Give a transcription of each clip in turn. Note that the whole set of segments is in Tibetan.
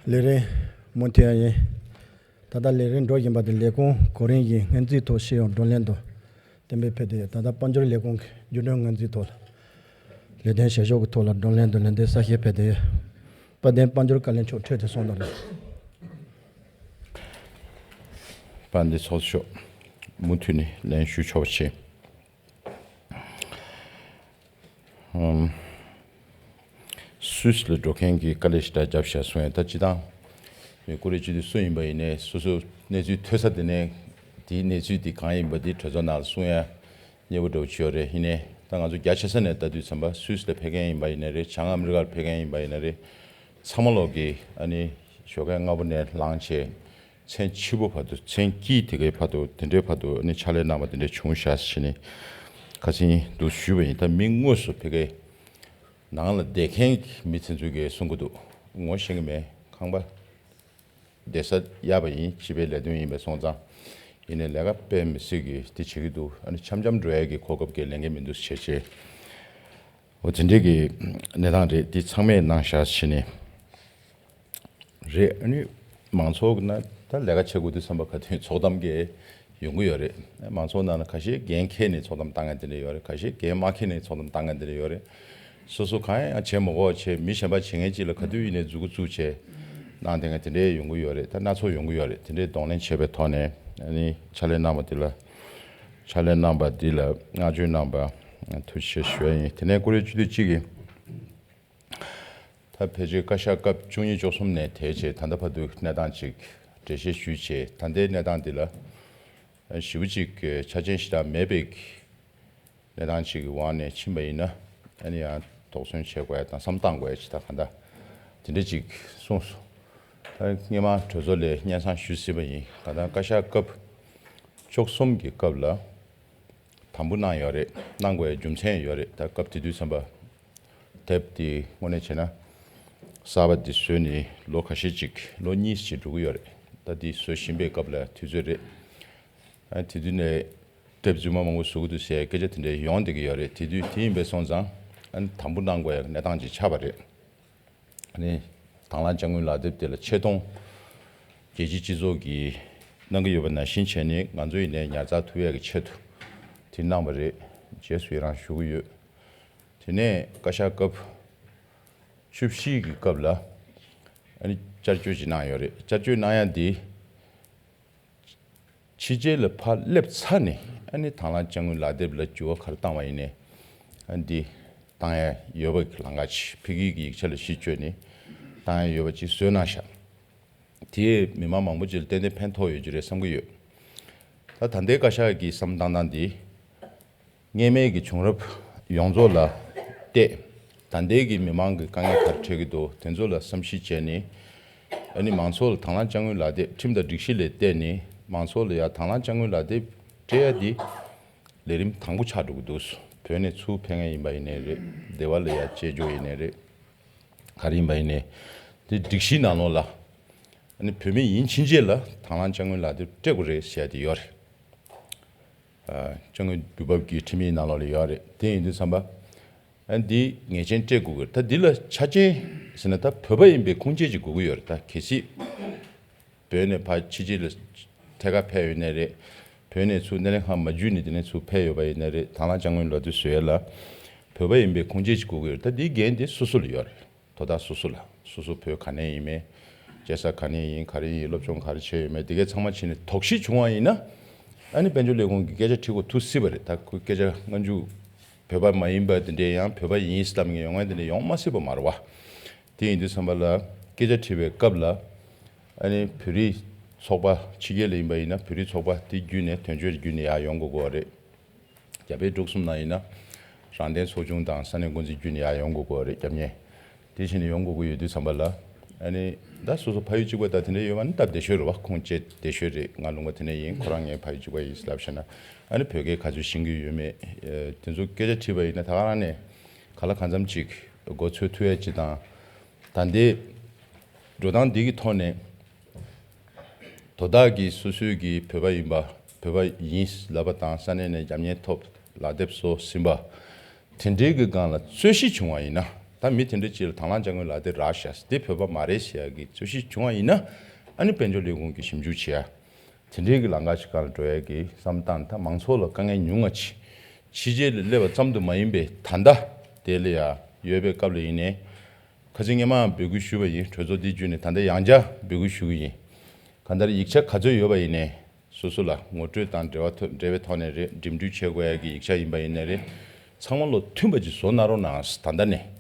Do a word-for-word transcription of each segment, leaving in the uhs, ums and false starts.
ལས་རིམ་མུ་མཐུད་ཡ་ཡིན། ད་ལྟ་ལས་རིམ་འགྲོ་བཞིན་པ་དེ་ལས་ཁུངས་གོ་རིམ་བཞིན་སྔོན་རྩིས་ཐོག་ཤེས་ཡོན་བགྲོ་གླེང་དང་གཏན་འབེབས་ཕེབས་ཏེ། ད་ལྟ་དཔལ་འབྱོར་ལས་ཁུངས་ཀྱི་རྒྱུན་གྲོན་སྔོན་རྩིས་ཐོག་ལ་ལས་དོན་བྱེད་ཕྱོགས་ཀྱི་ཐོག་ལ་བགྲོ་གླེང་དང་ལན་འདེབས་གསལ་བཤད་ཕེབས་ཏེ། དཔལ་ལྡན་དཔལ་འབྱོར་བཀའ་བློན་མཆོག་འཕྲོས་དེ་སོང་དང་ལ། དཔལ་ལྡན་ཚོགས་གཙོ་མཆོག་མུ་མཐུད་ནས་ལན་ཞུ་ཆོག་པ་བྱེད། ཨམ། སུད་སི་ལ་འགྲོ་མཁན་གྱི་དཀའ་ལས་ཞེ་དྲག་བརྒྱབ་བཞག་གསུང་ཡ། ད་སྤྱི་བཏང་མི་ཀུ་རེ་སྤྱི་འཐུས་སུ་ཡིན་པ་ཡིན་ནའི་སོ་སོ་གནས་ཚུལ་ཐོས་ས་དེ་ནས་དེའི་གནས་ཚུལ་དེ་གང་ཡིན་པ་དེ་གྲོས་ཚོགས་ནང་ལ་གསུང་ཡ་མཉེས་པོ་འདྲ་བོ་ཅིག་ཡོད་རེད། ཡིན་ནའི་ད་ང་ཚོ་རྒྱ་ཆེ་ས་ནས་ལྟ་དུས་ཙམ་པ་སུད་སི་ལ་ཕེབས་མཁན་ཡིན་པ་ཡིན་ནའི་རེད། བྱང་ཨ་མི་རི་ཀ་ལ་ཕེབས་མཁན་ཡིན་པ་ཡིན་ནའི་རེད། ཚང་མ་ལོག་གིས་ཨ་ནི་ཞོགས་ཀས་སྔ་པོ་ནས་ལངས་བྱས། མཚན་ཕྱི་པོ་བར་དུ། མཚན་དཀྱིལ་དེ་གའི་བར་དུ། དེ་འདྲའི་བར་དུ་ནི་ཕྱག་ལས་གནང་བ་དེ་འདྲ་བྱུང་ཤག་ཟེར་ནས་ཁ་སང་འདུག་ཞུས་པ་ཡིན། ད་མི་དངོས་སུ་ཕ་གིའི་ནང་ལ་བསྡད་མཁན་གྱི་མི་དེ་ཚོ་གིས་གསུང་གི་འདུག། ངོ་ཤེས་ཀྱི་མེད། ཁང་པ་བསྡད་ས་གཡར་བ་ཡིན། སྤྱི་པའི་ལས་དོན་ཡིན་པ་སོང་ཙང་། ཡིན་ནའི་ལས་ཀ་དཔེ་མི་སྲིད་ཀྱི་དེ་བྱེད་ཀྱི་འདུག། ཨ་ནི་འཆམ་འཆམ་འགྲོ་ཡས་ཀྱི་གོ་སྐབས་ཀྱི་ལེན་མཁན་མི་འདུག་བྱས་བྱས། འོ་དེ་འདྲའི་གི་གནས་སྟངས་རེད། དེ་ཚང་མས་གནང་བཞག་བྱས་ནས། རེད། ཨ་ནི་མང་ཚོགས་ཀྱི་ནང་ད་ལས་ཀ་བྱེད་དགོས་དུས་ཙམ་པ་ག་དུས་ཚོགས་གཏམ་གྱི་ཡོང་གི་ཡོད་རེད། མང་ཚོགས་ནང་ལ་ཁ་ཤས་འགན་འཁྱེར་ནས་ཚོགས་གཏམ་བཏང་མཁན་དེ་འདྲ་ཡོད་རེད། ཁ་ཤས་འགན་མ་འཁྱེར་ནས་ཚོགས་གཏམ་བཏང་མཁན་དེ་འདྲ་ཡོད་རེད། སོ་སོ་གང་ཡང་བྱེད་མ་དགོས་བྱས། མི་གཞན་པ་བྱེད་མཁན་ཅིག་ལ་ག་དུས་ཡིན་ནའི་མཛུབ་གུ་བཙུགས་བྱས་གནང་བསྡད་མཁན་དེ་འདྲའི་ཡོང་གི་ཡོད་རེད། ད་སྣ་ཚོགས་ཡོང་གི་ཡོད་རེད། དེ་འདྲའི་གདོང་ལེན་བྱས་པའི་ཐོག་ནས་ཨ་ནི་ཕྱག་ལས་གནང་བ་འདི་ལ། ཕྱག་ལས་གནང་བ་འདི་ལ་བསྔགས་བརྗོད་གནང་བ་ཐུགས་རྗེ་ཆེ་ཞུ་ཡ་ཡིན། དེ་ནས་ཀུ་རེ་སྤྱི་འཐུས་གཅིག་གིས། ད་ཕལ་ཆེར་བཀའ་ཤག་སྐབས་བཅུ་གཉིས་བཅུ་གསུམ་ནས་དེ་བྱས་ད་ལྟ་བར་དུ་གནས་སྟངས་ཅིག་འགྲེལ་བཤད་ཞུས་བྱས། ད་ལྟའི་གནས་སྟངས་འདི་ལ་ཞེ་པོ་ཅིག་ཆ་རྐྱེན་ཞེ་དྲག་མེད་པའི་གནས་སྟངས་ཅིག་གི་འོག་ནས་ཕྱིན་པ་ཡིན་ན། ཨ་ནི་ཡང་དོགས་ཟོན་བྱེད་དགོས་ཡ་དང་བསམ་བློ་བཏང་དགོས་ཡ་ཅིག་ད་ག་འདྲ་དེ་འདྲ་ཅིག་གསུངས་སོང་། ད་སྔོན་མ་གྲོས་ཚོགས་ལ་སྙན་སེང་ཞུས་ཟིན་པ་ཡིན། ད་ལྟ་བཀའ་ཤག་སྐབས་བཅུ་གསུམ་གྱི་སྐབས་ལ། དམ་འབུལ་གནང་ཡོད་རེད། གནང་དགོས་རྒྱུ་མཚན་ཡོད་རེད། ད་སྐབས་དེ་དུས་ཙམ་པ་དེབ་དེ་དངོས་གནས་བྱས་ན་གསར་པ་དེ་བཟོས་ནས་ལོ་ཁ་ཤས་ཅིག་ལོ་གཉིས་ཅིག་འགྲོ་གི་ཡོད་རེད། ད་དེ་བཟོ་བཞིན་པའི་སྐབས་ལ་དུས་ཚོད་རེད། ཨ་དེ་དུས་ནས་དེབ་རྫུན་མ་མང་པོ་བཟོ་གི་འདུག་ཟེར་སྐད་ཆ་དེ་འདྲ་ཡོང་བསྡད་ཀྱི་ཡོད་རེད། དེ་དུས་དེ་ཡིན་པས་སོང་ཙང་ཨ་དམ་འབུལ་གནང་དགོས་ཡ་གནས་སྟངས་ཅིག་ཆགས་པ་རེད། ནི་དང་བླངས་དཔྱ་དངུལ་ལག་དེབ་དེ་ལ་ཆེད་གཏོང་རྒྱལ་སྤྱིའི་སྤྱི་ཚོགས་ཀྱིས་གནང་གི་ཡོད་པ་ནང་བཞིན་བྱས་ནས་ང་ཚོ་ཡིན་ནའི་ཉར་ཚགས་ཐུབ་ཡས་ཀྱི་ཆེད་དུ་དེ་གནང་བ་རེད། རྗེས་སུ་ཡི་རང་ཞུ་གི་ཡོད། དེ་ནས་བཀའ་ཤག་སྐབས་བཅུ་བཞི་གི་སྐབས་ལ་ཨ་ནི་བསྐྱར་བཅོས་ཅིག་གནང་ཡོད་རེད། བསྐྱར་བཅོས་གནང་ཡ་འདི། ཕྱི་རྒྱལ་ལ་ཕར་སླེབས་ཚར་ནས་ཨ་ནི་དང་བླངས་དཔྱ་དངུལ་ལག་དེབ་ལ་འགྱུར་བ་ག་རེ་བཏང་བ་ཡིན་ནའི་ཨ་འདི་བཏང་ཡ་ཡོད་པ་གི་ལམ་ཁ་ཅིག་ཕ་གི་གི་ཡིག་ཆ་ལ་གཞི་བཅོལ་ནས་བཏང་ཡ་ཡོད་པ་ཅིག་བཟོས་གནང་ཤག། དེས་མི་མང་མང་པོ་ཅིག་ལ་ཏན་ཏན་ཕན་ཐོགས་ཡོད་རྒྱུ་རེད་བསམ་གྱི་ཡོད། ད་ད་ལྟའི་བཀའ་ཤག་གི་བསམ་བློ་བཏང་སྟངས་འདི། སྔོན་མའི་གི་བྱུང་རབས་ཡོངས་རྫོགས་ལ་བལྟས། ད་ལྟའི་གི་མི་མང་གི་དཀའ་ངལ་ག་རེ་འཕྲད་ཀྱི་འདུག། དེ་ཚོ་ལ་བསམ་གཞིག་བྱས་ནས། ཨ་ནི་མང་ཚོགས་ལ་དང་བླངས་དཔྱ་དངུལ་ལག་དེབ་ཁྲིམས་དང་སྒྲིག་གཞི་ལ་བལྟས་ནས་མང་ཚོགས་ལ་ཡ་དང་བླངས་དཔྱ་དངུལ་ལག་དེབ་སྤྲད་ཡ་འདི་ལས་རིམ་དང་པོ་ཆགས་འགྲོ་གི་འདུག། བོད་ནས་ཚུར་ཕེབས་མཁན་ཡིན་པ་ཡིན་ནའི་རེད། སྡེ་བ་ལ་ཡ་དཔྱད་འཇོག་ཡིན་ནའི་རེད། ག་རེ་ཡིན་པ་ཡིན་ནའི་དེ་སྒྲིག་གཞིའི་ནང་ལོགས་ལ་ཨ་ནི་བོད་མི་ཡིན་ཕྱིན་ཆད་ལ་དང་བླངས་དཔྱ་དངུལ་ལག་དེབ་སྤྲད་དགོས་རེད་ཟེར་ཡ་དེ་ཡོད་རེད། ཨ་དཔྱ་དངུལ་དུས་བབ་ཀྱི་ཁྲིམས་ཡིག་ནང་ལོགས་ལ་ཡོད་རེད། དེ་ཡིན་དུས་ཙམ་པ་ཨ་འདི་ངེས་ཅན་སྤྲད་དགོས་ཀྱི་རེད། ད་འདི་ལ་ཆ་རྐྱེན་ཟེར་ན་ད་བོད་པ་ཡིན་པའི་ཁུངས་སྐྱེལ་ཅིག་དགོས་ཀྱི་ཡོད་རེད། ད་གལ་སྲིད་བོད་ནས་ཕར་ཕྱི་རྒྱལ་ལ་ཐད་ཀར་ཕེབས་ཡོད་ནའི་རེད། བོད་ནས་ཚུར་སྣེ་ལེན་ཁང་མ་བརྒྱུད་ནས་དེ་ནས་ཚུར་ཕེབས་ཡོད་པ་ཡིན་ནའི་རེད། དང་བླངས་དཔྱ་དངུལ་ལག་དེབ་བཟོ་ཡས་ལ་བོད་པ་ཡིན་པའི་ཁུངས་སྐྱེལ་ཅིག་དགོས་ཀྱི་ཡོད་རེད། ད་འདིའི་འགན་དེ་སོ་སོ་ལ་ཡོད་རེད། དོ་བདག་སོ་སོ་ལ། སོ་སོ་བོད་ག་ནས་ཡིན་མིན། སྐྱེས་ས་ག་ནས་ཡིན། ག་རེ་ཡིན། སློབ་སྦྱོང་ག་རེ་བྱས་ཡོད་མེད། དེ་གའི་ཚང་མ་བྱས་ནས་དོགས་གཞི་བྱུང་བ་ཡིན་ན། ཨ་ནི་དཔལ་འབྱོར་ལས་ཁུངས་ཀྱི་སྐད་ཆ་དྲི་དགོས་ཐུག་སྲིད་པ་རེད། ད་ཁོའི་སྐད་ཆ་སྔ་འཇུག་བོད་པ་མ་ཡིན་པ་དེ་འདྲའི་ཡང་བོད་པ་ཡིན་ལབ་མཁན་ཡོང་མཁན་དེ་འདྲ་ཡོང་མ་སྲིད་པ་མ་རེད་བ། དེ་ཡིན་དུས་ཙམ་པ་ལ་སྐད་ཆ་དྲི་བའི་སྐབས་ལ། ཨ་ནི་བོད་རིགས་ཚོགས་པ་ཕྱི་རྒྱལ་ལ་ཡིན་པ་ཡིན་ན་བོད་རིགས་ཚོགས་པ་དེ་བརྒྱུད་ནས་དོན་གཅོད་བརྒྱུད་ནས་ཡར་ཡོང་དགོས་ཀྱི་ཡོད་རེད། རྒྱ་བལ་འབྲུག་གསུམ་ནང་ཡིན་ན་རང་བདེན་ཚོགས་ཆུང་དང་ས་གནས་འགོ་འཛིན་བརྒྱུད་ནས་ཡར་ཡོང་དགོས་ཀྱི་ཡོད་རེད། རྒྱབ་གཉེར་དེ་བྱས་ནས་ཡོང་དགོས་ཀྱི་ཡོད་དུས་ཙམ་པ་ལ། ཨ་ནི་ད་སོ་སོ་ཕ་ཡུལ་གཅིག་པ་དང་དེ་འདྲ་ཡོད་པ་ནི་སྟབས་བདེ་ཤོས་རེད་བ། ཁུངས་སྐྱེལ་བདེ་ཤོས་རེད། ང་ལུང་པ་དེ་འདྲ་ཡིན། ཁོ་རང་ངའི་ཕ་ཡུལ་གཅིག་པ་ཡིན་ལབ་བྱས་ན། ཨ་ནི་བོད་སྐད་ག་ཚོད་ཤེས་ཀྱི་ཡོད་མེད། ཨ་དེ་ཚོ་སྐད་ཆ་དྲིས་པ་ཡིན་ན་ད་ག་རང་ནས་ག་ལ་གང་འཚམ་ཅིག་མགོ་ཚོད་ཐུབ་ཡ་ཅིག་དང་། ད་ལྟའི་འགྲོ་སྟངས་འདི་གི་ཐོག་ནས། དོ་བདག་གིས་སོ་སོའི་གི་བོད་པ་ཡིན་པ། བོད་པ་ཡིན་ལབ་པ་དང་ས་གནས་ནས་རྒྱབ་གཉེར་ཐོབ། ལག་དེབ་བཟོ་ཟིན་པ། དེ་འདྲའི་གི་སྒང་ལ་རྩོད་གཞི་བྱུང་བ་ཡིན་ན། ད་མི་དེ་འདྲ་ཅིག་ལ་དང་བླངས་སྦྱང་བའི་ལག་དེབ་རག་ཤག་འདི་བོད་པ་མ་རེད་ཟེར་ཡག་གི་རྩོད་གཞི་བྱུང་བ་ཡིན་ན། ཨ་ནི་དཔལ་འབྱོར་ལས་ཁུངས་ཀྱིས་ཞིབ་འཇུག་བྱེད་ཡ། དེ་འདྲའི་གི་ལམ་ཁ་ཞིག་སྒང་ལ་འགྲོ་ཡ་གི་བསམ་བློ་བཏང་ནས། ད་མང་ཚོགས་ལ་དཀའ་ངལ་ཉུང་ང་ཆེ། ཕྱི་རྒྱལ་ལ་སླེབས་པ་ཙམ་དུ་མ་ཡིན་པའི་ད་ལྟ་དེ་ལ་ཡ་ཡོད་པའི་སྐབས་ལ་ཡིན་ནའི། ཁ་སང་སྔོན་མ་འབོད་སྐུལ་ཞུས་པ་ཡིན། གྲོས་ཚོགས་འདི་བརྒྱུད་ནས། ད་ལྟ་ཡང་བསྐྱར་འབོད་སྐུལ་ཞུ་གི་ཡིན། གང་ལྟར་ཡིག་ཆ་ག་ཚོད་ཡོད་པ་ཡིན་ནའི། སོ་སོ་ལ་ངོ་སྤྲོད་དང་འབྲེལ་བ་ཐོ་འབྲེལ་བའི་ཐོག་ནས་རེད། འགྲིམ་འགྲུལ་བྱེད་དགོས་ཡ་གི་ཡིག་ཆ་ཡིན་པ་ཡིན་ནའི་རེད། ཚང་མ་ལོ་མཐུན་པ་ཅིག་བཟོ་གནང་རོགས་གནང་། ད་ལྟ་ནས།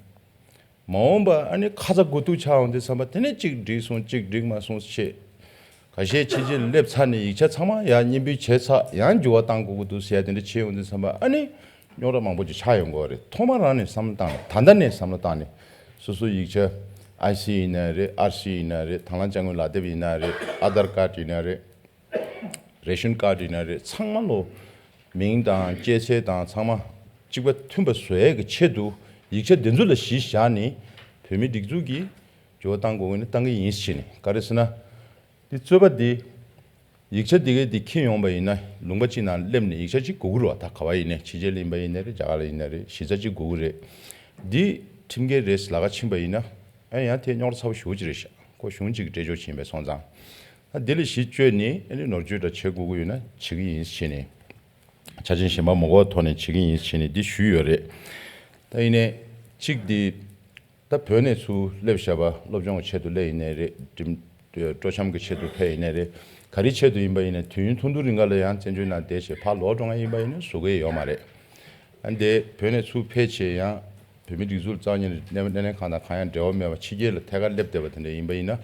མ་འོངས་པ་ཨ་ནི་ཁ་ཚ་དགོས་གཏུགས་ཆགས་ཡོང་དུས་ཙམ་པ་དེ་ནས་གཅིག་འགྲིག་སོང་གཅིག་འགྲིག་མ་སོང་བྱས། ཁ་ཤས་ཕྱི་རྒྱལ་སླེབས་ཚར་ནས་ཡིག་ཆ་ཚང་མ་ཡར་སྙན་འབུལ་བྱས་ཚར། ཡང་འགྱུར་བ་གཏང་དགོས་ཀྱི་འདུག་ཟེར་ཡ་དེ་འདྲ་བྱས་ཡོང་དུས་ཙམ་པ། ཨ་ནི་རྙོག་དྲ་མང་པོ་ཅིག་ཆགས་ཡོང་གི་རེད། ཐོག་མ་རང་ནས་བསམ་བློ་བཏང་ནས། ད་ལྟ་ནས་བསམ་བློ་བཏང་ནས། སོ་སོའི་ཡིག་ཆ་ཨའི་སི་ཡིན་ན་རེད། ཨར་སི་ཡིན་ན་རེད། དང་བླངས་སྦྱང་བའི་ལག་དེབ་ཡིན་ན་རེད། ཨ་དྷར་ཀར་ཡིན་ན་རེད། རེ་ཤན་ཀར་ཡིན་ན་རེད། ཚང་མ་ལོ་མིང་དང་སྐྱེས་ཚེས་དང་ཚང་མ་གཅིག་པ་མཐུན་པ་བཟོ་ཡས་ཀྱི་ཆེད་དུ། ཡིག་ཆ་འདི་ཚོ་ལ་གཞི་བཞག་ནས་བོད་མིའི་སྒྲིག་འཛུགས་ཀྱིས་འགྱུར་བ་གཏང་དགོས་ཀྱི་ནི་གཏང་གི་ཡིན་ཟེར་ནས། ག་རེ་ཟེར་ན། འདི་རྩོད་པ་འདི། ཡིག་ཆ་འདི་གས་འདི་འཁྱེར་ཡོང་པ་ཡིན་ན། ལུང་པ་གཅིག་ནང་སླེབས་ནས་ཡིག་ཆ་གཅིག་དགོས་ཀྱི་རེད་བ། ད་ག་བ་ཡིན་ནའི། ཕྱི་རྒྱལ་ལ་ཡིན་པ་ཡིན་ནའི་རེད། རྒྱ་གར་ལ་ཡིན་ནའི་རེད། གཞི་རྩ་གཅིག་དགོས་ཀྱི་རེད། འདི་ཁྲིམས་འགལ་རེད་ལབ་ཁ་ཕྱིན་པ་ཡིན་ན། ཨ་ཡང་དེ་རྙོག་དྲ་ཚ་པོ་ཞེ་པོ་ཅིག་རེད་ཤག་ཁོ་གཞུང་གཅིག་གི་འབྲེལ་འབྱོར་ཕྱིན་པའི་སོང་ཙང་། ད་འདི་ལ་གཞི་བཅོལ་ནས་ཨ་ནི་ནོར་བཅོས་འདྲ་བྱེད་དགོས་ཀྱི་ཡོད་ན་བྱེད་ཀྱི་ཡིན་ཟེར་ནས། ཆ་རྐྱེན་གཞན་པ་མ་དགོས་པའི་ཐོག་ནས་བྱེད་ཀྱི་ཡིན་ཟེར་ནས་འདི་ཞུས་ཡོད་རེད། ད་ཡིན་ནའི་གཅིག་འདི། ད་བོད་ནས་ཚུར་སླེབས་བཞག་པ། སློབ་སྦྱོང་གི་ཆེད་དུ་སླེབས་ཡིན་ནའི་རེད། འགྲིམ་སྤྲོ་འཆམ་གྱི་ཆེད་དུ་ཕེབས་ཡིན་ནའི་རེད། ག་རེ་ཆེད་དུ་ཡིན་པ་ཡིན་ནའི། དུས་ཡུན་ཐུང་ཐུང་རིང་ག་ལ་ཡང་བཙན་བྱོལ་ནང་བསྡད་བྱས་ཕར་ལོག་འགྲོ་མཁན་ཡིན་པ་ཡིན་ན་བཟོ་གི་ཡོད་མ་རེད། ཨ་འདི་བོད་ནས་ཚུར་ཕེབས་བྱས་ཡང་བོད་མིའི་སྒྲིག་འཛུགས་ལ་རྩ་བ་ཉིད་ནས་སྣེ་སྣེ་ལེན་ཁང་དང་གང་ཡང་འབྲེལ་བ་མེད་པ། ཕྱི་རྒྱལ་ལ་ཐད་ཀར་སླེབས་བསྡད་པ་དེ་འདྲ་ཡིན་པ་ཡིན་ན།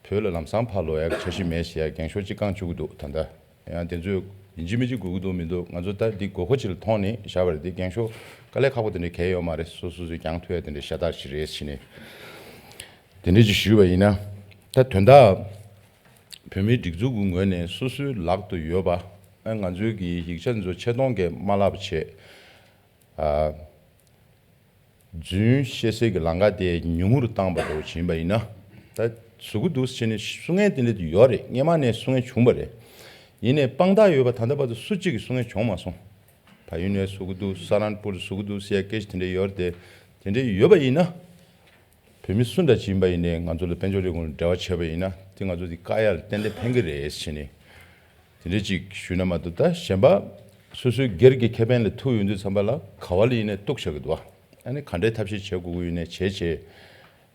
བོད་ལ་ལམ་སང་ཕར་ལོག་ཡ་འཆར་གཞི་མེད་ཟེར་ཡ་འགེངས་ཤོག་ཅིག་བསྐངས་བཅུག་གི་འདུག་ད་ལྟ་ཡང་དེ་ཚོས་ཡིན་གཅིག་མིན་གཅིག་དགོས་ཀྱི་འདུག་མི་འདུག་ང་ཚོ་ད་འདི་དགོས་མཁོ་ཅིག་ལ་མཐོང་ནས་བཞག་པ་རེད། འདི་འགེངས་ཤོག་དཀའ་ལས་ཁག་པོ་དེ་འདྲ་གང་ཡང་ཡོད་མ་རེད། སོ་སོ་སོས་འགེངས་ཐུབ་ཡ་དེ་འདྲ་ཤ་སྟག་ཅིག་རེད་ཟེར་ནས། དེ་འདྲ་ཅིག་ཞུས་པ་ཡིན་ན། ད་དོན་དག་བོད་མིའི་སྒྲིག་འཛུགས་ཀྱི་ངོས་ནས་སོ་སོའི་ལག་ཏུ་ཡོད་པ། ཨ་ང་ཚོའི་གི་ཡིག་ཆ་འདི་ཚོ་ཆེ་མཐོང་གིས་མ་བརླག་པ་བྱས། ཨ། རྫུན་བཤད་སའི་གི་ལམ་ཁ་དེ་ཉུང་ངུར་བཏང་བ་འདྲ་བོ་ཡིན་པ་ཡིན་ན། ད་བཟོ་གི་འདུག་ཟེར་ནས་གསུང་མཁན་དེ་འདྲ་དེ་ཡོད་རེད། སྔོན་མ་ནས་གསུང་མཁན་བྱུང་བ་རེད། ཡིན་ནའི་དཔང་རྟགས་ཡོད་པ་ད་ལྟ་བར་དུ་སུ་གཅིག་གིས་གསུང་མཁན་བྱུང་མ་སོང་། བལ་ཡུལ་ནས་བཟོ་གི་འདུག་ས་རན་པུར་བཟོ་གི་འདུག་ཟེར་ཡ་སྐད་ཆ་དེ་འདྲ་ཡོད་རེད་དེ། དེ་འདྲ་ཡོད་པ་ཡིན་ན། བོད་མི་སུ་འདྲ་ཅིག་ཡིན་པ་ཡིན་ནའི་ང་ཚོ་ལ་དཔལ་འབྱོར་ལས་ཁུངས་ལ་འབྲེལ་བ་བྱས་པ་ཡིན་ན། དེ་ང་ཚོ་དེ་བཀག་ཡ་ལ་ཏན་ཏན་ཕན་གི་རེད་ཟེར་ནས། དེ་འདྲ་ཅིག་ཞུས་ན་མ་གཏོགས། ད་གཞན་པ་སོ་སོའི་སྒེར་གྱི་ཁེ་ཕན་ལ་ཐུག་ཡོང་དུས་ཙམ་པ་ལ་ག་བ་ལ་ཡིན་ནའི་གཏུག་བཞག་གི་འདུག་ཨ་ནི་ག་འདྲའི་ཐབས་ཤེས་བྱེད་དགོས་ཀྱི་ཡོད་ནའི་བྱས་བྱས།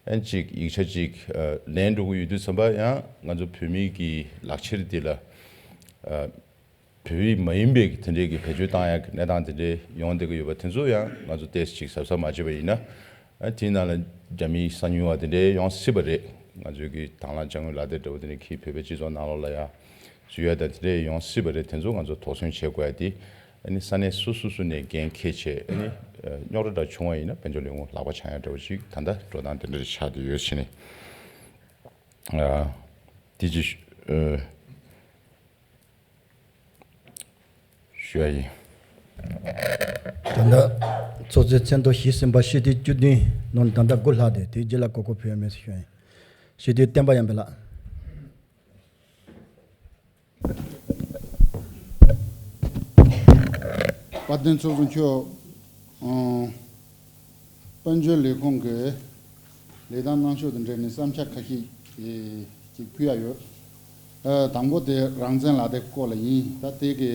ཨ་ནི་ཅིག་ཡིག་ཆ་ཅིག་ཨ་ལེན་འགྲོ་གི་ཡོད་དུས་ཙམ་པ་ཡང་ང་ཚོ་བོད་མིའི་གི་ལག་ཁྱེར་འདི་ལ་ཨ་བོད་ཡིག་མ་ཡིན་པའི་གི་དེ་འདྲའི་གི་བེད་སྤྱོད་བཏང་ཡ་གི་གནས་སྟངས་དེ་འདྲའི་ཡོང་བསྡད་ཀྱི་ཡོད་པ་དེ་ཚོ་ཡང་ང་ཚོ་ཏོག་ཙམ་ཅིག་གཟབ་གཟབ་མ་བྱས་པ་ཡིན་ན། ཨ་དེའི་ནང་ལ་རྒྱ་མིའི་གསང་ཉུལ་བ་དེ་འདྲའི་ཡོང་སྲིད་པ་རེད། ང་ཚོའི་གི་དང་བླངས་སྦྱང་བའི་ལག་དེབ་འདྲ་བོ་དེ་འདྲ་གིས་བོད་པའི་སྤྱི་ཚོགས་ནང་ལོགས་ལ་ཡ་འཛུལ་ཡ་དང་དེ་འདྲའི་ཡོང་སྲིད་པ་རེད། དེ་ཚོ་ང་ཚོ་དོགས་ཟོན་བྱེད་དགོས་ཡ་དེ། ཨ་ནི་ས་གནས་སོ་སོ་སོ་ནས་འགན་འཁྱེར་བྱས། ཨ་ནི་ཨ་རྙོག་དྲ་འདྲ་བྱུང་བ་ཡིན་ན་དཔལ་འབྱོར་ལས་ཁུངས་ལག་པ་འཆང་ཡ་འདྲ་བོ་ཞིག་ད་ལྟ་འགྲོ་སྟངས་དེ་འདྲ་ཆགས་བསྡད་ཡོད་ཟེར་ནས། ཨ་དེ་ཅིག་ཨ་ཞུ་ཡ་ཡིན། ད་ལྟ་ཚོགས་གཙོའི་མཚན་ཐོ་ཞུས་ཟིན་པ་སྤྱི་འཐུས་བཅུ་བདུན་ནང་ད་ལྟ་དགུ་ལྷག་དེ་དེའི་རྗེས་ལ་གོ་སྐབས་ཕུལ་ཡ་མེད་ཟེར་ཞུ་ཡ་ཡིན། སྤྱི་འཐུས་བསྟན་པ་ཡར་འཕེལ་ལགས། དཔལ་ལྡན་ཚོགས་གཙོ་མཆོག་ཨང་། དཔལ་འབྱོར་ལས་ཁུངས་ཀྱི་ལས་སྟངས་གནང་ཕྱོགས་དང་འབྲེལ་ནས་བསམ་འཆར་ཁ་ཤས་ཅིག་ཕུལ་ཡ་ཡོད། ཨ་དང་པོ་དེ་རང་བཙན་ལག་དེབ་སྐོར་ལ་ཡིན། ད་དེ་གི་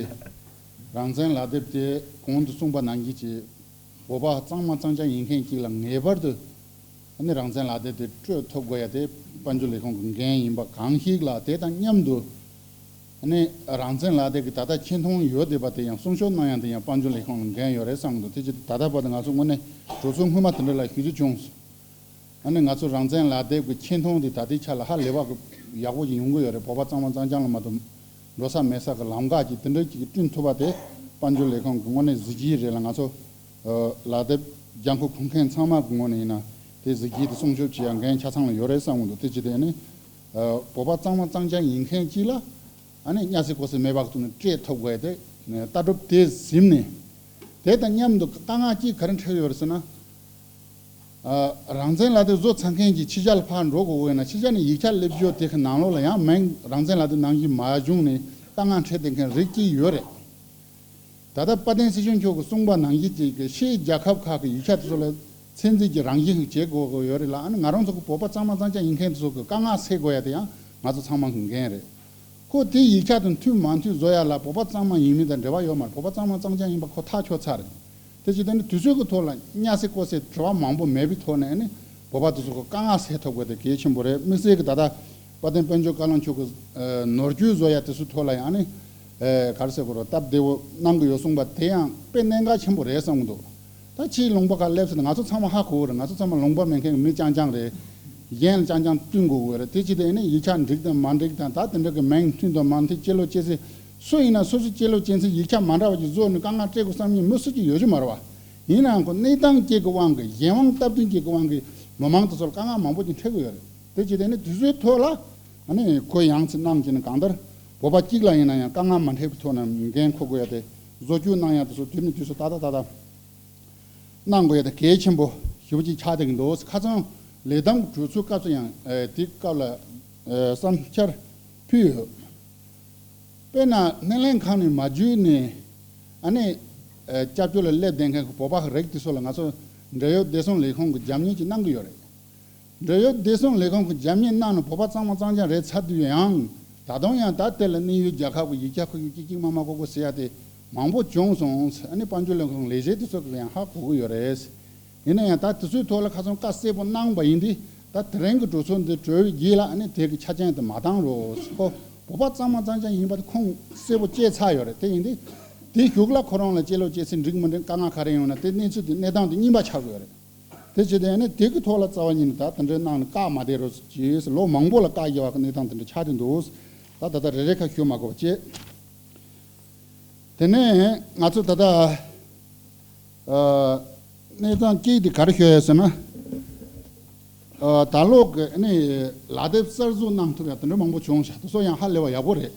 རང་བཙན་ལག་དེབ་དེ་གོང་དུ་གསུངས་པ་ནང་བཞིན་གྱི་བོད་པ་གཙང་མ་གཙང་རྐྱང་ཡིན་མཁན་གཅིག་ལ་ངེས་པར་དུ་ཨ་ནི་རང་བཙན་ལག་དེབ་དེ་སྤྲོད་ཐུབ་དགོས་ཡ་དེ་དཔལ་འབྱོར་ལས་ཁུངས་ཀྱི་འགན་ཡིན་པ་གང་ཞིག་ལ། དེ་དང་མཉམ་དུ་ཨ་ནི་རང་བཙན་ལག་དེབ་ཀྱི་ད་ལྟ་ཆེ་མཐོང་ཡོད་བསྡད་པ་དེ་ཡང་སྲུང་སྐྱོབ་གནང་ཡ་དེ་ཡང་དཔལ་འབྱོར་ལས་ཁུངས་ལ་འགན་ཡོད་རེད་བསམ་གྱི་འདུག་དེ་ཅི་ད་ལྟ་བར་དུ་ང་ཚོ་དངོས་གནས་གྲོས་ཚོགས་སྔོན་མ་དེ་འདྲ་ལ་ཞུ་རྒྱུ་བྱུང་སོང་། ཨ་ནི་ང་ཚོ་རང་བཙན་ལག་དེབ་ཀྱི་ཆེ་མཐོང་དེ་ད་ལྟའི་ཆ་ལ་ཧ་ལས་པ་ཡག་པོ་ཞིག་ཡོང་གི་ཡོད་རེད། བོད་པ་གཙང་མ་གཙང་རྐྱང་ལ་མ་གཏོགས་འགྲོ་ས་མེད་ས་གི་ལམ་ཁ་ཅིག་དེ་འདྲ་ཅིག་བསྐྲུན་ཐུབ་པ་དེ་དཔལ་འབྱོར་ལས་ཁུངས་ཀྱི་དངོས་གནས་གཟི་བརྗིད་རེད་ལ། ང་ཚོ་ཨ་ལག་དེབ་ལྗང་ཁུ་གོན་མཁན་ཚང་མ་གི་ངོས་ནས་ཡིན་ན་དེ་གཟི་བརྗིད་དེ་སྲུང་སྐྱོབ་བྱེད་ཡ་འགན་ཆ་ཚང་ལ་ཡོད་རེད་བསམ་གྱི་འདུག་དེ་ཅི་དེ་ནི་ཨ་བོད་པ་གཙང་མ་གཙང་རྐྱང་ཡིན་མཁན་ཅིག་ལ་ཨ་ནི་སྙ་སི་ཀོ་སི་མེད་པ་གི་ཐོག་ནས་སྤྲད་ཐུབ་དགོས་དེ་ལྟ་གྲུབ་དེ་ཟིན་ནས། དེ་དང་མཉམ་དུ་དཀའ་ངལ་གཅིག་ག་རེ་འཕྲད་ཡོད་རེད་ཟེར་ན། ཨ་རང་བཙན་ལག་དེབ་བཟོ་ཚར་མཁན་གྱིས་ཕྱི་རྒྱལ་ལ་ཕར་འགྲོ་དགོས་ཀྱི་ཡོད་ན། ཕྱི་རྒྱལ་ནས་ཡིག་ཆ་སླེབས་ཕྱོགས་དེ་གི་ནང་ལོགས་ལ་ཡང་མིང་རང་བཙན་ལག་དེབ་ནང་བཞིན་མ་བྱུང་ནས་དཀའ་ངལ་འཕྲད་བསྡད་མཁན་རིགས་གཅིག་ཡོད་རེད། ད་ལྟ་དཔལ་ལྡན་སྲིད་སྐྱོང་མཆོག་གིས་གསུངས་པ་ནང་བཞིན་གྱི་ཕྱིའི་རྒྱལ་ཁབ་ཁག་གི་ཡིག་ཆ་དེ་ཚོ་ལ་ ཚན་རྩལ་གྱི་རང་བཞིན་ཞིག་བྱེད་དགོས་དགོས་ཡོད་རེད་ལ། ཨ་ནི་ང་རང་ཚོ་གི་བོད་པ་གཙང་མ་གཙང་རྐྱང་ཡིན་མཁན་ཚོ་གི་དཀའ་ངལ་སེལ་དགོས་ཡ་དེ་ཡང་ང་ཚོ་ཚང་མ་གི་འགན་རེད། ཁོ་དེ་ཡིག་ཆ་དང་མཐུན་མ་མཐུན་བཟོ་ཡ་ལ་བོད་པ་གཙང་མ་ཡིན་མིན་དང་འབྲེལ་བ་ཡོད་མ་རེད། བོད་པ་གཙང་མ་གཙང་རྐྱང་ཡིན་པ་ཁོ་ཐག་ཆོད་ཚར་རེད། དེ་བྱས་དུས་ནི་དུས་ཚོད་ཀྱི་ཐོག་ལ་སྙ་སེ་ཀོ་སེ་དྲི་བ་མང་པོ་མེད་པའི་ཐོག་ནས་ནི་བོད་པ་དེ་ཚོ་གི་དཀའ་ངལ་སེལ་ཐུབ་དགོས་དེ་གལ་ཆེན་པོ་རེད། དམིགས་བསལ་གྱི་ད་ལྟ་དཔལ་ལྡན་དཔལ་འབྱོར་བཀའ་བློན་མཆོག་གི་ནོར་བཅུད་བཟོ་ཡ་དེ་ཚོའི་ཐོག་ལ་ཡང་ནི་ག་རེ་ཟེར་དགོས་རེད། སྟབས་བདེ་བོ་གནང་གི་ཡོད་གསུངས་པ་དེ་ཡང་དཔེ་གནད་འགག་ཆེན་པོ་རེད་བསམ་གྱི་འདུག་ད་ཕྱིའི་ལུང་པ་ཁག་སླེབས་ཚེ་ང་ཚོ་ཚང་མ་ཧ་གོ་གི་རེད། ང་ཚོ་ཚང་མ་ལུང་པ་མེད་མཁན་གྱི་མི་རྐྱང་རྐྱང་རེད། གཞན་ལ་རྐྱང་རྐྱང་བསྟུན་དགོས་ཀྱི་རེད། དེ་ཅི་སྟེ་ནི་ཡིག་ཆ་འགྲིག་དང་མ་འགྲིག་དང་ད་དེ་འདྲ་གི་མིང་མཐུན་དང་མ་མཐུན་སྤྱི་ལོ་སྤྱི་ཚེས་སུ་ཡིན་ན་སོ་སོ་སྤྱི་ལོ་སྤྱི་ཚེས་ཡིག་ཆ་མ་འདྲ་བ་ཅིག་བཟོས་ནས་དཀའ་ངལ་སྤྲད་དགོས་བསམ་མཁན་མི་སུ་ཅིག་ཡོད་ཀྱི་མ་རེད་བ། ཡིན་ནའང་ཁོ་གནས་སྟངས་ཅིག་གི་དབང་གིས་གཞན་དབང་སྟབས་བསྟུན་ཅིག་གི་དབང་གིས་མི་མང་དེ་ཚོར་དཀའ་ངལ་མང་པོ་ཅིག་འཕྲད་ཀྱི་ཡོད་རེད། དེ་ཅི་སྟེ་ནི་དུས་ཚོད་ཐོག་ལ་ཨ་ནི་ཁོ་ཡང་ཚིག་གནང་བྱས་ནས་གང་ལྟར་བོད་པ་གཅིག་ལ་ཡིན་ན་ཡང་དཀའ་ངལ་མ་འཕྲད་པའི་ཐོག་ནས་འགན་འཁུར་དགོས་ཡ་དེ་བཟོ་བཅོས་གནང་ཡ་དེ་ཚོ་དུས་ནས་དུས་སུ་ཏག་ཏག་ཏག་ཏག་གནང་དགོས་ཡ་དེ་གལ་ཆེན་པོ་ཞེ་པོ་ཅིག་ཆགས་བསྡད་ཀྱི་འདུག་ཁ་སང་ལས་བསྡོམས་གྲོས་ཚོགས་སྐབས་སུ་ཡང་ཨེ་དེ་སྐབས་ལ་ཨེ་བསམ་འཆར་ཕུལ་ཡོད། དཔེར་ན་སྣེ་ལེན་ཁང་ནས་མ་འཇུས་ནས་ཨ་ནི་ཨེ་སྐྱབས་བཅོལ་ལ་སླེབས་བསྡད་མཁན་གྱི་བོད་པ་གི་རིགས་དེ་ཚོ་ལ་ང་ཚོ་འབྲེལ་ཡོད་བདེ་སྲུང་ལས་ཁུངས་ཀྱི་རྒྱབ་གཉེར་ཅིག་གནང་གི་ཡོད་རེད། འབྲེལ་ཡོད་བདེ་སྲུང་ལས་ཁུངས་ཀྱི་རྒྱབ་གཉེར་གནང་ནས་བོད་པ་གཙང་མ་གཙང་རྐྱང་རེད་ཚར་དུས་ཡང་ད་དུང་ཡང་ད་ལྟ་ལ་གནས་ཡུལ་རྒྱལ་ཁབ་ཀྱི་ཡིག་ཆ་ཁུ་ཁུ་ཅིག་ཅིག་མ་མ་གོ་གོ་ཟེར་ཡ་དེ་མང་པོ་བྱུང་སོང་། ཨ་ནི་དཔལ་འབྱོར་ལས་ཁུངས་ལས་བྱེད་དེ་ཚོ་གིས་ཡང་ཧ་གོ་གི་ཡོད་རེད། ཡིན་ན་ཡང་ད་དེ་ཚོའི་ཐོག་ལ་ཁ་སང་བཀའ་གསལ་པོ་གནང་བ་ཡིན་དུས་ད་དེ་རིང་གི་གྲོས་ཚོགས་འདི་གྲོལ་བའི་རྗེས་ལ་ཨ་ནི་དེ་གི་ཆ་རྐྱེན་དེ་མ་བཏང་རོགས་ཁོ་བོད་པ་གཙང་མ་གཙང་རྐྱང་ཡིན་པ་དེ་ཁུངས་གསལ་པོ་བཅད་ཚར་ཡོད་རེད། དེ་ཡིན་དུས་དེ་གཞུག་ལ་ཁོ་རང་ལ་སྤྱི་ལོ་སྤྱི་ཚེས་འགྲིག་མི་འགྲིག་དཀའ་ངལ་ག་རེ་ཡོང་ན་དེ་གནས་ཚུལ་དེ་གནས་སྟངས་དེ་རྙིང་པ་ཆགས་ཀྱི་ཡོད་རེད། དེ་བྱས་ཏེ་ནི་དེ་གི་ཐོག་ལ་རྩ་བ་ཉིད་ནས་ད་དེ་འདྲའི་ནང་ནས་བཀག་མ་བསྡད་རོགས་ཞེས་ལོ་མང་པོ་ལ་བཀག་བཞག་པ་གི་གནས་སྟངས་དེ་འདྲ་ཆགས་བསྡད་འདུག་ད་ད་ལྟ་རེ་རེ་ཁ་ཞུ་མ་དགོས་པ་བྱས། དེ་ནས་ང་ཚོ་ད་ལྟ་ཨ་གནས་སྟངས་གཅིག་དེ་ག་རེ་ཤོད་ཡོད་ཟེར་ན། ཨ་ད་ལོ་གི་ནི་ལག་དེབ་གསར་བཟོ་གནང་ཐུབ་ཡ་དེ་འདྲ་མང་པོ་བྱུང་ཤག་དེ་ཚོ་ཡང་ཧ་ལས་པ་ཡག་པོ་རེད།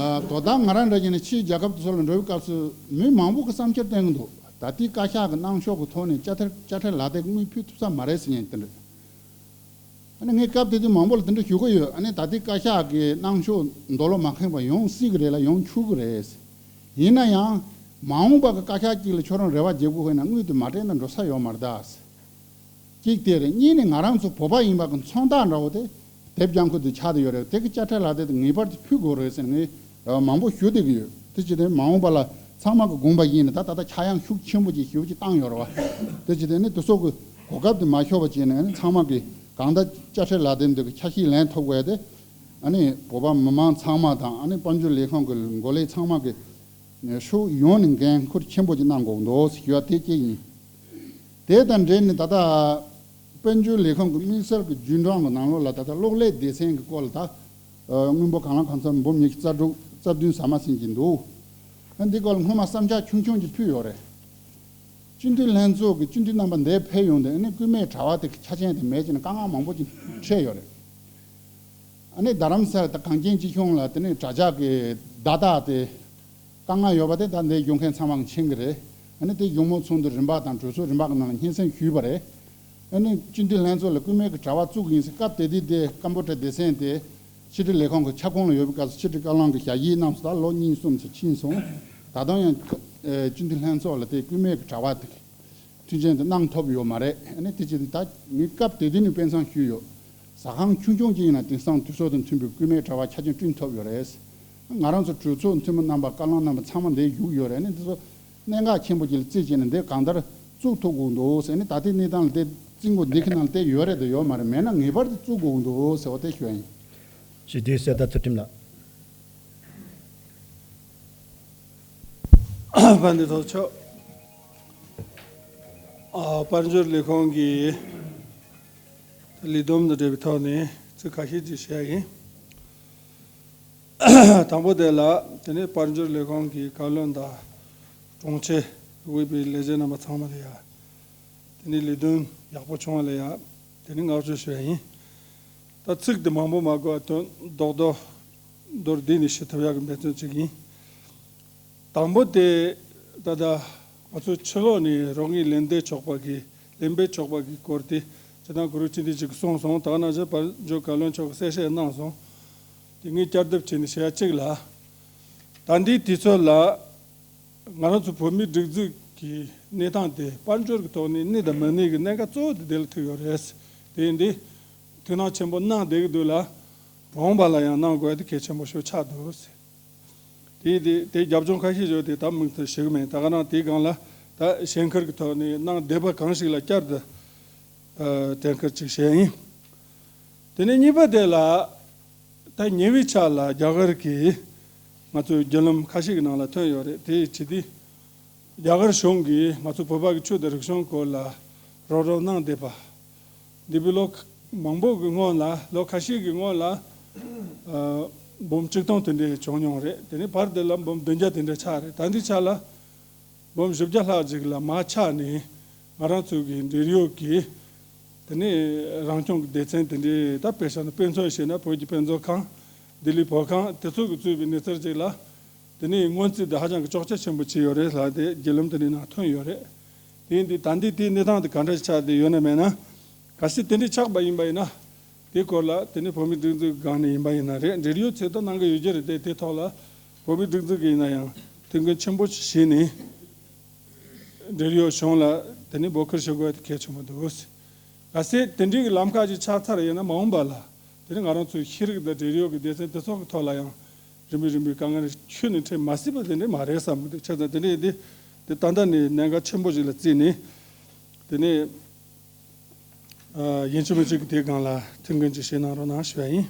ཨ་དོ་བདག་ང་རང་འདྲ་ཡིན་ན་ཕྱིའི་རྒྱལ་ཁབ་དེ་ཚོ་ལ་འགྲོ་བའི་སྐབས་སུ་མི་མང་པོ་གི་བསམ་འཆར་བཏོན་གི་འདུག་ད་ལྟའི་བཀའ་ཤག་གི་གནང་ཕྱོགས་ཀྱི་ཐོག་ནས་དཔྱ་ཁྲལ་དཔྱ་ཁྲལ་ལག་དེབ་དངུལ་ཕུལ་ཐུབ་ས་མ་རེད་ཟེར་མཁན་དེ་འདྲ། ཨ་ནི་ངས་སྐབས་དེ་དུས་མང་པོ་ལ་དེ་འདྲ་ཞུ་གི་ཡོད། ཨ་ནི་ད་ལྟའི་བཀའ་ཤག་གི་གནང་ཕྱོགས་འདོད་བློ་མ་ཁེངས་པ་ཡོང་སྲིད་གི་རེད་ལ་ཡོང་ཆོག་གི་རེད། ཡིན་ན་ཡང་མ་འོངས་པ་གི་བཀའ་ཤག་གཅིག་ལ་ཁྱོད་རང་རེ་བ་རྒྱབ་དགོས་ན་དངུལ་དེ་མ་སྤྲད་ན་འགྲོ་ས་ཡོད་མ་རེད་ད། གཅིག་དེ་རེད། གཉིས་ནི་ང་རང་ཚོ་བོད་པ་ཡིན་པ་གི་མཚོན་རྟགས་འདྲ་བོ་དེ་དེབ་རྒྱང་ཁུ་དེ་ཆགས་བསྡད་ཡོད་རེད། དེ་གི་དཔྱ་ཁྲལ་ལག་དེབ་དེ་ངེས་པར་དུ་ཕུལ་དགོས་རེད་ཟེར་ནས་ངས་མང་པོ་ཞུ་བསྡད་ཀྱི་ཡོད། དེ་ཅི་སྟེ་མ་འོངས་པ་ལ་ཚང་མ་གི་དགོངས་པ་ཡིན་ན་ད་ད་ལྟ་ཆག་ཡང་ཤུགས་ཆེན་པོ་ཅིག་ཞེ་པོ་ཅིག་བཏང་ཡོད་རེད་བ། དེ་ཅི་སྟེ་ནི་དེ་ཚོ་གི་གོ་སྐབས་དེ་མ་ཤོར་བ་བྱས་ནས་ཚང་མ་གི་གང་ལྟར་དཔྱ་ཁྲལ་ལག་དེབ་འདི་གི་ཆ་ཤས་ལེན་ཐུབ་དགོས་ཏེ། ཨ་ནི་བོད་པ་མི་མང་ཚང་མ་དང་ཨ་ནི་དཔལ་འབྱོར་ལས་ཁང་གི་འགོ་ལས་ཚང་མ་གི་ཕྱོགས་ཡོངས་ནས་འགན་འཁུར་ཆེན་པོ་ཅིག་གནང་དགོས་འདུག་ཞུ་བ་དེ་གཅིག་ཡིན། དེ་དང་འབྲེལ་ནས་ད་ལྟ་དཔལ་འབྱོར་ལས་ཁང་གི་དམིགས་བསལ་གྱི་རྒྱུན་གྲངས་ཀྱི་ནང་ལོགས་ལ་ད་ལྟ་གློག་ཀླད་སྡེ་ཚན་གྱི་སྐོར་ལ་ད་ཨ་སྔོན་པོ་གང་ལ་གང་འཚམ་འབུམ་ཉི་ཤུ་རྩ་དྲུག་རྩ་བདུན་ཟ་མ་ཟིན་གྱི་འདུག་ཨ་འདི་སྐོར་ལ་སྔོན་མ་བསམ་འཆར་ཆུང་ཆུང་ཅིག་ཕུལ་ཡོད་རེད། སྤྱི་འཐུས་ལྷན་ཚོགས་ཀྱི་སྤྱི་འཐུས་རྣམ་པ་འདིར་ཕེབས་ཡོང་དུས་ཨ་ནི་སྐུད་མེད་དྲ་བ་དེ་གི་ཆ་རྐྱེན་དེ་མེད་ཅེ་ན་དཀའ་ངལ་མང་པོ་ཅིག་འཕྲད་ཡོད་རེད། ཨ་ནི་རྡ་རམ་ས་ལ་ད་གངས་ཅན་སྐྱིད་གཤོངས་ལ་དེ་ནི་དྲ་ཇག་གི་བརྡ་རྟགས་དེ་དཀའ་ངལ་ཡོད་པ་དེ་ད་འདིར་བཞུགས་མཁན་ཚང་མ་གིས་མཁྱེན་གི་རེད། ཨ་ནི་དེ་གཞུང་མང་ཚོགས་འདུ་རིམ་པ་དང་གྲོས་ཚོགས་རིམ་པ་གི་ནང་ལ་སྙན་སེང་ཞུས་པ་རེད། ཨ་ནི་སྤྱི་འཐུས་ལྷན་ཚོགས་ལ་སྐུད་མེད་ཀྱི་དྲ་བ་བཙུགས་ཡིན་ཟེར། སྐབས་དེ་དུས་དེ་ཀམ་པུ་ཊར་སྡེ་ཚན་དེ་ཕྱི་དྲིལ་ལས་ཁང་གི་ཁྱབ་ཁོངས་ལ་ཡོད་པའི་སྐབས་སུ་ཕྱི་དྲིལ་བཀའ་བློན་གྱིས་ཞལ་བཞེས་གནང་སོང་། ད་ལོ་གཉིས་གསུམ་ཙམ་ཕྱིན་སོང་། ད་དུང་ཡང་ཨ་སྤྱི་འཐུས་ལྷན་ཚོགས་ལ་དེ་སྐུད་མེད་ཀྱི་དྲ་བ་དེ་མཐུན་རྐྱེན་དེ་གནང་ཐུབ་ཡོད་མ་རེད། ཨ་ནི་དེ་ཅི་སྟེ་ད་ངས་སྐབས་དེ་དུས་ནས་དཔེ་མཚོན་ཞུས་ཡོད། ཟ་ཁང་ཆུང་ཆུང་ཅིག་ཡིན་ན་དེང་སང་དུས་ཚོད་དང་མཐུན་པའི་སྐུད་མེད་དྲ་བ་ཆ་རྐྱེན་བསྐྲུན་ཐུབ་ཡོད་རེད། ང་རང་ཚོ་གྲོས་ཚོགས་འཐུས་མི་རྣམ་པ་བཀའ་བློན་རྣམ་པ་ཚང་མ་འདིར་བཞུགས་ཡོད་རེད། ཨ་ནི་འདི་ཚོ་གནད་འགག་ཆེན་པོ་ཅིག་ལ་བརྩིས་བྱས་ནས་འདི་གང་ལྟར་བཙུགས་ཐུབ་དགོས་འདུག་ཟེར་ནས། ད་ལྟའི་གནས་སྟངས་ལ་དེ་རྩིས་འགོ་འདི་གི་ནང་ལ་དེ་ཡོད་རེད་དང་ཡོད་མ་རེད། མེད་ན་ངེས་པར་དུ་བཙུགས་དགོས་འདུག་ཟེར་བ་དེ་ཞུ་ཡ་ཡིན། སྤྱི་འཐུས་གསེར་རྟ་ཚུལ་ཁྲིམས་ལགས། དཔལ་ལྡན་ཚོགས་གཙོ། ཨ་དཔལ་འབྱོར་ལས་ཁང་གི་ལས་བསྡོམས་དང་འབྲེལ་བའི་ཐོག་ནས་ཚིག་ཁ་ཤས་ཅིག་བཤད་ཡིན། དང་པོ་དེ་ལ་དེ་ནས་དཔལ་འབྱོར་ལས་ཁང་གི་བཀའ་བློན་དང་དྲུང་ཆེ་དབུས་པའི་ལས་བྱེད་རྣམ་པ་ཚང་མ་ལ་ཡ། དེ་ནས་ལས་དོན་ཡག་པོ་བྱུང་བ་ལ་ཡ། དེ་ནས་བསྔགས་བརྗོད་ཞུ་ཡ་ཡིན། ད་ཚིག་དེ་མང་པོ་མ་དགོས་པ་དོན་རྡོག་རྡོག་མདོར་བསྡུས་ནས་ཞུ་ཐུབ་ཡག་གི་འབད་བརྩོན་བྱེད་ཀྱི་ཡིན། དང་པོ་དེ་ད་ལྟ་ང་ཚོ་ཕྱི་ལོགས་ནས་རོགས་དངུལ་ལེན་བསྡད་ཆོག་པ་གི་ལེན་པའི་ཆོག་པ་གི་སྐོར་དེ་སྤྱིར་བཏང་གུ་རུ་སྤྱི་འཐུས་ཅིག་གིས་གསུངས་སོང་། ད་ག་ནང་བཞིན་དཔལ་འབྱོར་བཀའ་བློན་མཆོག་གིས་གསལ་བཤད་གནང་སོང་། དེ་ངས་བསྐྱར་ཟློས་བྱས་ནས་བཤད་ཡ་གཅིག་ལ། ད་ལྟའི་དུས་ཚོད་ལ་ང་རང་ཚོ་བོད་མིའི་སྒྲིག་འཛུགས་ གི་གནས་སྟངས་དེ་དཔལ་འབྱོར་གྱི་ཐོག་ནས་གནས་དང་མི་གནས་ཀྱི་གནད་འགག་གཙོ་བོ་དེ་དེ་ལ་ཐུག་ཡོད་རེད། དེ་ཡིན་དུས་ཐུགས་སྣང་ཆེན་པོ་གནང་བསྡད་ཀྱི་འདུག་ལ། འོངས་པ་ལ་ཡང་གནང་དགོས་དེ་གལ་ཆེན་པོ་ཞིག་ཆགས་འདུག། དེ་དེ་དེ་རྒྱབ་ལྗོངས་ཁ་ཤས་ཡོད་དེ་ད་མིང་དུ་ཞུ་གི་མེད། ད་ག་རང་དེའི་སྒང་ལ་ད་ཞལ་མཁར་གྱི་ཐོག་ནས་གནང་བསྡད་པ་གང་ཞིག་ལ་བསྐྱར་དུ་ཨ་དེ་མཁར་ཅིག་བྱས་ཡིན། དེ་ནས་གཉིས་པ་དེ་ལ་ད་ཉེ་བའི་ཆར་ལ་རྒྱ་གར་གྱི་ང་ཚོའི་བརྒྱུད་ལམ་ཁ་ཤས་ཀྱི་ནང་ལ་ཐོན་ཡོད་རེད། དེ་ཡི་ཆེད་དུ་རྒྱ་གར་གཞུང་གིས་ང་ཚོ་བོད་པ་གི་ཆོས་དང་རིག་གཞུང་སྐོར་ལ་རོགས་རམ་གནང་བསྡད་པ། འདས་པའི་ལོ་མང་པོ་གི་སྔོན་ལ་ལོ་ཁ་ཤས་ཀྱི་སྔོན་ལ་ཨ་འབུམ་ཆིག་སྟོང་དེ་འདྲས་བྱུང་མྱོང་རེད། དེ་ནས་བར་དེ་ལ་འབུམ་བདུན་བརྒྱ་དེ་འདྲས་ཆགས་རེད། ད་ལྟའི་ཆ་ལ་འབུམ་བཞི་བརྒྱ་ལྷག་ཅིག་ལ་མར་ཆག་ནས་ང་རང་ཚོ་གི་འབྲེལ་ཡོད་ཀྱི་དེ་ནས་རང་སྐྱོང་གི་སྡེ་ཚན་དེ་འདྲས་ད་དཔེ་བཞག་ན་དཔེ་མཚོན་བྱས་ན་བོད་ཀྱི་དཔེ་མཛོད་ཁང་། ལྡི་ལི་བོད་ཁང་དེ་ཚོ་གིས་གཙོས་པའི་གནས་ཚུལ་ཅིག་ལ་དེ་ནས་སྔོན་རྩིས་དེ་ཧ་ཅང་གི་ཅོག་ཆ་ཆེན་པོ་བྱས་ཡོད་རེད་ལ། དེ་བརྒྱུད་ལམ་དེ་འདྲའི་ནང་ཐོན་ཡོད་རེད། དེ་ཡིན་དུས་ད་ལྟའི་དེའི་གནས་སྟངས་དེ་ག་འདྲ་ཆགས་བསྡད་ཡོད་ན་མེད་ན། གལ་སྲིད་དེ་འདྲའི་ཆགས་པ་ཡིན་པ་ཡིན་ན། དེའི་སྐོར་ལ་དེ་ནི་བོད་མིའི་སྒྲིག་འཛུགས་སྒང་ནས་ཡིན་པ་ཡིན་ན་རེད། འབྲེལ་ཡོད་ཚོད་ལྟ་གནང་གི་ཡོད་ཀྱི་རེད་དེ། དེའི་ཐོག་ལ་བོད་མིའི་སྒྲིག་འཛུགས་ཀྱིས་ཡིན་ན་ཡང་ཐུགས་འགན་ཆེན་པོ་ཞིག་བཞེས་ནས་འབྲེལ་ཡོད་གཞུང་ལ་དེ་ནི་འབོད་སྐུལ་ཞུ་དགོས་དེ་གལ་ཆེན་པོ་འདུག། གལ་སྲིད་དེ་འདྲའི་གི་ལམ་ཁ་ཅིག་ཆགས་ཚར་ཡིན་ན་མ་འོངས་པ་ལ་དེ་ནི་ང་རང་ཚོའི་ཤེས་རིག་དང་འབྲེལ་ཡོད་ཀྱི་སྡེ་ཚན་དེ་ཚོ་གི་ཐོག་ལ་ཡང་རིམ་པས་རིམ་པས་དཀའ་ངལ་ཁྱོན་ནས་འཕྲད་མ་སྲིད་པ་དེ་འདྲ་མ་རེད་བསམ་གི་འདུག། བྱས་ཙང་དེ་འདྲ་ཡིན་དུས་དེ་ད་ལྟ་ནས་གནད་འགག་ཆེན་པོ་ཞིག་ལ་བརྩིས་ནས་དེ་ནས། ཨ་ཡིན་གཅིག་མིན་གཅིག་གི་དེའི་སྒང་ལ་ཐུགས་འགན་ཅིག་བཞེས་གནང་རོགས་གནང་ཞུ་བ་ཡིན།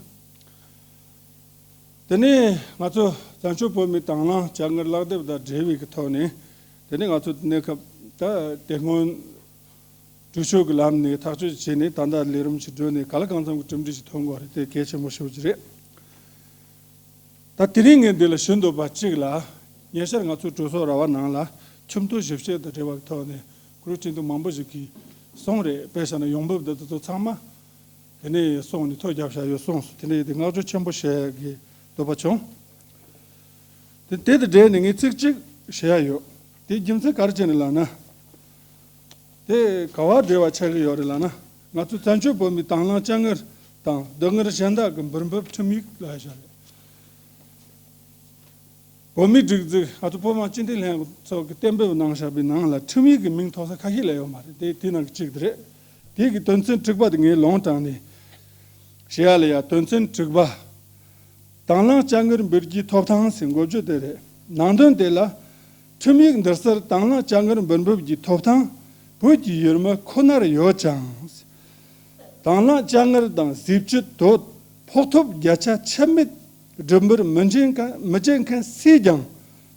དེ་ནས་ང་ཚོ་བཙན་བྱོལ་བོད་མིའི་དང་བླངས་བཅའ་ལྔར་ལག་དེབ་དང་འབྲེལ་བའི་གི་ཐོག་ནས་དེ་ནས་ང་ཚོ་གནས་སྐབས་ད་དེ་སྔོན་གྲོས་ཆོད་ཀྱི་ལམ་ནས་ཐག་གཅོད་བྱས་ནས་ད་ལྟ་ལས་རིམ་ཞིག་བགྲོད་ནས་ག་ལ་གང་འཚམ་གྱི་གྲུབ་འབྲས་ཞིག་ཐོན་དགོས་རེད། དེ་གལ་ཆེན་པོ་ཞེ་པོ་ཅིག་རེད། ད་དེ་རིང་ངས་འདི་ལ་ཞུ་འདོད་པ་གཅིག་ལ། ཉེ་ཆར་ང་ཚོའི་གྲོས་ཚོགས་ར་བ་ནང་ལ་ཁྱིམ་ཐོག་ཞིབ་བཤེར་དང་འབྲེལ་བའི་ཐོག་ནས་གུ་རུ་ཁྲིན་ཏུ་མང་པོ་ཞིག་གིས་གསུངས་རེད། དཔེ་བཞག་ན་ཡོང་འབབ་འདི་ཚོ་ཚང་མ་དེ་ནས་སོང་ནས་ཐོ་བརྒྱབ་བཞག་ཡོད་གསུངས་སོང་། དེ་ནས་དེ་བསྔགས་བརྗོད་ཆེན་པོ་བྱེད་ཡག་གི་འདོད་པ་བྱུང་། དེ་དེ་དང་འབྲེལ་ནས་ངས་ཚིག་གཅིག་བཤད་ཡག་ཡོད། དེའི་རྒྱུ་མཚན་ག་རེ་བྱས་ནས་ལབ་ན། དེ་ག་བ་འབྲེལ་བ་ཆགས་ཀྱི་ཡོད་རེད་ལབ་ན། ང་ཚོ་བཙན་བྱོལ་བོད་མིའི་དང་བླངས་བཅའ་ངར་དང་སྡུག་བསྔལ་གཞན་དག་གི་འབུལ་འབབ་ཁྲིམས་ཡིག་ལ་བཞག་རེད། བོད་མིའི་སྒྲིག་འཛུགས་ང་ཚོ་བོད་མི་སྤྱི་འཐུས་ལྷན་ཚོགས་ཀྱིས་གཏན་འབེབས་གནང་བཞག་པའི་ནང་ལ་ཁྲིམས་ཡིག་གི་མིང་ཐོགས་ས་ཁ་ཤས་ལས་ཡོད་མ་རེད། དེ་དེའི་ནང་གི་གཅིག་དེ་རེད། དེ་གི་དོན་ཚན་དྲུག་པ་དེ་ངས་ལུང་དྲངས་ནས་བཤད་ཡག་ལ་ཡ། དོན་ཚན་དྲུག་པ། དང་བླངས་བཅའ་ངར་འབུལ་རྒྱུའི་ཐོབ་ཐང་ཟེར་འགོ་བརྗོད་དེ་རེད། ནང་དོན་དེ་ལ། ཁྲིམས་ཡིག་འདི་ལྟར་དང་བླངས་བཅའ་ངར་འབུལ་འབབ་ཀྱི་ཐོབ་ཐང་བོད་ཀྱི་ཡུལ་མི་ཁོ་ནར་ཡོད་ཅིང་། དང་བླངས་བཅའ་ངར་དང་གཟི་བརྗིད་དོད་ཕོགས་ཐོབ་བརྒྱ་ཆ་ཆ་མེད་སྒྲུབ་འབུལ་མི་བྱེད་མཁན་མི་བྱེད་མཁན་སུས་ཀྱང་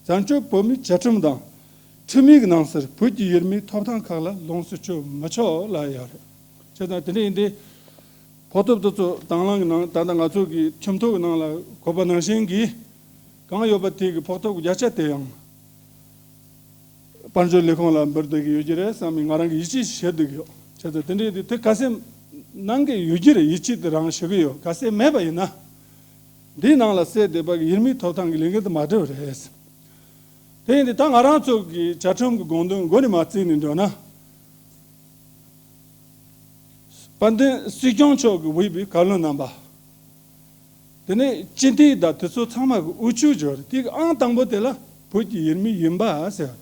བཙན་བྱོལ་བོད་མིའི་བཅའ་ཁྲིམས་དང་ཁྲིམས་ཡིག་ནང་གསལ་བོད་ཀྱི་ཡུལ་མིའི་ཐོབ་ཐང་ཁག་ལ་ལོངས་སུ་སྤྱོད་མི་ཆོག་ལབ་ཡོད་རེད། བྱས་ཙང་དེ་འདྲ་ཡིན་དུས། ཕོགས་ཐོབ་དེ་ཚོ་དང་བླངས་ཀྱི་ནང་ད་ལྟ་ང་ཚོ་གི་ཁྱིམ་ཐོག་གི་ནང་ལ་བཀོད་པ་ནང་བཞིན་གྱི་གང་ཡོད་པ་དེ་གི་ཕོགས་ཐོབ་ཀྱི་བརྒྱ་ཆ་དེ་ཡང་དཔལ་འབྱོར་ལས་ཁུངས་ལ་འབུལ་བསྡད་ཀྱི་ཡོད་ཀྱི་རེད་བསམ་མི་ང་རང་གི་ཡིད་ཆེས་བྱེད་བསྡད་ཀྱི་ཡོད། བྱས་ཙང་དེ་འདྲའི་དེ་དེ་ཁ་སེམས་ནང་གི་ཡོད་ཀྱི་རེད། ཡིད་ཆེས་དེ་རང་ཞུ་གི་ཡོད། ཁ་སེམས་མེད་པ་ཡིན་ན་འདིའི་ནང་ལ་གསལ་བསྡད་པ་གི་ཡུལ་མིའི་ཐོབ་ཐང་གི་ལས་འགན་དེ་མ་འགྲུབ་རེད། དེ་ཡིན་དུས་ད་ང་རང་ཚོ་གི་བཅའ་ཁྲིམས་ཀྱི་དགོངས་དོན་མགོ་ནས་མར་བརྩིས་ནས་འགྲོ་ན། དཔལ་ལྡན་སྲིད་སྐྱོང་མཆོག་གིས་འོས་པའི་བཀའ་བློན་རྣམ་པ། དེ་ནས་སྤྱི་འཐུས་དང་དེ་ཚོ་ཚང་མ་གི་དབུ་ཁྱུད་འབྱོར་དེ་གི་ཨང་དང་པོ་དེ་ལ་བོད་ཀྱི་ཡུལ་མི་ཡིན་པ་ཟེར།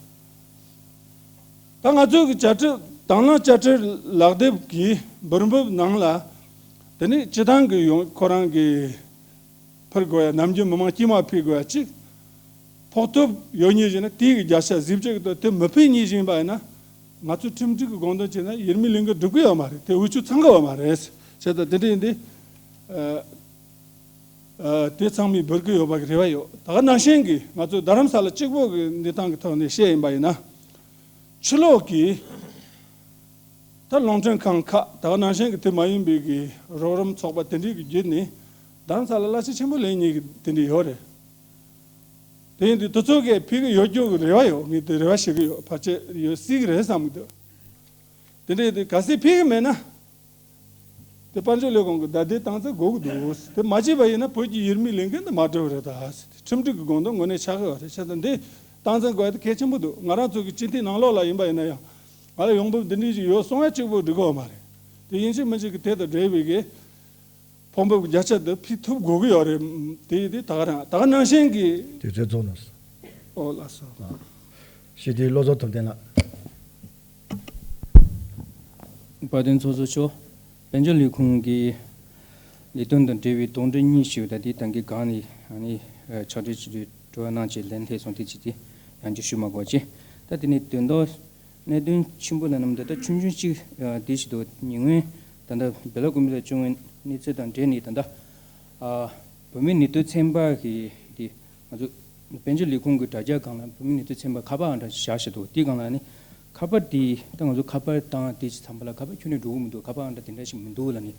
ད་ང་ཚོ་གི་བཅའ་ཁྲིམས་དང་བླངས་བཅའ་ཁྲིམས་ལག་དེབ་ཀྱི་འབུལ་འབབ་ནང་ལ་དེ་ནས་སྤྱི་བཏང་གི་ཡོང་ཁོ་རང་གི་ཕུལ་དགོས་ཡ། ནམ་རྒྱུན་མི་མང་དཀྱུས་མ་ཕུལ་དགོས་ཡ་གཅིག་ཕོགས་ཐོབ་ཡོད་ཉིད་བཞིན་ན་དེའི་གི་བརྒྱ་ཆ་གཟི་བརྗིད་ཀྱི་དོན་དེ་མི་ཕུལ་ཉིད་བཞིན་པ་ཡིན་ན། ང་ཚོ་ཁྲིམས་སྒྲིག་གི་དགོངས་དོན་བྱས་ན་ཡུལ་མིའི་ལས་འགན་སྒྲུབ་ཀྱི་ཡོད་མ་རེད། དེ་འུ་ཆོ་ཚང་གི་ཡོད་མ་རེད། བྱས་ཙང་དེ་འདྲ་ཡིན་དུས། ཨ་ཨ་དེ་ཚང་མས་འབུལ་གྱི་ཡོད་པ་གི་རེ་བ་ཡོད། ད་ག་ནང་བཞིན་གྱི་ང་ཚོ་རྡ་རམ་ས་ལ་གཅིག་པོ་གི་གནས་སྟངས་ཀྱི་ཐོག་ནས་བཤད་ཡིན་པ་ཡིན་ན། ཕྱི་ལོགས་ཀྱི་ད་རླུང་འཕྲིན་ཁང་ཁག་ད་ག་ནང་བཞིན་གྱི་དེ་མ་ཡིན་པའི་གི་རོགས་རམ་ཚོགས་པ་དེ་འདྲའི་གི་བརྒྱུད་ནས་རྡ་རམ་ས་ལ་གླ་ཆ་ཆེན་པོ་ལེན་མཁན་གྱི་དེ་འདྲ་ཡོད་རེད། དེ་ཡིན་དུས་དེ་ཚོ་གས་ཕུལ་གི་ཡོད་རྒྱུ་གི་རེ་བ་ཡོད། ངས་དེ་རེ་བ་བྱེད་གི་ཡོད། ཕལ་ཆེར་ཡོད་སྲིད་གི་རེད་བསམ་གི་འདུག། དེ་འདྲ་ཡིན་དུས་གལ་སྲིད་ཕུལ་གི་མེད་ན། དེ་དཔལ་འབྱོར་ལས་ཁུངས་ཀྱི་བརྡ་དོན་བཏང་ཚར་དགོས་ཀྱི་འདུག། དེ་མ་བྱས་པ་ཡིན་ན་བོད་ཀྱི་ཡུལ་མིའི་ལས་འགན་དེ་མ་འགྲུབ་རེད་ད། ཁྲིམས་སྒྲིག་གི་དགོངས་དོན་དངོས་གནས་ཆགས་ཀྱི་ཡོད་རེད། བྱས་ཙང་འདི་བཏང་ཚར་དགོས་ཡ་དེ་གལ་ཆེན་པོ་འདུག། ང་རང་ཚོ་གི་སྤྱི་འཐུས་ནང་ལོགས་ལ་ཡིན་པ་ཡིན་ན་ཡང་ང་ལ་ཡོང་འབབ་འདི་འདྲ་ཞིག་ཡོད་གསུང་ཡ་གཅིག་པོ་འགྲིག་གི་ཡོད་མ་རེད། དེ་ཡིན་གཅིག་མིན་གཅིག་གི་དེ་དང་འབྲེལ་བའི་གི་ཕོགས་འབབ་ཀྱི་བརྒྱ་ཆ་དེ་ཕུལ་ཐུབ་དགོས་ཀྱི་ཡོད་རེད། དེ་ཡིན་དུས་ད་ག་རང་ད་ག་ནང་བཞིན་གྱི། དུས་ཚོད་རྫོགས་ནས། ཨོ་ལགས་སོ། ཨ། སྤྱི་འཐུས་བློ་བཟང་ཐུབ་བསྟན་ལགས། དཔལ་ལྡན་ཚོགས་གཙོ་མཆོག་དཔལ་འབྱོར་ལས་ཁུངས་ཀྱི་ལས་དོན་དང་འབྲེལ་བའི་དོགས་འདྲི་གཉིས་ཞུས་པ་དེ་ད་གིན་སྒང་ནས་ཨ་ནི་ཕྱག་བྲིས་ཅིག་དྲི་བ་གནང་བྱས་ལན་སླེབས་སོང་། དེ་ཅིག་དེ་ཡང་བསྐྱར་ཞུ་མ་དགོས་ཅི། ད་དེ་ནས་དོན་དག་གནད་དོན་ཆེན་པོ་ལ་ནམ་ད་ལྟ་ཆུང་ཆུང་གཅིག་དེ་ཞིག་འདུག་ཉེ་སྔོན་ད་ལྟ་བེ་ལ་ཀུམ་བི་ལ་བྱུང་བའི་གནས་ཚུལ་དང་འབྲེལ་ནས་ད་ལྟ་ཨ་བོད་མིའི་ནུས་སྟོབས་ཚན་པ་གི་དེ་ང་ཚོ་དཔལ་འབྱོར་ལས་ཁུངས་ཀྱི་དྲ་རྒྱ་སྒང་ལ་བོད་མིའི་ནུས་སྟོབས་ཚན་པ་ཁ་པར་ཨང་གྲངས་བཞག་བཞག་འདུག་དེའི་སྒང་ལ་ནི་ཁ་པར་དེ་ད་ང་ཚོ་ཁ་པར་བཏང་དེ་ཅིག་ཚང་པ་ལ་ཁ་པར་ཁྱོན་ནས་འགྲོ་གི་མི་འདུག་ཁ་པར་ཨང་གྲངས་དེ་འདྲ་ཞིག་མི་འདུག་ལབ་ནི་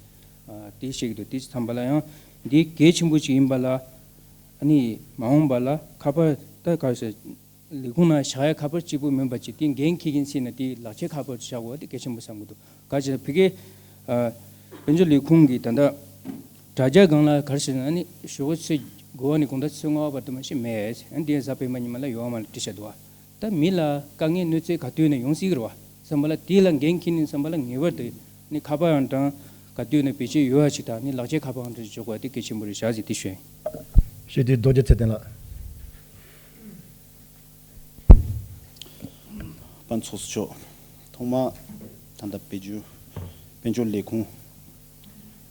ཨ་དེ་བཤད་ཀྱི་འདུག་དེ་ཅིག་ཚང་པ་ལ་ཡང་འདི་གལ་ཆེན་པོ་ཅིག་ཡིན་པ་ལ་ཨ་ནི་མ་འོངས་པ་ལ་ཁ་པར་ད་ག་རེ་ཟེར། ལས་ཁུངས་ནང་བཞག་ཡ་ཁ་པར་གཅིག་པུ་མིན་པ་ཅིག་དེ་འགན་འཁྱེར་མཁན་ཚོས་ན་དེ་ལག་ཁྱེར་ཁ་པར་བཞག་དགོས་དེ་གལ་ཆེན་པོ་བསམ་གྱི་འདུག་ག་ཅི་ཕ་གིའི་ཨ་དཔལ་འབྱོར་ལས་ཁུངས་ཀྱི་ད་ལྟ་དྲ་རྒྱ་སྒང་ལ་ག་རེ་ཟེར་ན་ནི་ཞོགས་ཚེས་དགུ་པ་ནས་དགོང་དག་ཚེས་ལྔ་པ་བར་དུ་མ་ཤི་མེད། ཨ་ནི་དེ་གཟའ་སྤེན་པ་ཉི་མ་ལ་ཡོང་བ་མ་ལ་བྲིས་བཞག་འདུག་ད་མི་ལ་དཀའ་ངལ་གནོད་འཚེ་ག་དུས་ནས་ཡོང་སྲིད་ཀྱི་རེད་བ་བསམ་པ་ལ་དེ་ལ་འགན་འཁྱེར་ནས་བསམ་པ་ལ་ངེས་པར་དུ་ནི་ཁ་པར་ཨང་གྲངས་ག་དུས་ནས་བེད་སྤྱོད་ཡོད་པ་ཞིག་དང་ནི་ལག་ཁྱེར་ཁ་པར་ཨང་གྲངས་ཞིག་འཇོག་དགོས་དེ་གལ་ཆེན་པོ་རེད་བཞག་ཟེར་དེ་ཞུ་ཡིན། ཞུ་དེ་རྡོ་རྗེ་ཚེ་བརྟན་ལགས། དཔལ་ཚོགས་གཙོ་མཆོག་ཐོག་མར་ད་ལྟ་བེད་སྤྱོད་དཔལ་འབྱོར་ལས་ཁུངས་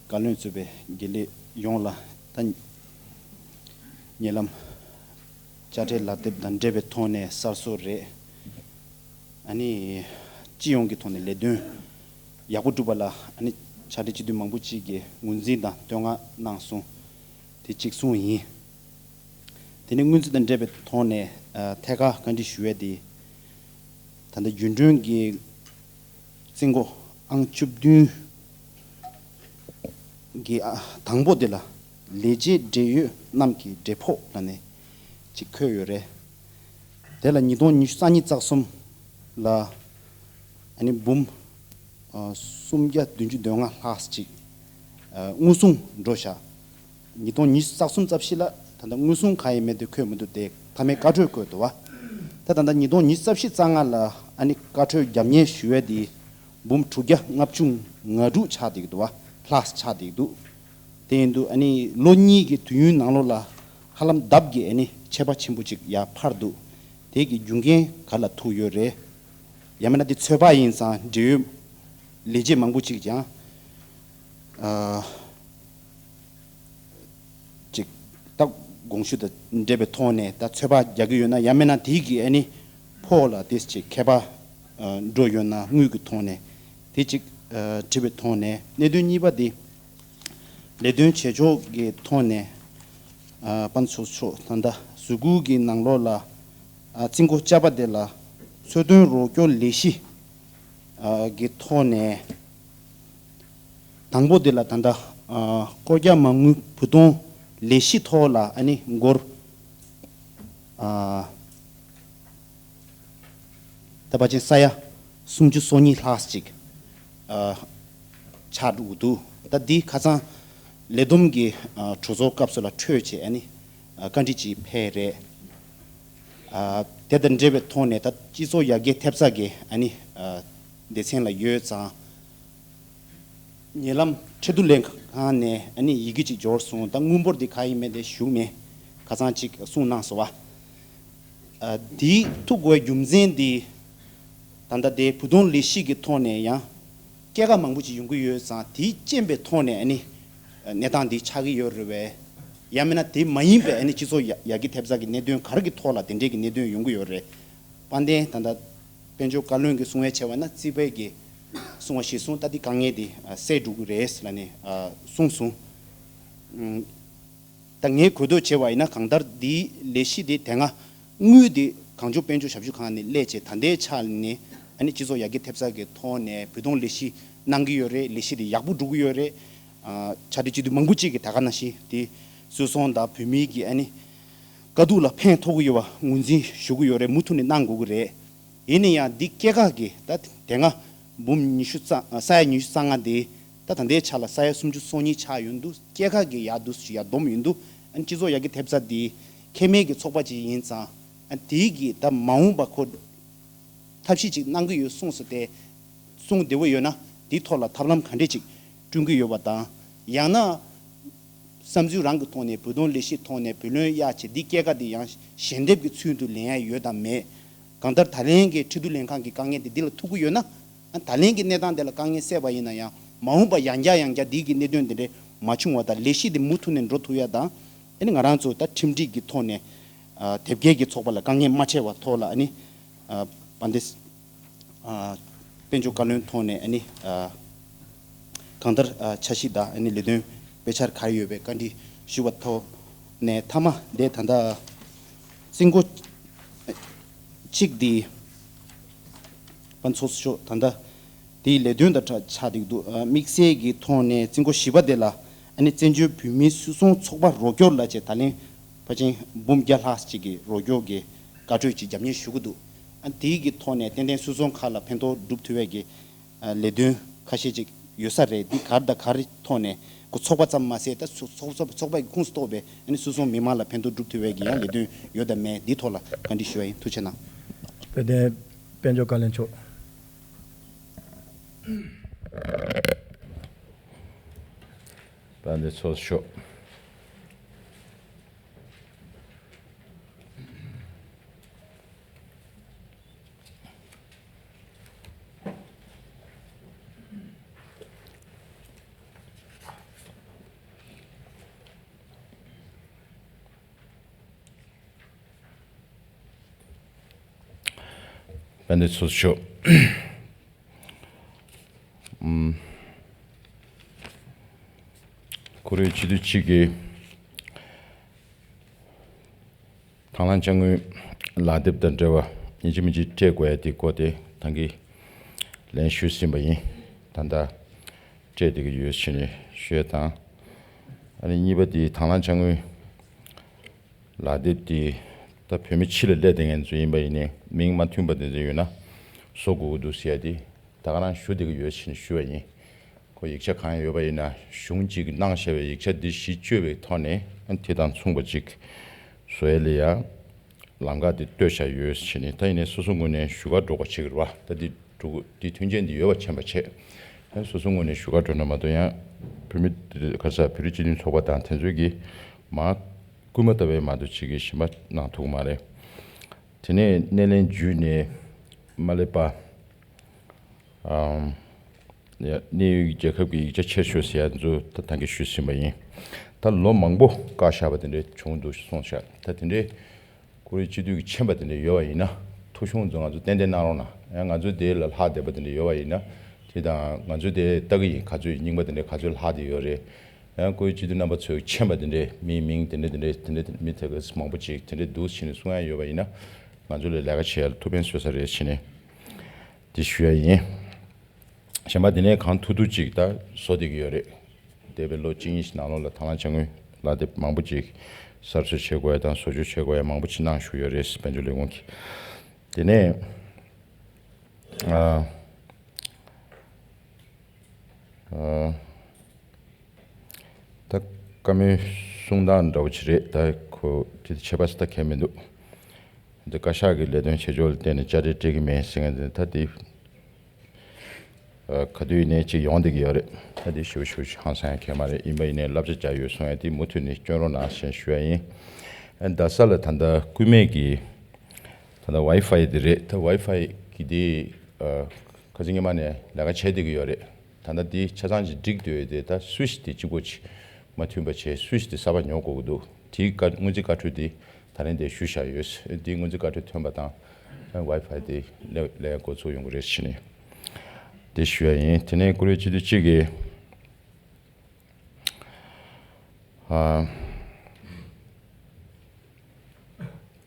བཀའ་བློན་གཙོས་པའི་དགེ་ལས་ཡོངས་ལ་ད་ཉེ་ལམ་དཔྱ་ཁྲལ་ལག་དེབ་དང་འབྲེལ་བའི་ཐོག་ནས་གསར་བཟོ་རེད། ཨ་ནི་སྤྱི་ཡོངས་ཀྱི་ཐོག་ནས་ལས་དོན་ཡག་པོ་བསྒྲུབས་པ་ལ་ཨ་ནི་ཕྱག་སྦྲེལ་སྤྱི་འཐུས་མང་པོ་ཅིག་གིས་ངོས་འཛིན་དང་བསྟོད་བསྔགས་གནང་སོང་། དེ་གཅིག་གསུངས་ཡིན། དེ་ནས་སྔོན་རྩིས་དང་འབྲེལ་བའི་ཐོག་ནས་ཨ་ཐད་ཀར་བཀའ་འདྲི་ཞུ་ཡས་དེ། ད་ལྟ་རྒྱུན་གྲོན་གྱི་རྩིས་འགོ་ཨང་བཅུ་བདུན་གྱི་ཨ་དང་པོ་དེ་ལ་ལས་བྱེད་འབྲེལ་ཡོད་རྣམས་ཀྱི་འབྲེལ་ཕོགས་ལབ་ནས་ཅིག་འཁོད་ཡོད་རེད། དེ་ལ་ཉིས་སྟོང་ཉི་ཤུ་རྩ་གཉིས་རྩ་གསུམ་ལ་ཨ་ནི་འབུམ་ཨ་སུམ་བརྒྱ་བདུན་ཅུ་དོན་ལྔ་ལྷག་ཅིག་ཨ་དངོས་སྲུང་འགྲོ་བཞག་ཉིས་སྟོང་ཉི་ཤུ་རྩ་གསུམ་རྩ་བཞི་ལ་ད་ལྟ་དངོས་སྲུང་གང་ཡང་མེད་དུ་འཁོད་མི་འདུག་དེ་མཐའ་མའི་བཀའ་འཁྲོལ་བཀོད་འདུག་བ། ད་ད་ལྟ་ཉིས་སྟོང་ཉི་ཤུ་རྩ་བཞི་རྩ་ལྔ་ལ་ཨ་ནི་བཀའ་འཁྲོལ་རྒྱབ་གཉེར་ཞུ་ཡས་དེ་འབུམ་དྲུག་བརྒྱ་ལྔ་བཅུ་ང་དྲུག་ཆགས་བསྡད་ཀྱི་འདུག་བ། ལྷག་ཆགས་བསྡད་ཀྱི་འདུག་དེ་ཡིན་དུས་ཨ་ནི་ལོ་གཉིས་ཀྱི་དུས་ཡུན་ནང་ལོགས་ལ་ཧ་ལམ་ལྡབ་ཀྱིས་ཨ་ནི་ཁྱད་པར་ཆེན་པོ་ཅིག་ཡར་འཕར་འདུག་དེ་གི་རྒྱུ་རྐྱེན་ག་ལ་ཐུག་ཡོད་རེད། ཡང་མིན་ན་དེ་ཚོད་དཔག་ཡིན་ཙང་འབྲེལ་ཡོད་ལས་བྱེད་མང་པོ་ཅིག་ཀྱང་ཨ་ཅིག་ད་དགོངས་ཞུ་དང་འབྲེལ་བའི་ཐོག་ནས་ད་ཚོད་དཔག་རྒྱག་གི་ཡོད་ན་ཡང་མིན་ན་དེ་གི་ཨ་ནི་ཕོགས་ལ་དེ་ཅིག་ཁྱད་པར་ཨ་འགྲོ་ཡོད་ན་དངུལ་གྱི་ཐོག་ནས་དེ་ཅིག་ཨ་དྲི་བའི་ཐོག་ནས། གནད་དོན་གཉིས་པ་དེ་ལས་དོན་བྱེད་ཕྱོགས་ཀྱི་ཐོག་ནས་ཨ་དཔལ་ཚོགས་གཙོ་མཆོག་ད་ལྟ་གཟུགས་སྐུའི་གི་ནང་ལོགས་ལ་ཨ་རྩིས་འགོ་བཅའ་པ་དེ་ལ་གསོལ་སྟོན་རོགས་སྐྱོར་ལས་གཞི་ཨ་གི་ཐོག་ནས་དང་པོ་དེ་ལ་ད་ལྟ་ཨ་སྐོར་རྒྱག་མ་དངུལ་བུ་སྟོང་ལས་གཞི་ཐོག་ལ་ཨ་ནི་སྒོར་ཨ་ད་ཕལ་ཆེར་ས་ཡ་སུམ་ཅུ་སོ་གཉིས་ལྷག་ཅིག་ཨ་ཆགས་འགྲོ་གི་འདུག་ད་འདི་ཁ་སང་ལས་བསྡོམས་ཀྱི་ཨ་གྲོས་ཚོགས་སྐབས་སུ་ལ་འཕྲོད་བྱས་ཨ་ནི་ཨ་བཀའ་འདྲི་ཅིག་ཕེབས་རེད། ཨ་དེ་དང་འབྲེལ་བའི་ཐོག་ནས་ད་སྤྱི་ཚོགས་ཡར་རྒྱས་ཐེབས་རྩ་གི་ཨ་ནི་ཨ་སྡེ་ཚན་ལ་ཡོད་ཙང་། ཉེ་ལམ་ཁྲི་འདུ་ལས་ཁང་ནས་ཨ་ནི་ཡི་གེ་ཅིག་འབྱོར་སོང་། ད་དངུལ་འབོར་འདི་ག་ཡིན་མིན་དེ་ཞུ་མེད། ཁ་སང་ཅིག་གསུངས་གནང་སོང་བ། ཨ་དེ་ཐུག་དགོས་རྒྱུ་མཚན་འདི་ད་ལྟ་དེ་བུ་སྟོང་ལས་གཞི་གི་ཐོག་ནས་ཡང་སྐྱེད་ཀ་མང་པོ་ཅིག་ཡོང་གི་ཡོད་ཙང་། དེའི་རྐྱེན་པའི་ཐོག་ནས་ཨ་ནི་གནས་སྟངས་འདི་ཆགས་ཀྱི་ཡོད་རེད་བས། ཡང་མིན་ན་དེ་མ་ཡིན་པའི་ཨ་ནི་སྤྱི་ཚོགས་ཡར་ཡར་རྒྱས་ཐེབས་རྩ་གི་གནད་དོན་ག་རེ་གི་ཐོག་ལ་དེ་འདྲའི་གི་གནད་དོན་ཡོང་གི་ཡོད་རེད། དཔལ་ལྡན་ད་ལྟ་དཔལ་འབྱོར་བཀའ་བློན་གྱིས་གསུང་བའི་ཆེ་བ་ན་རྩིས་པའི་གི་གསུང་བ་གཞིར་བཟུང་ད་འདི་དཀའ་ངལ་འདི་སེལ་འགྲོ་གི་རེད་ལབ་ནས་གསུངས་སོང་། ད་ངས་གོ་ཐོས་བྱས་པ་ཡིན་ན་གང་ལྟར་འདིའི་ལས་གཞི་འདི་དེ་སྔ་དངུལ་འདི་གངས་ལྗོངས་དཔལ་འབྱོར་ཞབས་ཞུ་ཁང་ནས་སླེབས་བྱས་ད་ལྟའི་ཆ་ནས་ཨ་ནི་སྤྱི་ཚོགས་ཡར་རྒྱས་ཐེབས་རྩ་གི་ཐོག་ནས་བུ་སྟོང་ལས་གཞི་གནང་གི་ཡོད་རེད། ལས་གཞི་འདི་ཡག་པོ་འགྲོ་གི་ཡོད་རེད། ཨ་ཕྱག་སྦྲེལ་སྤྱི་འཐུས་མང་པོ་གཅིག་གིས་ད་ག་ནང་བཞིན་དེ་སུད་སོང་དང་བོད་མིའི་གི་ཨ་ནི་དཀའ་སྡུག་ལ་ཕན་ཐོགས་ཀྱི་ཡོད་པ་ངོས་འཛིན་ཞུ་གི་ཡོད་རེད། མུ་མཐུད་ནས་གནང་དགོས་ཀྱི་རེད། ཡིན་ན་ཡང་འདི་སྐྱེད་ཀ་གི་ད་དེ་སྔ་འབུམ་ཉི་ཤུ་རྩ་ས་ཡ་ཉི་ཤུ་རྩ་ལྔ་དེ་ད་ད་ལྟའི་ཆ་ལ་ས་ཡ་སུམ་ཅུ་སོ་གཉིས་ཆགས་ཡོང་དུས་སྐྱེད་ཀ་གི་ཡར་དུ་ཡར་སྡོམ་ཡོང་དུས་ཨ་ནི་སྤྱི་ཚོགས་ཡར་རྒྱས་ཐེབས་རྩ་འདི་ཁེ་མེད་ཀྱི་ཚོགས་པ་ཅིག་ཡིན་ཙང་། ཨ་ནི་དེའི་གི་ད་མ་འོངས་པ་ཁོ་ཐབས་ཤེས་ཅིག་གནང་གི་ཡོད་གསུངས་སོང་སྟེ། གསུང་བདེ་བོ་ཡོད་ན་དེའི་ཐོག་ལ་ཐབས་ལམ་ག་འདྲས་ཅིག་བསྐྲུན་གྱི་ཡོད་པ་དང་། ཡང་ན་བསམ་ཚུལ་རང་གི་ཐོག་ནས་བུ་སྟོང་ལས་གཞིའི་ཐོག་ནས་བུ་ལོན་གཡར་བྱས་འདི་སྐྱེད་ཀ་འདི་ཡང་ཞལ་འདེབས་ཀྱི་ཚུལ་དུ་ལེན་ཡ་ཡོད་དམ་མེད། གང་ལྟར་ད་ལན་གྱི་ཁྲི་འདུ་ལྷན་ཁང་གི་དཀའ་ངལ་འདི་འདི་ལ་ཐུག་གི་ཡོད་ན། ཨ་ ད་ལན་གྱི་གནས་སྟངས་དེ་ལ་དཀའ་ངལ་སེལ་བ་ཡིན་ན་ཡང་མ་འོངས་པ་ཡང་བསྐྱར་ཡང་བསྐྱར་འདི་གི་གནད་དོན་དེ་འདྲ་མ་བྱུང་བ་དང་ལས་གཞི་དེ་མུ་མཐུད་ནས་འགྲོ་ཐུབ་ཡ་དང་ཨ་ནི་ང་རང་ཚོ་ད་ཁྲིམས་སྒྲིག་གི་ཐོག་ནས་དེབ་སྐྱེལ་གྱི་ཚོགས་པ་ལ་དཀའ་ངལ་མ་འཕྲད་པ་ཐོག་ལ་ཨ་ནི་དཔལ་ལྡན་དཔལ་འབྱོར་བཀའ་བློན་ཐོག་ནས་ཨ་ནི་གང་ལྟར་འཆར་གཞི་དང་ཨ་ནི་ལས་དོན་དཔེ་འཆར་ག་རེ་ཡོད་པའི་བཀའ་འདྲི་ཞུ་བ་ཐོག་ནས་མཐའ་མ་དེ་ད་ལྟ་རྩིས་འགོ་གཅིག་འདི་དཔལ་ཚོགས་གཙོ་མཆོག་ད་ལྟ་དེའི་ལས་དོན་དང་ཆ་འདུག་དམིགས་བསལ་གྱི་ཐོག་ནས་རྩིས་འགོ་བཞི་པ་དེ་ལ་ཨ་ནི་བཙན་བྱོལ་བོད་མིའི་སུད་ཚོང་ཚོགས་པ་རོགས་སྐྱོར་ལ་བཅས་ད་ལན་ཕལ་ཆེར་འབུམ་བརྒྱ་ལྷག་ཅིག་གི་རོགས་སྐྱོར་གྱི་བཀའ་གྲོས་ཅིག་རྒྱབ་གཉེར་ཞུ་གི་འདུག་ཨ་དེའི་གི་ཐོག་ནས་ཏན་ཏན་སུད་ཚོང་ཁག་ལ་ཕན་ཐོགས་སྒྲུབ་ཐུབ་པའི་གི་ལས་དོན་ཁ་ཤས་ཅིག་ཡོད་ས་རེད། འདི་ག་རེ་དང་ག་རེ་ཐོག་ནས་ཁོ་ཚོགས་པ་ཙམ་མ་ཟད་ད་ཚོགས་ཚོགས་ཚོགས་པ་གི་ཁོངས་སུ་གཏོགས་པའི་ཨ་ནི་སུད་ཚོང་མི་མང་ལ་ཕན་ཐོགས་སྒྲུབ་ཐུབ་པའི་གི་ཡང་ལས་དོན་ཡོད་དམ་མེད་འདི་ཐོག་ལ་བཀའ་འདྲི་ཞུ་བ་ཡིན། ཐུགས་རྗེ་གནང་། དཔལ་ལྡན་དཔལ་འབྱོར་བཀའ་བློན་མཆོག་དཔལ་ལྡན་ཚོགས་གཙོ་མཆོག་དཔལ་ལྡན་ཚོགས་གཙོ་མཆོག་ཨུམ། ཁོ་རེ་སྤྱི་འཐུས་གཅིག་གིས་དང་བླངས་དཔྱ་དངུལ་ལག་དེབ་དང་འབྲེལ་བ་ཡིན་གཅིག་མིན་གཅིག་སྤྲད་དགོས་ཡ་དེ་སྐོར་དེ་ད་གིན་ལན་ཞུས་ཟིན་པ་ཡིན། ད་ལྟ་སྤྲད་བསྡད་ཀྱི་ཡོད་ཟེར་ནས་ཞུ་ཡ་དང་། ཨ་ནི་གཉིས་པ་དེ་དང་བླངས་དཔྱ་དངུལ་ལག་དེབ་དེ་ད་བོད་མི་ཕྱི་ལ་སླེབས་བསྡད་མཁན་ཚོ་ཡིན་པ་ཡིན་ནའི་མིང་མ་མཐུན་པ་དེ་ཚོ་ཡོད་ན་བཟོ་དགོས་ཀྱི་འདུག་ཟེར་ཡ་དེ་ད་ག་རང་ཞུ་བསྡད་ཀྱི་ཡོད་ཟེར་ནས་ཞུ་བ་ཡིན། ཁོ་ཡིག་ཆ་གང་ཡོད་པ་ཡིན་ན་གཞུང་གཅིག་གིས་གནང་བཞག་པའི་ཡིག་ཆ་འདི་གཞི་བཅོལ་བའི་ཐོག་ནས་དེ་དང་མཚུངས་པ་ཅིག་བཟོ་ཡ་ལ་ཡ་ལམ་ཁ་དེ་བཏོད་བཞག་ཡོད་ཟེར་ནས། ད་ཡིན་ནའི་སོ་སོ་ངོས་ནས་ཞུ་ག་འགྲོ་དགོས་ཅིག་རེད་བ། ད་འདི་འགྲོ་དགོས་འདི་མཐུན་རྐྱེན་འདི་ཡོད་པ་མཁྱེན་པ་བྱས། ཡང་སོ་སོ་ངོས་ནས་ཞུ་ག་འགྲོ་ན་མ་གཏོགས་ཡང་བོད་མི་ག་ས་བོད་རིགས་སྤྱི་མཐུན་ཚོགས་པ་དང་དེ་ཚོས་ཀྱིས་མ་སྐུལ་མ་ལྟ་བའི་མ་གཏོགས་ཅིག་གིས་གཞན་པ་གནང་ཐུབ་ཀྱི་མ་རེད། དེ་ནས་སྣེ་ལེན་བརྒྱུད་ནས་མ་སླེབས་པ། ཨམ། ཡ། གནས་ཡུལ་རྒྱལ་ཁབ་ཀྱི་ཡིག་ཆ་ཁྱད་ཆོས་ཟེར་ཡ་ཚོ་ད་ད་གིན་ཞུས་ཟིན་པ་ཡིན། ད་ལོ་མང་པོ་བཀག་བཞག་པ་དེ་འདྲའི་བྱུང་འདུག་གསུངས་བཞག་ད་དེ་འདྲའི་ཁོ་རའི་སྤྱི་འཐུས་ཀྱི་མཁྱེན་པ་དེ་འདྲ་ཡོད་པ་ཡིན་ན་ཐུགས་གཞུང་ཚོ་ང་ཚོ་ཏན་ཏན་གནང་རོགས་གནང་། ཡང་ང་ཚོའི་དེ་ལ་ལྷག་བསྡད་པ་དེ་འདྲ་ཡོད་པ་ཡིན་ན་དེ་དང་ང་ཚོའི་དེ་ལྟ་གི་ཡིན། ག་ཚོད་རྙིང་པ་དེ་འདྲ་ག་ཚོད་ལྷག་བསྡད་ཡོད་རེད། ཡང་ཁོའི་སྤྱི་འཐུས་རྣམ་པ་ཚོའི་མཁྱེན་པ་དེ་འདྲའི་མིའི་མིང་དེ་འདྲ་དེ་འདྲའི་དེ་འདྲའི་མི་དེ་ག་མང་པོ་ཅིག་དེ་འདྲའི་འདུག་ཟེར་ནས་གསུང་ཡ་ཡོད་པ་ཡིན་ན་ང་ཚོ་ལ་ལས་ཀ་བྱེད་ཡ་ལ་ཐུགས་ཕན་གསོས་ས་རེད་ཟེར་ནས་དེ་ཞུ་ཡ་ཡིན། གཞན་པ་དེ་ནས་གང་ཐུབ་ཐུབ་ཅིག་ད་བཟོ་བསྡད་ཀྱི་ཡོད་རེད། འདས་པའི་ལོ་གཅིག་གཉིས་ཤིག་ནང་ལོགས་ལ་དང་བླངས་དཔྱ་དངུལ་ལག་དེབ་མང་པོ་ཅིག་གསར་བཟོ་བྱེད་དགོས་ཡ་དང་བཟོ་བཅོས་བྱེད་དགོས་ཡ་མང་པོ་ཅིག་གནང་བཞུགས་ཡོད་རེད། དཔལ་འབྱོར་ལས་ཁུངས་ཀྱིས། དེ་ནས་ཨ་ཨ་ད་བཀའ་མོལ་གསུང་སྟངས་འདྲ་བོ་ཅིག་རེད། ད་ཁོ་དེ་ཆད་པ་ད་གང་མི་འདུག་འདི་བཀའ་ཤག་གི་ལས་དོན་བྱེད་ཕྱོགས་ལ་བརྟེན་ནས་དཔྱ་ཁྲལ་སྤྲད་ཀྱི་མེད་ཟེར་མཁན་དེ་ད་དེ་ག་དུས་ནས་ཅིག་ཡོང་བསྡད་ཀྱི་ཡོད་རེད། ད་དེ་ཞུ་ཞུ་ཧང་སང་ཡ་གང་མ་རེད། ཡིན་པ་ཡིན་ནའི་བསླབ་བྱ་བྱ་ཡོད་གསུང་ཡ་དེ་མུ་མཐུད་ནས་སྐྱོན་རོགས་གནང་ཞེས་ཞུ་ཡ་ཡིན། རྡ་ས་ལ་ད་ལྟ་སྐུད་མེད་ཀྱི་ད་ལྟ་ཝའི་ཕའི་དེ་རེད། ད་ཝའི་ཕའི་གི་དེ་ཁ་སང་ཉི་མ་ནས་ལས་ཀ་བྱས་བསྡད་ཀྱི་ཡོད་རེད། ད་ལྟ་དེ་ཆ་ཚང་ཅིག་འགྲིག་འདུག་དེ་ད་སུའི་ཅི་དེ་གཅིག་པོ་ཅིག་མ་མཐུན་པ་བྱས་སུའི་ཅི་དེ་གསར་པ་ཉོ་དགོས་ཀྱི་འདུག་དེའི་བཀའ་སྔོན་རྩིས་བཀའ་འཁྲོལ་དེ་ད་རིང་དེ་ཞུས་བཞག་ཡོད། དེའི་སྔོན་རྩིས་བཀའ་འཁྲོལ་ཐོན་པ་དང་ཝའི་ཕའི་དེ་ལས་ལས་འགོ་ཚུགས་ཡོང་གི་རེད་ཟེར་ནས་དེ་ཞུ་ཡ་ཡིན། དེ་ནས་ཀུ་རེ་སྤྱི་འཐུས་གཅིག་གིས་ཨ་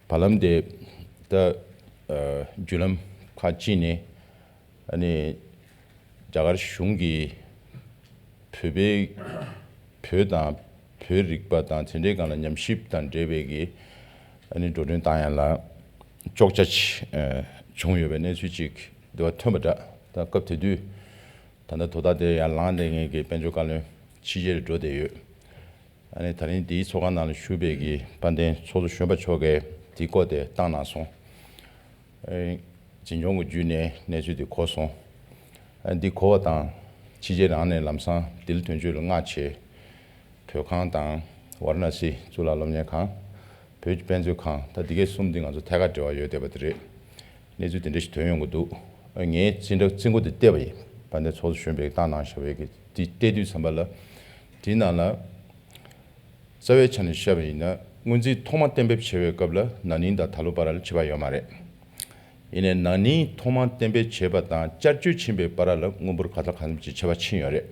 བར་ལམ་དེ་ད་ཨ་བརྒྱུད་ལམ་ཁག་ཅིག་ནས་ཨ་ནི་རྒྱ་གར་གཞུང་གིས་བོད་པའི་བོད་དང་བོད་རིག་པ་དང་དེ་འདྲའི་སྒང་ལ་ཉམས་ཞིབ་དང་འབྲེལ་བའི་གི་ཨ་ནི་འགྲོ་གྲོན་བཏང་ཡ་ལ་གཅོག་ཆ་ཅིག་ཨ་བྱུང་ཡོད་པའི་གནས་ཚུལ་ཅིག་འདི་བ་ཐོན་པ་འདྲ། ད་སྐབས་དེ་དུས་ད་ལྟ་དོ་བདག་དེ་ཡར་ལངས་བསྡད་མཁན་གྱི་དཔལ་འབྱོར་བཀའ་བློན་ཕྱི་རྒྱལ་འགྲོ་བསྡད་ཡོད། ཨ་ནི་ད་རིང་འདིའི་ཚོགས་ཁང་ནང་ལ་བཞུགས་པའི་གི་དཔལ་ལྡན་ཚོགས་གཙོ་གཞོན་པ་མཆོག་གིས་འདིའི་སྐོར་དེ་བཏང་གནང་སོང་། ཨ་འཛིན་སྐྱོང་གི་བརྒྱུད་ནས་གནས་ཚུལ་དེ་གོ་སོང་། ཨ་འདི་གོ་བ་དང་ཕྱི་རྒྱལ་རང་ནས་ལམ་སང་ལྡི་ལི་དོན་གཅོད་ལ་མངགས་བྱས་བོད་ཁང་དང་ཝཱ་ར་ཎ་སི་གཙུག་ལག་སློབ་གཉེར་ཁང་། བོད་ཀྱི་དཔེ་མཛོད་ཁང་། ད་འདི་གའི་གསུམ་འདི་ང་ཚོ་ཐད་ཀར་འབྲེལ་བ་ཡོད་བསྡད་པ་དེ་རེད། གནས་ཚུལ་དེ་འདྲ་ཞིག་ཐོན་ཡོང་གི་འདུག་ངས་འཛིན་གྲྭ་རྩིས་འགོ་དེ་བལྟས་པ་ཡིན། དཔལ་ལྡན་ཚོགས་གཙོ་གཞོན་པས་བཏང་གནང་བཞག་པའི་གི་དེ་བལྟས་དུས་ཙམ་པ་ལ། དེའི་ནང་ལ་རྩ་བའི་ཆ་ནས་བཤད་པ་ཡིན་ན། སྔོན་རྩིས་ཐོག་མ་གཏན་འབེབས་བྱས་པའི་སྐབས་ལ་ན་ནིང་དང་ད་ལོ་བར་ལ་ཁྱད་པར་ཡོད་མ་རེད། ཡིན་ནའི་ན་ནིང་ཐོག་མ་གཏན་འབེབས་བྱས་པ་དང་བསྐྱར་བཅོས་ཕྱིན་པའི་བར་ལ་དངུལ་འབོར་ག་ཚོད་ག་ཙམ་ཅིག་ཁྱད་པར་ཕྱིན་ཡོད་རེད།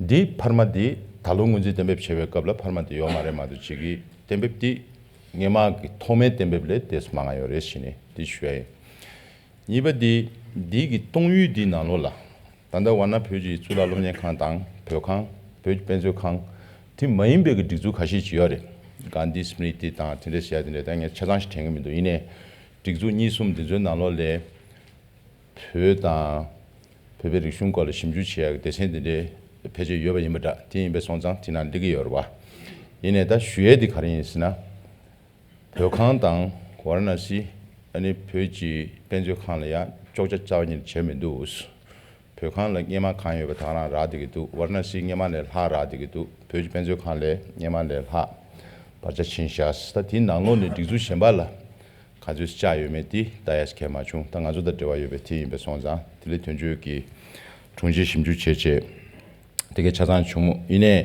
འདི་འཕར་མ་འདི་ད་ལོ་སྔོན་རྩིས་གཏན་འབེབས་བྱས་པའི་སྐབས་ལ་འཕར་མ་འདི་ཡོད་མ་རེད་མ་གཏོགས། གཅིག་གི་གཏན་འབེབས་འདི་སྔོན་མ་གི་ཐོག་མའི་གཏན་འབེབས་ལས་དེ་ཙམ་མང་ང་ཡོད་རེད་ཟེར་ནས་འདི་ཞུ་ཡ་ཡིན། གཉིས་པ་འདི་འདི་གི་གཏོང་ཡུལ་འདི་ནང་ལོགས་ལ། ད་ལྟ་ཝཱ་ཎ་བོད་ཀྱི་གཙུག་ལག་སློབ་གཉེར་ཁང་དང་བོད་ཁང་། བོད་ཀྱི་དཔེ་མཛོད་ཁང་། དེ་མ་ཡིན་པའི་གི་སྒྲིག་འཛུགས་ཁ་ཤས་ཅིག་ཡོད་རེད། གྷན་དྷི་སི་མྲི་ཏི་དང་དེ་འདྲ་ཟེར་ཡ་དེ་འདྲ། ད་ངས་ཆ་ཚང་ཞིག་དྲན་གི་མི་འདུག་ཡིན་ནའི་སྒྲིག་འཛུགས་གཉིས་གསུམ་དེ་ཚོའི་ནང་ལོགས་ལས་བོད་དང་བོད་པའི་རིག་གཞུང་སྐོར་ལ་ཞིབ་འཇུག་བྱེད་ཡ་གི་སྡེ་ཚན་དེ་འདྲའི་ཕལ་ཆེར་ཡོད་པ་ཡིན་པ་འདྲ། དེ་ཡིན་པ་སོང་ཙང་དེ་ནང་སླེབས་ཀྱི་ཡོད་རེད་པ། ཡིན་ནའི་ད་ཞུ་ཡས་དེ་ག་རེ་ཡིན་ཟེར་ན། བོད་ཁང་དང་ཝཱ་ར་ཎ་སི། ཨ་ནི་བོད་ཀྱི་དཔེ་མཛོད་ཁང་ལ་ཡ་ཅོག་ཆ་རྩ་བ་ཉིད་བྱས་མི་འདུག་བོད་ཁང་ལ་སྔོན་མ་གང་ཡོད་པ་ད་ག་རང་རག་བསྡད་ཀྱི་འདུག་ཝཱ་ར་ཎ་སི་སྔོན་མ་ལས་ལྷག་རག་བསྡད་ཀྱི་འདུག་བོད་ཀྱི་དཔེ་མཛོད་ཁང་ལས་སྔོན་མ་ལས་ལྷག་བར་ཆ་ཕྱིན་བཞག་ད་དེའི་ནང་ལོགས་ནས་སྒྲིག་འཛུགས་གཞན་པ་ལ་ག་ཚོད་བཅག་ཡོད་མེད་དེ་ལྟ་ཡ་གལ་མ་བྱུང་། ད་ང་ཚོ་དང་འབྲེལ་བ་ཡོད་པའི་དེ་ཡིན་པ་སོང་ཙང་དེ་ལས་དོན་གཅོད་ཀྱི་དྲུང་ཆེ་ཞིབ་འཇུག་བྱས་བྱས། དེ་གའི་ཆ་ཚང་བྱུང་མོད། ཡིན་ནའི་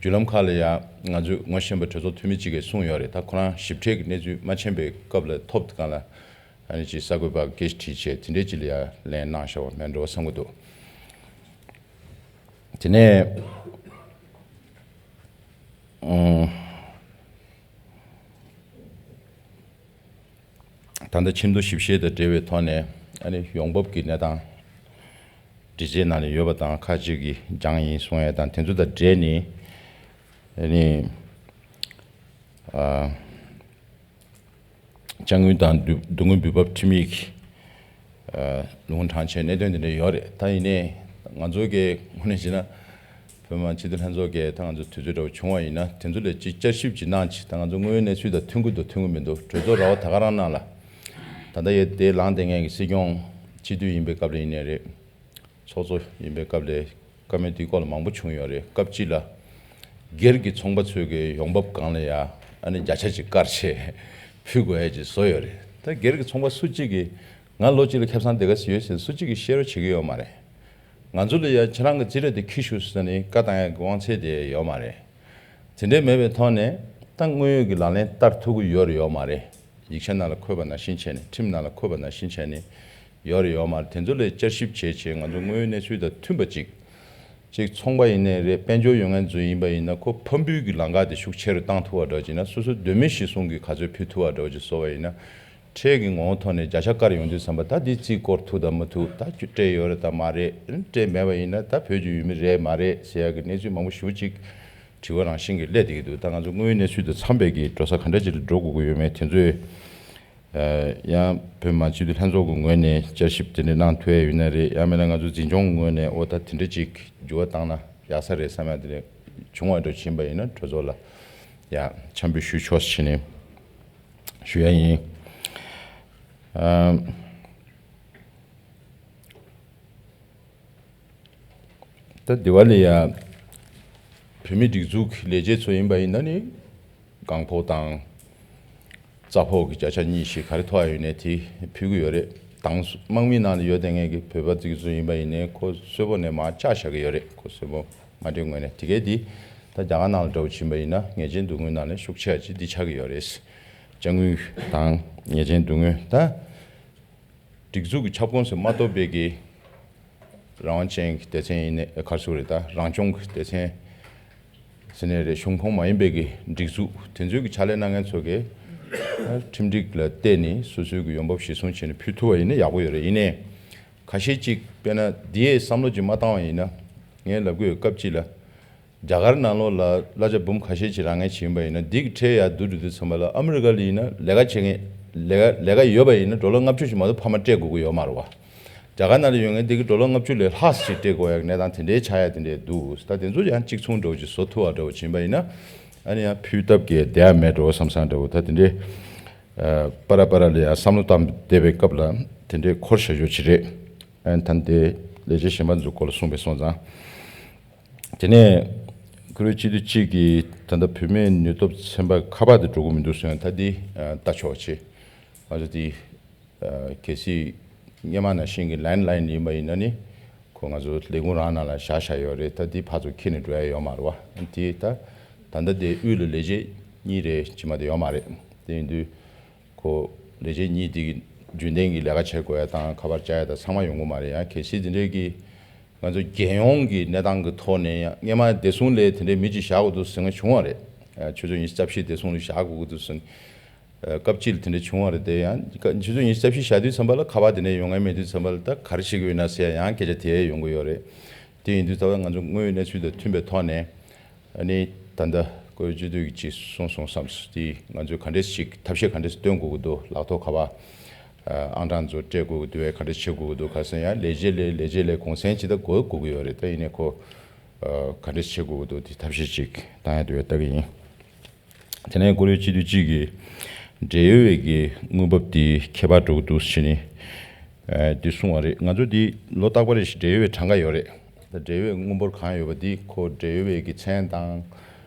བརྒྱུད་ལམ་ཁག་ལ་ཡང་ང་ཚོས་ངོ་ཤེས་པ་གྲོས་ཚོགས་འཐུས་མི་གཅིག་གིས་གསུངས་ཡོད་རེད། ད་ཁོ་རང་ཞིབ་ཕྲའི་གི་གནས་ཚུལ་མ་མཁྱེན་པའི་སྐབས་ལ་ཐོབ་སྒང་ལ་ཨ་ནི་ཅིག་གསར་འགོད་པར་སྐད་ཆ་དྲིས་བྱས་དེ་འདྲའི་ཅིག་ལ་ཡང་ལན་གནང་བཞག་པ་མེད་འགྲོ་བསམ་གྱི་འདུག་དེ་ནས་ཨང་། ད་ལྟ་ཆེས་མཐོ་ཞིབ་བཤེར་དང་འབྲེལ་བའི་ཐོག་ནས་ཨ་ནི་ཡོང་འབབ་ཀྱི་གནས་སྟངས་འདྲི་རྩད་ནང་ལ་ཡོད་པ་དང་ཁག་ཅིག་གིས་སྦྱངས་ཡིན་གསུང་ཡས་དང་དེ་ཚོ་དང་འབྲེལ་ནས་ཨ་ནི་ཨ་དཔྱ་དངུལ་དང་སྡུག་སྡུག་དངུལ་འབུལ་འབབ་ཁྲིམས་ཡིག་ཨ་ལུང་དྲངས་བྱས་གནད་དོན་དེ་འདྲ་ཡོད་རེད། ད་ཡིན་ནའི་ང་ཚོ་གི་ངོས་ནས་བྱས་ན། བོད་མི་མང་སྤྱི་འཐུས་ལྷན་ཚོགས་ཀྱིས་ད་ང་ཚོ་དུས་ཚོད་འདྲ་བོ་བྱུང་བ་ཡིན་ན་དེ་ཚོ་ལ་ཅིག་བསྐྱར་ཞིབ་ཅིག་གནང་བྱས། ད་ང་ཚོ་དངོས་ཡོད་གནས་ཚུལ་དང་མཐུན་གྱི་འདུག་མཐུན་གྱི་མི་འདུག་གྲོས་ཚོགས་ར་བ་ད་ག་རང་ནང་ལ། ད་ལྟ་ཡ་དེ་ལངས་བསྡད་མཁན་གྱི་སྲིད་སྐྱོང་སྤྱི་འཐུས་ཡིན་པའི་སྐབས་ལ་ཡིན་ནའི་རེད། ཚོགས་གཙོ་ཡིན་པའི་སྐབས་ལ་བཀའ་མོལ་དེའི་སྐོར་ལ་མང་པོ་བྱུང་ཡོད་རེད། སྐབས་གཅིག་ལ་སྒེར་གྱི་ཚོང་པ་ཚོའི་གི་ཡོང་འབབ་སྒང་ལ་ཡ་ཨ་ནི་བརྒྱ་ཆ་ཅིག་བཀར་བྱས་ཕུལ་དགོས་ཡ་ཅིག་བཟོ་ཡོད་རེད། ད་སྒེར་གྱི་ཚོང་པ་སུ་གཅིག་གིས་ང་ལོ་གཅིག་ལ་ཁེ་བཟང་དེ་ག་ཙམ་ཡོད་ཟེར་སུ་གཅིག་གིས་བཤད་རོགས་བྱེད་ཀྱི་ཡོད་མ་རེད། ང་ཚོ་ལ་ཡ་ཁྱེད་རང་གི་རྩིས་ཁྲ་དེ་འཁྱེར་ཤོག་ཟེར་ནས་བཀའ་བཏང་ཡ་གི་དབང་ཚད་དེ་ཡོད་མ་རེད། དེ་འདྲའི་མེད་པའི་ཐོག་ནས་ད་དངོས་ཡོད་ཀྱི་ལག་ལེན་བསྟར་ཐུབ་ཀྱི་ཡོད་རེད་ཡོད་མ་རེད། ཡིག་ཆ་ནང་ལ་འཁོད་པ་ནང་བཞིན་བྱས་ནས་ཁྲིམས་ནང་ལ་འཁོད་པ་ནང་བཞིན་བྱས་ནས་ཡོད་རེད་ཡོད་མ་རེད། དེ་ཚོ་ལ་བསྐྱར་ཞིབ་བྱས་བྱས་ང་ཚོ་དངོས་ཡོད་གནས་ཚུལ་དང་མཐུན་པ་ཅིག་ཅིག་ཚོང་པ་ཡིན་ནའི་རེད། དཔལ་འབྱོར་ཡོད་མཁན་ཚོ་ཡིན་པ་ཡིན་ན་ཁོ་ཕམ་འབུལ་གྱི་ལམ་ཁ་དེ་ཤུགས་ཆེ་རུ་བཏང་ཐུབ་པ་འདྲ་བོ་ཅིག་ན། སོ་སོའི་གདོད་མའི་གཞི་བཟུང་གི་ག་ཚོད་ཕུལ་ཐུབ་པ་འདྲ་བོ་ཅིག་བཟོ་བ་ཡིན་ན། ཁྲལ་གྱི་ངོ་བོ་ཐོག་ནས་བརྒྱ་ཆ་བཀར་ཡོང་དུས་ཙམ་པ་ད་འདི་རྩིས་སྐོར་ཐུབ་དང་མ་ཐུབ། ད་སྤྲད་ཡོད་རེད་དང་མ་རེད། སྤྲད་མེད་པ་ཡིན་ན་ད་བོད་ཀྱི་ཡུལ་མི་རེད་མ་རེད་ཟེར་ཡ་གི་གནས་ཚུལ་མང་པོ་ཞེ་པོ་ཅིག་དྲི་བ་རང་བཞིན་གྱིས་སླེབས་བསྡད་ཀྱི་འདུག་ད་ང་ཚོ་དངོས་ཡོད་གནས་ཚུལ་དང་འཚམས་པའི་གི་འགྲོ་ས་ག་འདྲ་ཅིག་ལ་འགྲོ་དགོས་ཀྱི་ཡོད་མེད་དེ་ཚོས། ཡང་བོད་མི་མང་སྤྱི་འཐུས་ལྷན་ཚོགས་ཀྱི་ངོས་ནས་བསྐྱར་ཞིབ་དེ་འདྲ་གནང་ཐུབ་ཡ་ཡོད་ན་རེད། ཡང་མིན་ན་ང་ཚོ་འཛིན་སྐྱོང་གི་ངོས་ནས་ཨོ་ད་དེ་འདྲ་ཅིག་འགྱུར་བ་བཏང་ན་ཡག་ས་རེད་བསམ་ཡ་དེ་འདྲ་བྱུང་བ་འདྲ་ཕྱིན་པ་ཡིན་ན་གྲོས་ཚོགས་ལ་ཡ་འཆམ་འབུལ་ཞུ་ཆོག་ཟེར་ནས་ཞུ་ཡ་ཡིན། ཨམ། ད་དེ་བ་ལ་ཡ་བོད་མི་སྒྲིག་འཛུགས་ཀྱི་ལས་བྱེད་ཚོ་ཡིན་པ་ཡིན་ན་ནི་རྐང་ཕོགས་དང་རྩ་ཕོགས་ཀྱི་བརྒྱ་ཆ་གཉིས་བཞི་ག་རེ་ཐོབ་ཡ་ཡོད་ནའི་དེ་ཕུལ་གྱི་ཡོད་རེད། དང་དམག་མིའི་ནང་ལ་ཡོད་བསྡད་མཁན་གྱི་བོད་པ་ཚོ་ཡིན་པ་ཡིན་ནའི་ཁོ་གསོལ་པོ་ནས་མར་བཅག་བཞག་གི་ཡོད་རེད། ཁོ་གསོལ་པོ་མ་སྤྲད་སྔོན་ནས། དེ་གས་དེ་ད་རྒྱ་གར་ནང་ལ་འདྲ་བོ་ཕྱིན་པ་ཡིན་ན་ངེས་ཅན་སྡུག་དངུལ་ནང་ལ་ཤུགས་ཆེ་བ་ཅིག་འདི་ཆགས་ཀྱི་ཡོད་རེད། དཔྱ་དངུལ་དང་ངེས་ཅན་སྡུག་དངུལ་ད། སྒྲིག་འཛུགས་ཀྱི་ཁྱབ་ཁོངས་སུ་མ་གཏོགས་པའི་གི་རང་དབང་ཅན་གྱི་སྡེ་ཚན་ཡིན་ནའི་ག་རེ་ཟེར་དགོས་རེད། ད་རང་སྐྱོང་གི་སྡེ་ཚན་ཟེར་ནའི་རེད། གཞུང་ཁོངས་མ་ཡིན་པའི་གི་སྒྲིག་འཛུགས་དེ་ཚོའི་གི་ཕྱག་ལས་གནང་མཁན་ཚོ་གི་ཁྲིམས་སྒྲིག་ལ་བལྟས་ནས་སོ་སོའི་གི་ཡོང་འབབ་གཞིར་བཟུང་བྱས་ནས་ཕུལ་ཐུབ་པ་ཡིན་ན་ཡག་པོ་ཡོད་རེད། ཡིན་ནའི་ཁ་ཤས་ཅིག་དཔེར་ན་འདི་ཡས་བསམ་བློ་ཅིག་མ་བཏང་བ་ཡིན་ན། ངས་ལབ་གི་ཡོད། སྐབས་གཅིག་ལ། རྒྱ་གར་ནང་ལོགས་ལ་གླ་ཆ་འབུམ་ཁ་ཤས་ཅིག་རག་མཁན་ཅིག་ཡིན་པ་ཡིན་ན་འདི་གི་ཁྲལ་ཡར་བསྡུ་འགྲོ་དུས་ཙམ་པ་ལ་ཨ་མི་རི་ཀ་ལ་ཡིན་ན་ལས་ཀ་བྱེད་མཁན་ལས་ཀ་ལས་ཀ་ཡོད་པ་ཡིན་ན་ཌོ་ལར་ལྔ་བཅུ་ཞིག་མ་གཏོགས་ཕ་མ་སྤྲད་དགོས་ཀྱི་ཡོད་མ་རེད་བ། རྒྱ་གར་ནང་ལ་ཡོད་མཁན་འདི་གི་ཌོ་ལར་ལྔ་བཅུ་ལས་ལྷག་ཅིག་སྤྲད་དགོས་ཡ་གི་གནས་སྟངས་དེ་འདྲའི་ཆགས་ཡ་དེ་འདྲའི་འདུག་ད་དེ་ཚོ་ཡང་གཅིག་མཚུངས་འདྲ་བོ་ཅིག་བཟོ་ཐུབ་པ་འདྲ་བོ་ཅིག་ཡིན་པ་ཡིན་ན་ཨ་ནི་ཡང་ཕུལ་ཐབས་ཀྱི་བསྡད་ཡ་མེད་འགྲོ་བསམ་བསམ་འདྲ་བོ་ད་དེ་འདྲའི་ཨ་པ་ར་པ་ར་ལ་ཡང་བསམ་བློ་བཏང་བསྡད་པའི་སྐབས་ལ་དེ་འདྲའི་འཁོར་བཞག་ཡོད་ཅིག་རེད། ཨ་ནི་ད་ལྟའི་ལས་བྱེད་གཞན་པ་ཚོའི་སྐོར་ལ་གསུངས་པ་སོང་ཙང་། དེ་ནས་ཁུ་རུ་སྤྱི་འཐུས་གཅིག་གིས་ད་ལྟ་བུད་མེད་ནུས་སྟོབས་ཚན་པ་ཁ་པར་དུ་འགྲོ་གི་མི་འདུག་ཟེར་ཡང་ད་འདི་ལྟ་ཆོག་ཆེ། ང་ཚོ་འདི་གལ་སྲིད་ སྔོན་མ་ནང་བཞིན་གྱི་ལན་ལའིན་ཡིན་པ་ཡིན་ན་ནི། ཁོ་ང་ཚོ་ལས་ཁུངས་རང་ནང་ལ་བཞག་བཞག་ཡོད་རེད། ད་འདི་ཕར་ཚུར་འཁྱེར་ནས་འགྲོ་ཡ་ཡོད་མ་རེད་བ། དེ་ད་ད་ལྟ་དེ་དབུས་ལ་ལས་བྱེད་གཉིས་རེ་ཅིག་མ་གཏོགས་ཡོད་མ་རེད། དེ་ཡིན་དུས་ཁོ་ལས་བྱེད་གཉིས་དེ་གི་རྒྱུན་ལྡན་གྱི་ལས་ཀ་བྱེད་དགོས་ཡ་དང་ཁ་པར་བཅར་ཡ་དང་ཚང་མ་ཡོང་གི་མ་རེད། ཡང་གལ་སྲིད་དེ་འདྲའི་གི་ང་ཚོ་རྒྱལ་ཡོངས་ཀྱི་གནས་སྟངས་ཀྱི་ཐོག་ནས་ཡང་སྔོན་མ་བདེ་སྲུང་ལས་དེ་འདྲའི་མི་གཅིག་བཞག་དགོས་འདུག་ཟེར་མཁན་བྱུང་བ་རེད། ཆུ་ཚོད་ཉི་ཤུ་རྩ་བཞི་བདེ་སྲུང་ལ་བཞག་དགོས་ཀྱི་འདུག་ཟེར། སྐབས་གཅིག་ལ་དེ་འདྲ་བྱུང་བ་རེད། དེ་ཡང་ཆུ་ཚོད་ཉི་ཤུ་རྩ་བཞི་བཞག་དུས་ཙམ་པ་ལ་ཁ་པར་དེ་འདྲ་ཡོང་མཁན་མེད་དུས་ཙམ་པ་ལ་ད་ག་རེ་བྱེད་ཀྱི་ཡོད་ན་ཟེར་ཡང་སྐད་ཆ་དེ་ཡོང་གི་ཡོད་རེད། དེ་ཡིན་དུས་ད་ང་ཚོ་དངོས་ཡོད་གནས་ཚུལ་དང་མཐུན་པའི་ཐོག་ནས་ཨ་ནི་ད་ལྟ་བཀོད་སྤྱི་འཐུས་ཀྱིས་ཅིག་གསུངས་སོང་བསམ་སོང་། དེ་ང་ཚོས་ག་འདྲས་ཞིག་ཐབས་ཤེས་ག་འདྲས་སྟོན་དགོས་ཀྱི་འདུག་ལག་ཐོགས་ཁ་པར་ཨང་གྲངས་ཚོ་སྤྲད་དགོས་ཀྱི་འདུག་བས་ག་འདྲས་བྱེད་དགོས་ཀྱི་འདུག་ཁ་སང་ཡང་ལས་བྱེད་ལས་ལས་བྱེད་ལས་གུང་སེང་ཇི་ལྟར་དགོས་དགོས་ཀྱི་ཡོད་རེད། ད་ཡིན་ནའི་ཁོ་ག་འདྲས་བྱེད་དགོས་ཀྱི་འདུག་དེ་ཐབས་ཤེས་ཅིག་བཏང་ཡ་འདུག་བས་ལྟ་གི་ཡིན། དེ་ནས་བཀུར་འོས་སྤྱི་འཐུས་གཅིག་གིས་འབྲེལ་ཡོད་ཀྱི་དངུལ་འབབ་དེ་ཁྱད་པར་འགྲོ་གི་འདུག་ཟེར་ནས། ཨ། དེ་གསུངས་པ་རེད། ང་ཚོ་འདི་ལོ་རྟག་པར་རེ་བཞིན་འབྲེལ་ཡོད་པའི་གྲངས་ཀ་ཡོད་རེད། ད་འབྲེལ་ཡོད་དངུལ་འབོར་གང་ཡོད་པ་འདི་ཁོ་འབྲེལ་ཡོད་པའི་གི་མཚན་དང་།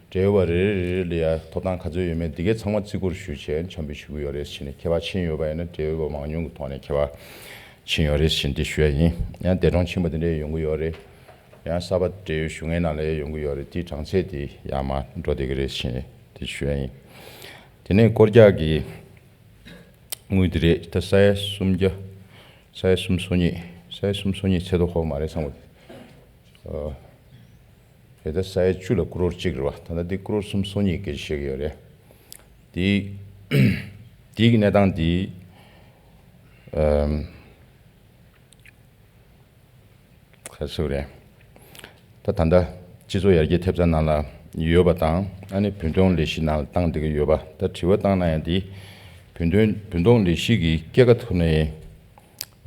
འབྲེལ་ཡོད་པ་རེ་རེ་རེ་རེ་ལ་ཡ་ཐོབ་ཐང་ག་ཚོད་ཡོད་མེད་འདི་གའི་ཚང་མ་བརྩི་བཀུར་ཞུ་བྱས་འཆམ་འབུལ་ཞུ་གི་ཡོད་རེད་ཟེར་ནས། ཁྱད་པར་ཕྱིན་ཡོད་པ་ཡིན་ན་འབྲེལ་ཡོད་པ་མང་ཉུང་གི་ཐོག་ནས་ཁྱད་པར་ཕྱིན་ཡོད་རེད་ཟེར་ནས་འདི་ཞུ་ཡ་ཡིན། ཡང་འདས་གྲོངས་ཕྱིན་པ་འདི་འདྲ་ཡོང་གི་ཡོད་རེད། ཡང་གསར་པ་འབྲེལ་ཡོད་ཞུ་མཁན་ནང་ལ་ཡང་ཡོང་གི་ཡོད་རེད། དེའི་གྲངས་ཚད་དེ་ཡར་མར་འགྲོ་བསྡད་ཀྱི་རེད་ཟེར་ནས་དེ་ཞུ་ཡ་ཡིན། དེ་ནས་སྐོར་རྒྱག་གི་དངུལ་དེ་རེད། ད་ས་ཡ་སུམ་བརྒྱ། ས་ཡ་སུམ་སོ་གཉིས། ས་ཡ་སུམ་སོ་གཉིས་ཚད་མཐོ་ཁོག་མ་རེད་བསམ་གི། ཨ། རེད། ད་ས་ཡ་བཅུ་ལ་ཀོ་རོར་གཅིག་རེད་བ། ད་ལྟ་འདི་ཀོ་རོར་སུམ་སོ་གཉིས་སྐད་ཆ་བཤད་ཀྱི་ཡོད་རེད། དེ་དེའི་གི་གནས་སྟངས་དེ། ཨམ། ག་ཚོད་རེད། ད་ད་ལྟ་སྤྱི་ཚོགས་ཡར་རྒྱས་ཐེབས་རྩ་ནང་ལ་ཡོད་པ་དང་། ཨ་ནི་བུན་གཏོང་ལས་གཞི་ནང་ལ་བཏང་བསྡད་ཀྱི་ཡོད་པ། ད་དྲི་བ་བཏང་ན་ཡང་དེ་བུན་གཏོང་བུན་གཏོང་ལས་གཞི་གི་སྐྱེད་ཀ་ཐོག་ནས་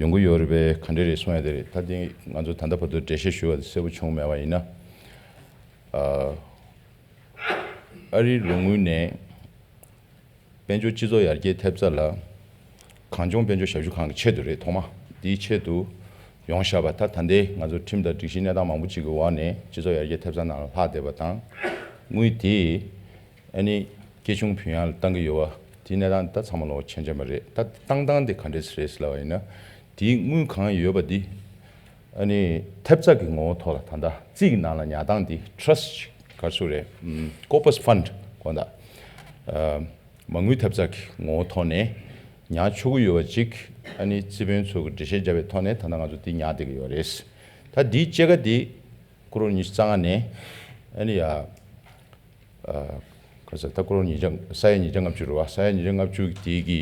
ཡོང་གི་ཡོད་རེད་པས། ག་འདྲ་རེད་གསུང་ཡ་དེ་རེད། ད་དེ་ང་ཚོ་ད་ལྟ་བར་དུ་འགྲེལ་བཤད་ཞུ་བ་དེ་གསལ་པོ་བྱུང་མེད་པ་ཡིན་ན། ཨ། ཨ་རིའི་ལོ་དངུལ་ནས་དཔལ་འབྱོར་སྤྱི་ཚོགས་ཡར་རྒྱས་ཐེབས་རྩ་ལ་གངས་ལྗོངས་དཔལ་འབྱོར་ཞབས་ཞུ་ཁང་གི་ཆེད་དུ་རེད། ཐོག་མ་དེའི་ཆེད་དུ་ཡོང་བཞག་པ། ད་ད་ལྟའི་ང་ཚོ་ཁྲིམས་དང་སྒྲིག་གཞི་གནས་སྟངས་མང་པོ་ཅིག་གི་འོག་ནས་སྤྱི་ཚོགས་ཡར་རྒྱས་ཐེབས་རྩ་ནང་ལ་ལྷག་བསྡད་པ་དང་། དངུལ་དེ་ཨ་ནི་སྐྱེད་ཆུང་བུན་གཡར་ལ་བཏང་གི་ཡོད་པ་དེའི་གནས་སྟངས་ད་ཚང་མ་ལོག་མཁྱེན་མཁྱེན་པ་རེད། ད་བཏང་སྟངས་དེ་ག་འདྲས་རེད་ཟེར་ལབ་པ་ཡིན་ན། དེའི་དངུལ་གང་ཡོད་པ་དེ་ཨ་ནི་ཐེབས་རྩ་གི་ངོ་བོ་ཐོག་ལ་ད་ལྟ་རྩིས་ཀྱི་ནང་ལ་ཉར་སྟངས་དེ་ཊྲ་སི་ཊི་ག་རེ་ཟེར་དགོས་རེད། ཀོར་པ་སི་ཕན་ཌི་དགོངས་དག་ཨ། མ་དངུལ་ཐེབས་རྩ་གི་ངོ་བོ་ཐོག་ནས་ཉར་ཆོག་གི་ཡོད་པ་ཅིག་ཨ་ནི་རྩིས་དཔོན་ཚོ་གི་འགྲེལ་བཤད་བརྒྱབ་པའི་ཐོག་ནས་ད་ལྟ་ང་ཚོ་འདི་ཉར་བསྡད་ཀྱི་ཡོད་རེད། ད་འདིའི་སྐྱེད་ཀ་འདི་ཀོ་རོར་ཉི་ཤུ་རྩ་ལྔ་ནས་ཨ་ནི་ཡ། ཨ། ག་ས་ད་ཀོ་རོར་ཉིས་བརྒྱ། ས་ཡ་ཉིས་བརྒྱ་ལྔ་བཅུ་རེད་བ། ས་ཡ་ཉིས་བརྒྱ་ལྔ་བཅུ་དེ་གི་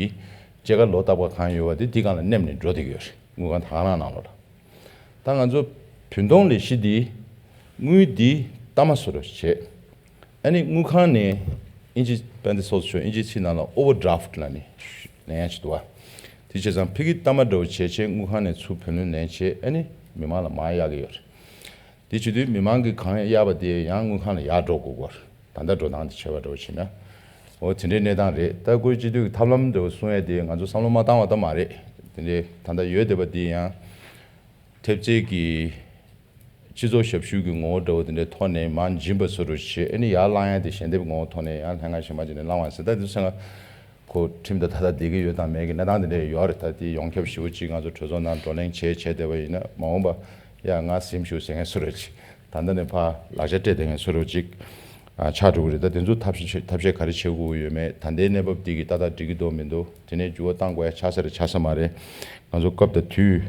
སྐྱེད་ཀ་ལོ་རྟག་པར་གང་ཡོད་པ་དེ་འདི་སྒང་ལ་མནན་ནས་འགྲོ་བསྡད་ཀྱི་ཡོད་རེད། དངུལ་ཁང་ད་ག་རང་ནང་ལོགས་ལ། ད་ང་ཚོ་བུན་གཏོང་ལས་གཞི་འདི་དངུལ་འདི་གཏའ་མ་བཟོ་འདྲ་བྱས། ཨ་ནི་དངུལ་ཁང་ནས་ཨིན་ཇི་པན་ཏི་སོ་སོ་ཆོས་ཨིན་ཇི་ཚིག་ནང་ལ་ཨོ་ཝར་ཌ་རབ་ཊི་ལབ་ནས་ལེན་ཡ་ཅིག་འདུག་བ། དེ་བྱས་ཙང་ཕ་གི་གཏའ་མ་འདྲ་བོ་བྱས་བྱས་དངུལ་ཁང་ནས་ཚུར་བུན་ལོན་ལེན་བྱས་ཨ་ནི་མི་མང་ལ་མར་གཡར་གྱི་ཡོད་རེད། དེ་བྱེད་དུས་མི་མང་གིས་གང་གཡར་བ་དེ་ཡང་དངུལ་ཁང་ལ་ཡར་འགྲོ་དགོས་ཀྱི་ཡོད་རེད། ད་ལྟ་འགྲོ་སྟངས་དེ་བྱས་པ་འདྲ་བོ་བྱས་ན། འོ་དེ་འདྲའི་གནས་སྟངས་རེད། ད་བཀུར་སྤྱི་འཐུས་ཀྱི་ཐབས་ལམ་འདྲ་བོ་གསུང་ཡས་དེ་ང་ཚོ་བསམ་བློ་མ་བཏང་བ་ད་མ་རེད། དེ་འདྲའི་ད་ལྟ་ཡོད་བསྡད་པ་དེ་ཡང་ཐེབས་རྩའི་གི་སྤྱི་ཚོགས་ཞབས་ཞུ་གི་ངོ་བོ་འདྲ་བོ་དེ་འདྲའི་ཐོག་ནས་མར་འབྱིན་པ་བཟོ་འདྲ་བྱས། ཨ་ནི་ཡར་བསླང་ཡས་དེ་ཞལ་འདེབས་ངོ་བོ་ཐོག་ནས་ཡང་ལྷན་ཁང་གཞན་པ་ཅིག་ནས་བསླང་བ་ཟེར། ད་དེ་ཚོ་ཚང་མ་ཁོ་ཁྲིམས་དང་ཐ་དད་བསྡད་ཀྱི་ཡོད་དང་མེད་ཀྱི་གནས་སྟངས་དེ་འདྲ་ཡོད་རེད། ད་དེ་ཡོངས་ཁྱབ་ཞེ་པོ་ཅིག་ང་ཚོ་གྲོས་ཚོགས་ནང་བགྲོ་གླེང་བྱས་བྱས་བསྡད་པ་ཡིན་ན། མ་འོངས་པ་ཡ་ང་ཟིན་ཞུ་ཟེར་མཁན་སུ་རེད་ཅིག་ད་ལྟ་ནས་ཕར་ལག་ཆ་སྤྲད་བསྡད་མཁན་སུ་རེད་ཅིག་ཨ། ཆགས་འགྲོ་གི་རེད། ད་དེ་ཚོ་ཐབས་ཤེས་ཐབས་ཤེས་ག་རེ་བྱེད་དགོས་ཀྱི་ཡོད་མེད། ད་ལྟའི་གནས་བབ་འདི་གི་ཏག་ཏག་འགྲིག་གི་འདུག་མི་འདུག་དེ་ནས་འགྱུར་བ་གཏང་དགོས་ཡ་ཆགས་ས་རེད་ཆགས་ས་མ་རེད། ང་ཚོ་སྐབས་དང་དུས་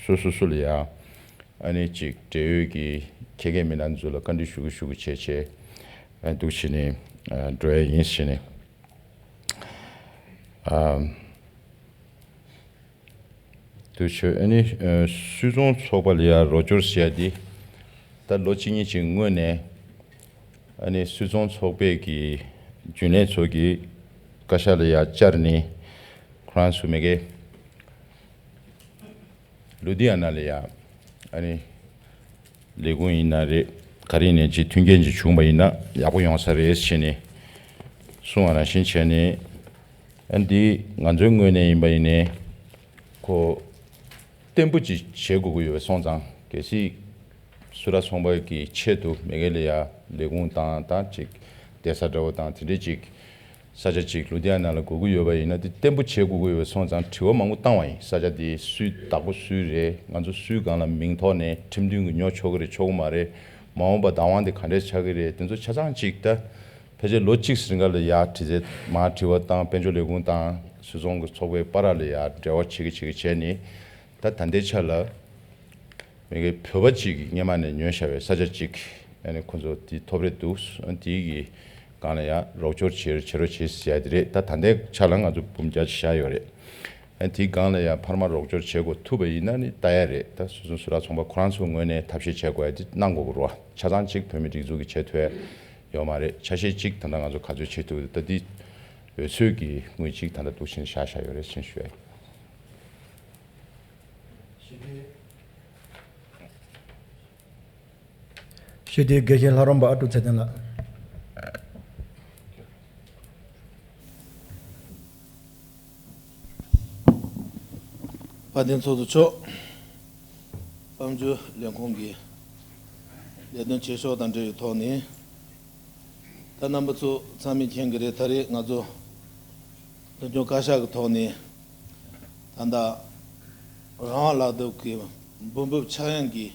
སོ་སོ་སོ་ལ་ཡ་ཨ་ནི་ཅིག་འབྲེལ་ཡོད་ཀྱི་ཁྱད་མཁས་མི་སྣ་ཚོ་ལ་བཀའ་འདྲི་ཞུ་གི་ཞུ་གི་བྱས་བྱས། ཨ། འདུག་བྱས་ནས། ཨ། འགྲོ་ཡ་ཡིན་བྱས་ནས། ཨ། དུ་ཆོས་ཨ་ནི། ཨ། སུད་ཚོང་ཚོགས་པ་ལ་ཡ་རོགས་སྐྱོར་ཟེར་ཡ་འདི། ད་ལོ་གཅིག་གཉིས་ཀྱི་སྔོན་ནས་ཨ་ནི་སུད་ཚོང་ཚོགས་པའི་གི་རྒྱུན་ལས་ཚོ་གིས་བཀའ་ཤག་ལ་ཡ་བཅར་ནས་ཁོ་རང་ཚོ་མ་གི་ལུ་དྷི་ཡ་ན་ལ་ཡ་ཨ་ནི་ལས་ཁུངས་ཡིན་ན་རེད། ག་རེ་ཡིན་ནའི་ཅིག་མཐུན་རྐྱེན་ཅིག་བྱུང་བ་ཡིན་ན་ཡག་པོ་ཡོང་ས་རེད་ཟེར་ནས་གསུངས་པ་ནང་བཞིན་བྱས་ནས། ཨ། འདི་ང་ཚོའི་ངོས་ནས་ཡིན་པ་ཡིན་ནའི་ཁོ་བརྟན་པོ་ཅིག་བྱེད་དགོས་ཀྱི་ཡོད་པ་སོང་ཙང་། གལ་སྲིད་སུད་ཊར་ཚོང་པ་གི་ཆེད་དུ་མ་གི་ལ་ཡ་ལས་ཁུངས་དང་ད་ཅིག་བསྡད་ས་འདྲ་བོ་དང་དེ་འདྲས་ཅིག་ ས་ཆ་གཅིག་ལུ་དྷི་ཡ་ན་ལ་དགོས་ཀྱི་ཡོད་པ་ཡིན་ན། དེ་བརྟན་པོ་བྱེད་དགོས་ཀྱི་ཡོད་པ་སོང་ཙང་དྲི་བ་མང་པོ་བཏང་བ་ཡིན། ས་ཆ་དེ་སུའི་བདག་པོ་སུའི་རེད། ང་ཚོ་སུའི་སྒང་ལ་མིང་ཐོག་ནས་ཁྲིམས་མཐུན་གྱི་ཉོ་ཆོག་གི་རེད། ཆོག་གི་མ་རེད། མ་འོངས་པ་བདག་དབང་དེ་ག་འདྲས་ཆགས་ཀྱི་རེད། དེ་ཚོ་ཆ་ཚང་གཅིག་ད་ཕལ་ཆེར་ལོ་གཅིག་རིང་ག་ལ་ཡར་དྲི་རྩད་མར་དྲི་བ་བཏང་། དཔལ་འབྱོར་ལས་ཁུངས་དང་སུད་ཚོང་གི་ཚོགས་པའི་བར་ལ་ཡར་འབྲེལ་བ་བྱེད་ཀྱི་བྱེད་ཀྱི་བྱས་ནས། ད་ད་ལྟའི་ཆ་ལ་མི་གི་བོད་པ་གཅིག་གིས་སྔོན་མ་ནས་ཉོས་བཞག་པའི་ས་ཆ་གཅིག་ཨ་ནི་ཁོ་ཚོ་དེ་ཐོབ་རེ་འདུག་དེའི་གི་སྒང་ལ་ཡང་རོགས་སྐྱོར་བྱེད་བྱེད་རོགས་བྱེད་ཟེར་ཡ་དེ་རེད། ད་ད་ལྟའི་ཆ་ལ་ང་ཚོ་འབུམ་བརྒྱ་ཅིག་བཞག་ཡོད་རེད། ཨ་ནི་དེའི་སྒང་ལ་ཡང་འཕར་མ་རོགས་སྐྱོར་བྱེད་དགོས་ཐུབ་པ་ཡིན་ན་ནི་ལྟ་ཡ་རེད། ད་སུད་སུ་སུད་ལག་ཚོང་པ་ཁོ་རང་ཚོའི་ངོས་ནས་ཐབས་ཤེས་བྱེད་དགོས་ཡ་དེ་གནང་དགོས་ཀྱི་རེད་བ། ཆ་ཚང་གཅིག་བོད་མི་སྒྲིག་འཛུགས་ཀྱིས་བྱེད་ཐུབ་ཡ་ཡོད་མ་རེད། ཆ་ཤས་གཅིག་ད་ལྟ་ང་ཚོ་ག་ཚོད་བྱེད་ཐུབ། ད་འདི་འོས་ཚོད་ཀྱི་དངུལ་གཅིག་ད་ལྟ་འདུག་ཕྱིན་བཞག་བཞག་ཡོད་རེད་ཟེར་ཞུ་ཡ་ཡིན། ཞི་བདེའི་དགེ་བཤེས་ལྷ་རམས་པ་ཨ་ཀྲུག་ཚེ་བརྟན་ལགས། དཔལ་ལྡན་ཚོགས་གཙོ་མཆོག་དཔལ་འབྱོར་ལས་ཁུངས་ཀྱི་ལས་དོན་བྱེད་ཕྱོགས་དང་འབྲེལ་བའི་ཐོག་ནས། ད་རྣམ་པ་ཚོ་ཚང་མས་མཁྱེན་གྱི་རེད། ད་རེས་ང་ཚོ་འཛིན་སྐྱོང་བཀའ་ཤག་གི་ཐོག་ནས་ད་ལྟ་རང་དབང་ལག་དེབ་ཀྱི་འབུལ་འབབ་ཆག་ཡང་གི་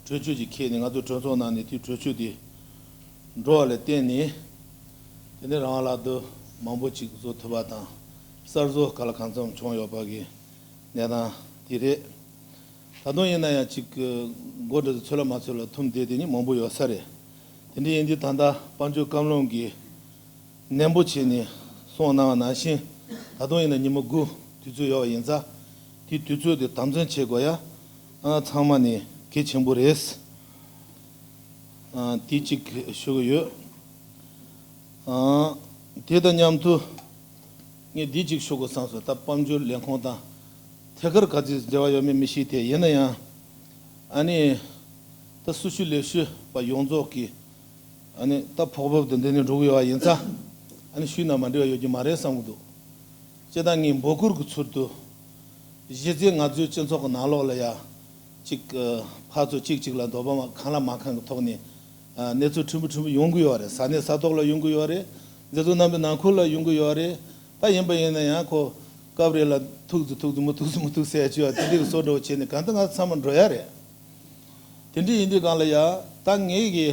གྲོས་ཆོད་ཅིག་འཁྱེར་ནས། ང་ཚོ་གྲོས་ཚོགས་ནང་ནས་དེའི་གྲོས་ཆོད་དེ་འགྲོ་བ་ལ་བརྟེན་ནས། དེ་ནས་རང་དབང་ལག་དེབ་མང་པོ་ཅིག་བཟོ་ཐུབ་པ་དང་། གསར་བཟོ་ག་ལ་གང་འཚམ་བྱུང་ཡོད་པ་གི་གནས་སྟངས་དེ་རེད། ད་དུང་ཡིན་ན་ཡང་ཅིག་གི་འགོ་འདྲ་ཚོད་ལ་མ་ཚོད་ལ་ཐུམ་བསྡད་དེ་ནི་མང་པོ་ཡོད་ས་རེད། དེ་འདྲ་ཡིན་དུས་ད་ལྟ་དཔལ་འབྱོར་བཀའ་བློན་གྱིས་ནན་པོ་བྱས་ནས་གསུངས་གནང་བ་ནང་བཞིན། ད་དུང་ཡིན་ན་ཉི་མ་དགུ་དུས་ཚོད་ཡོད་པ་ཡིན་ཙང་། དེའི་དུས་ཚོད་དེ་དམ་འཛིན་བྱེད་དགོས་ཡ་ཨ་ཚང་མ་ནས་གལ་ཆེན་པོ་རེད། ཨ་དེ་གཅིག་ཞུ་གི་ཡོད། ཨ་དེ་དང་མཉམ་དུ་ངས་འདི་གཅིག་ཞུ་དགོས་བསམ་སོང་། ད་དཔལ་འབྱོར་ལས་ཁུངས་དང་ཐད་ཀར་ག་ཚོད་འབྲེལ་བ་ཡོད་མེད་མི་ཤེས་ཏེ། ཡིན་ན་ཡང་ཨ་ནི་ད་སུད་སི་ལས་བྱེད་པ་ཡོངས་རྫོགས་ཀྱིས་ཨ་ནི་ད་ཕོགས་འབབ་དེ་འདི་ནས་འགྲོ་གི་ཡོད་པ་ཡིན་ཙང་། ཨ་ནི་ཞུས་ན་མ་འགྲིག་པ་ཡོད་ཀྱི་མ་རེད་བསམ་གྱི་འདུག་སྤྱིར་བཏང་ངས་འབོད་སྐུལ་གྱི་ཚུལ་དུ་གཞི་རྩའི་ང་ཚོའི་སྤྱི་ཚོགས་ཀྱི་ནང་ལོགས་ལ་ཡ་གཅིག་ཨ་ཕར་ཚུར་གཅིག་གཅིག་ལ་འདོད་པ་མ་གང་ལ་མ་གང་གི་ཐོག་ནས་ཨ་གནས་ཚུལ་ཕྲན་བུ་ཕྲན་བུ་ཡོང་གི་ཡོད་རེད། ས་གནས་ས་ཐོག་ལ་ཡོང་གི་ཡོད་རེད། མཛད་གཙོ་རྣམ་པའི་ནང་ཁུལ་ལ་ཡོང་གི་ཡོད་རེད། ད་ཡིན་པ་ཡིན་ན་ཡང་ཁོ་སྐབས་རེ་ལ་ཐུག་ཙི་ཐུག་ཙི་མི་ཐུག་ཙི་མི་ཐུག་ཟེར་ཡ་ཅིག་ཡོད། དེ་འདྲའི་བཟོ་འདྲ་བོ་བྱས་ནས་གང་ལྟར་ང་ཚང་མ་འགྲོ་ཡ་རེད། དེ་འདྲ་ཡིན་དུས་སྒང་ལ་ཡ་ད་ངེད་ཀྱི་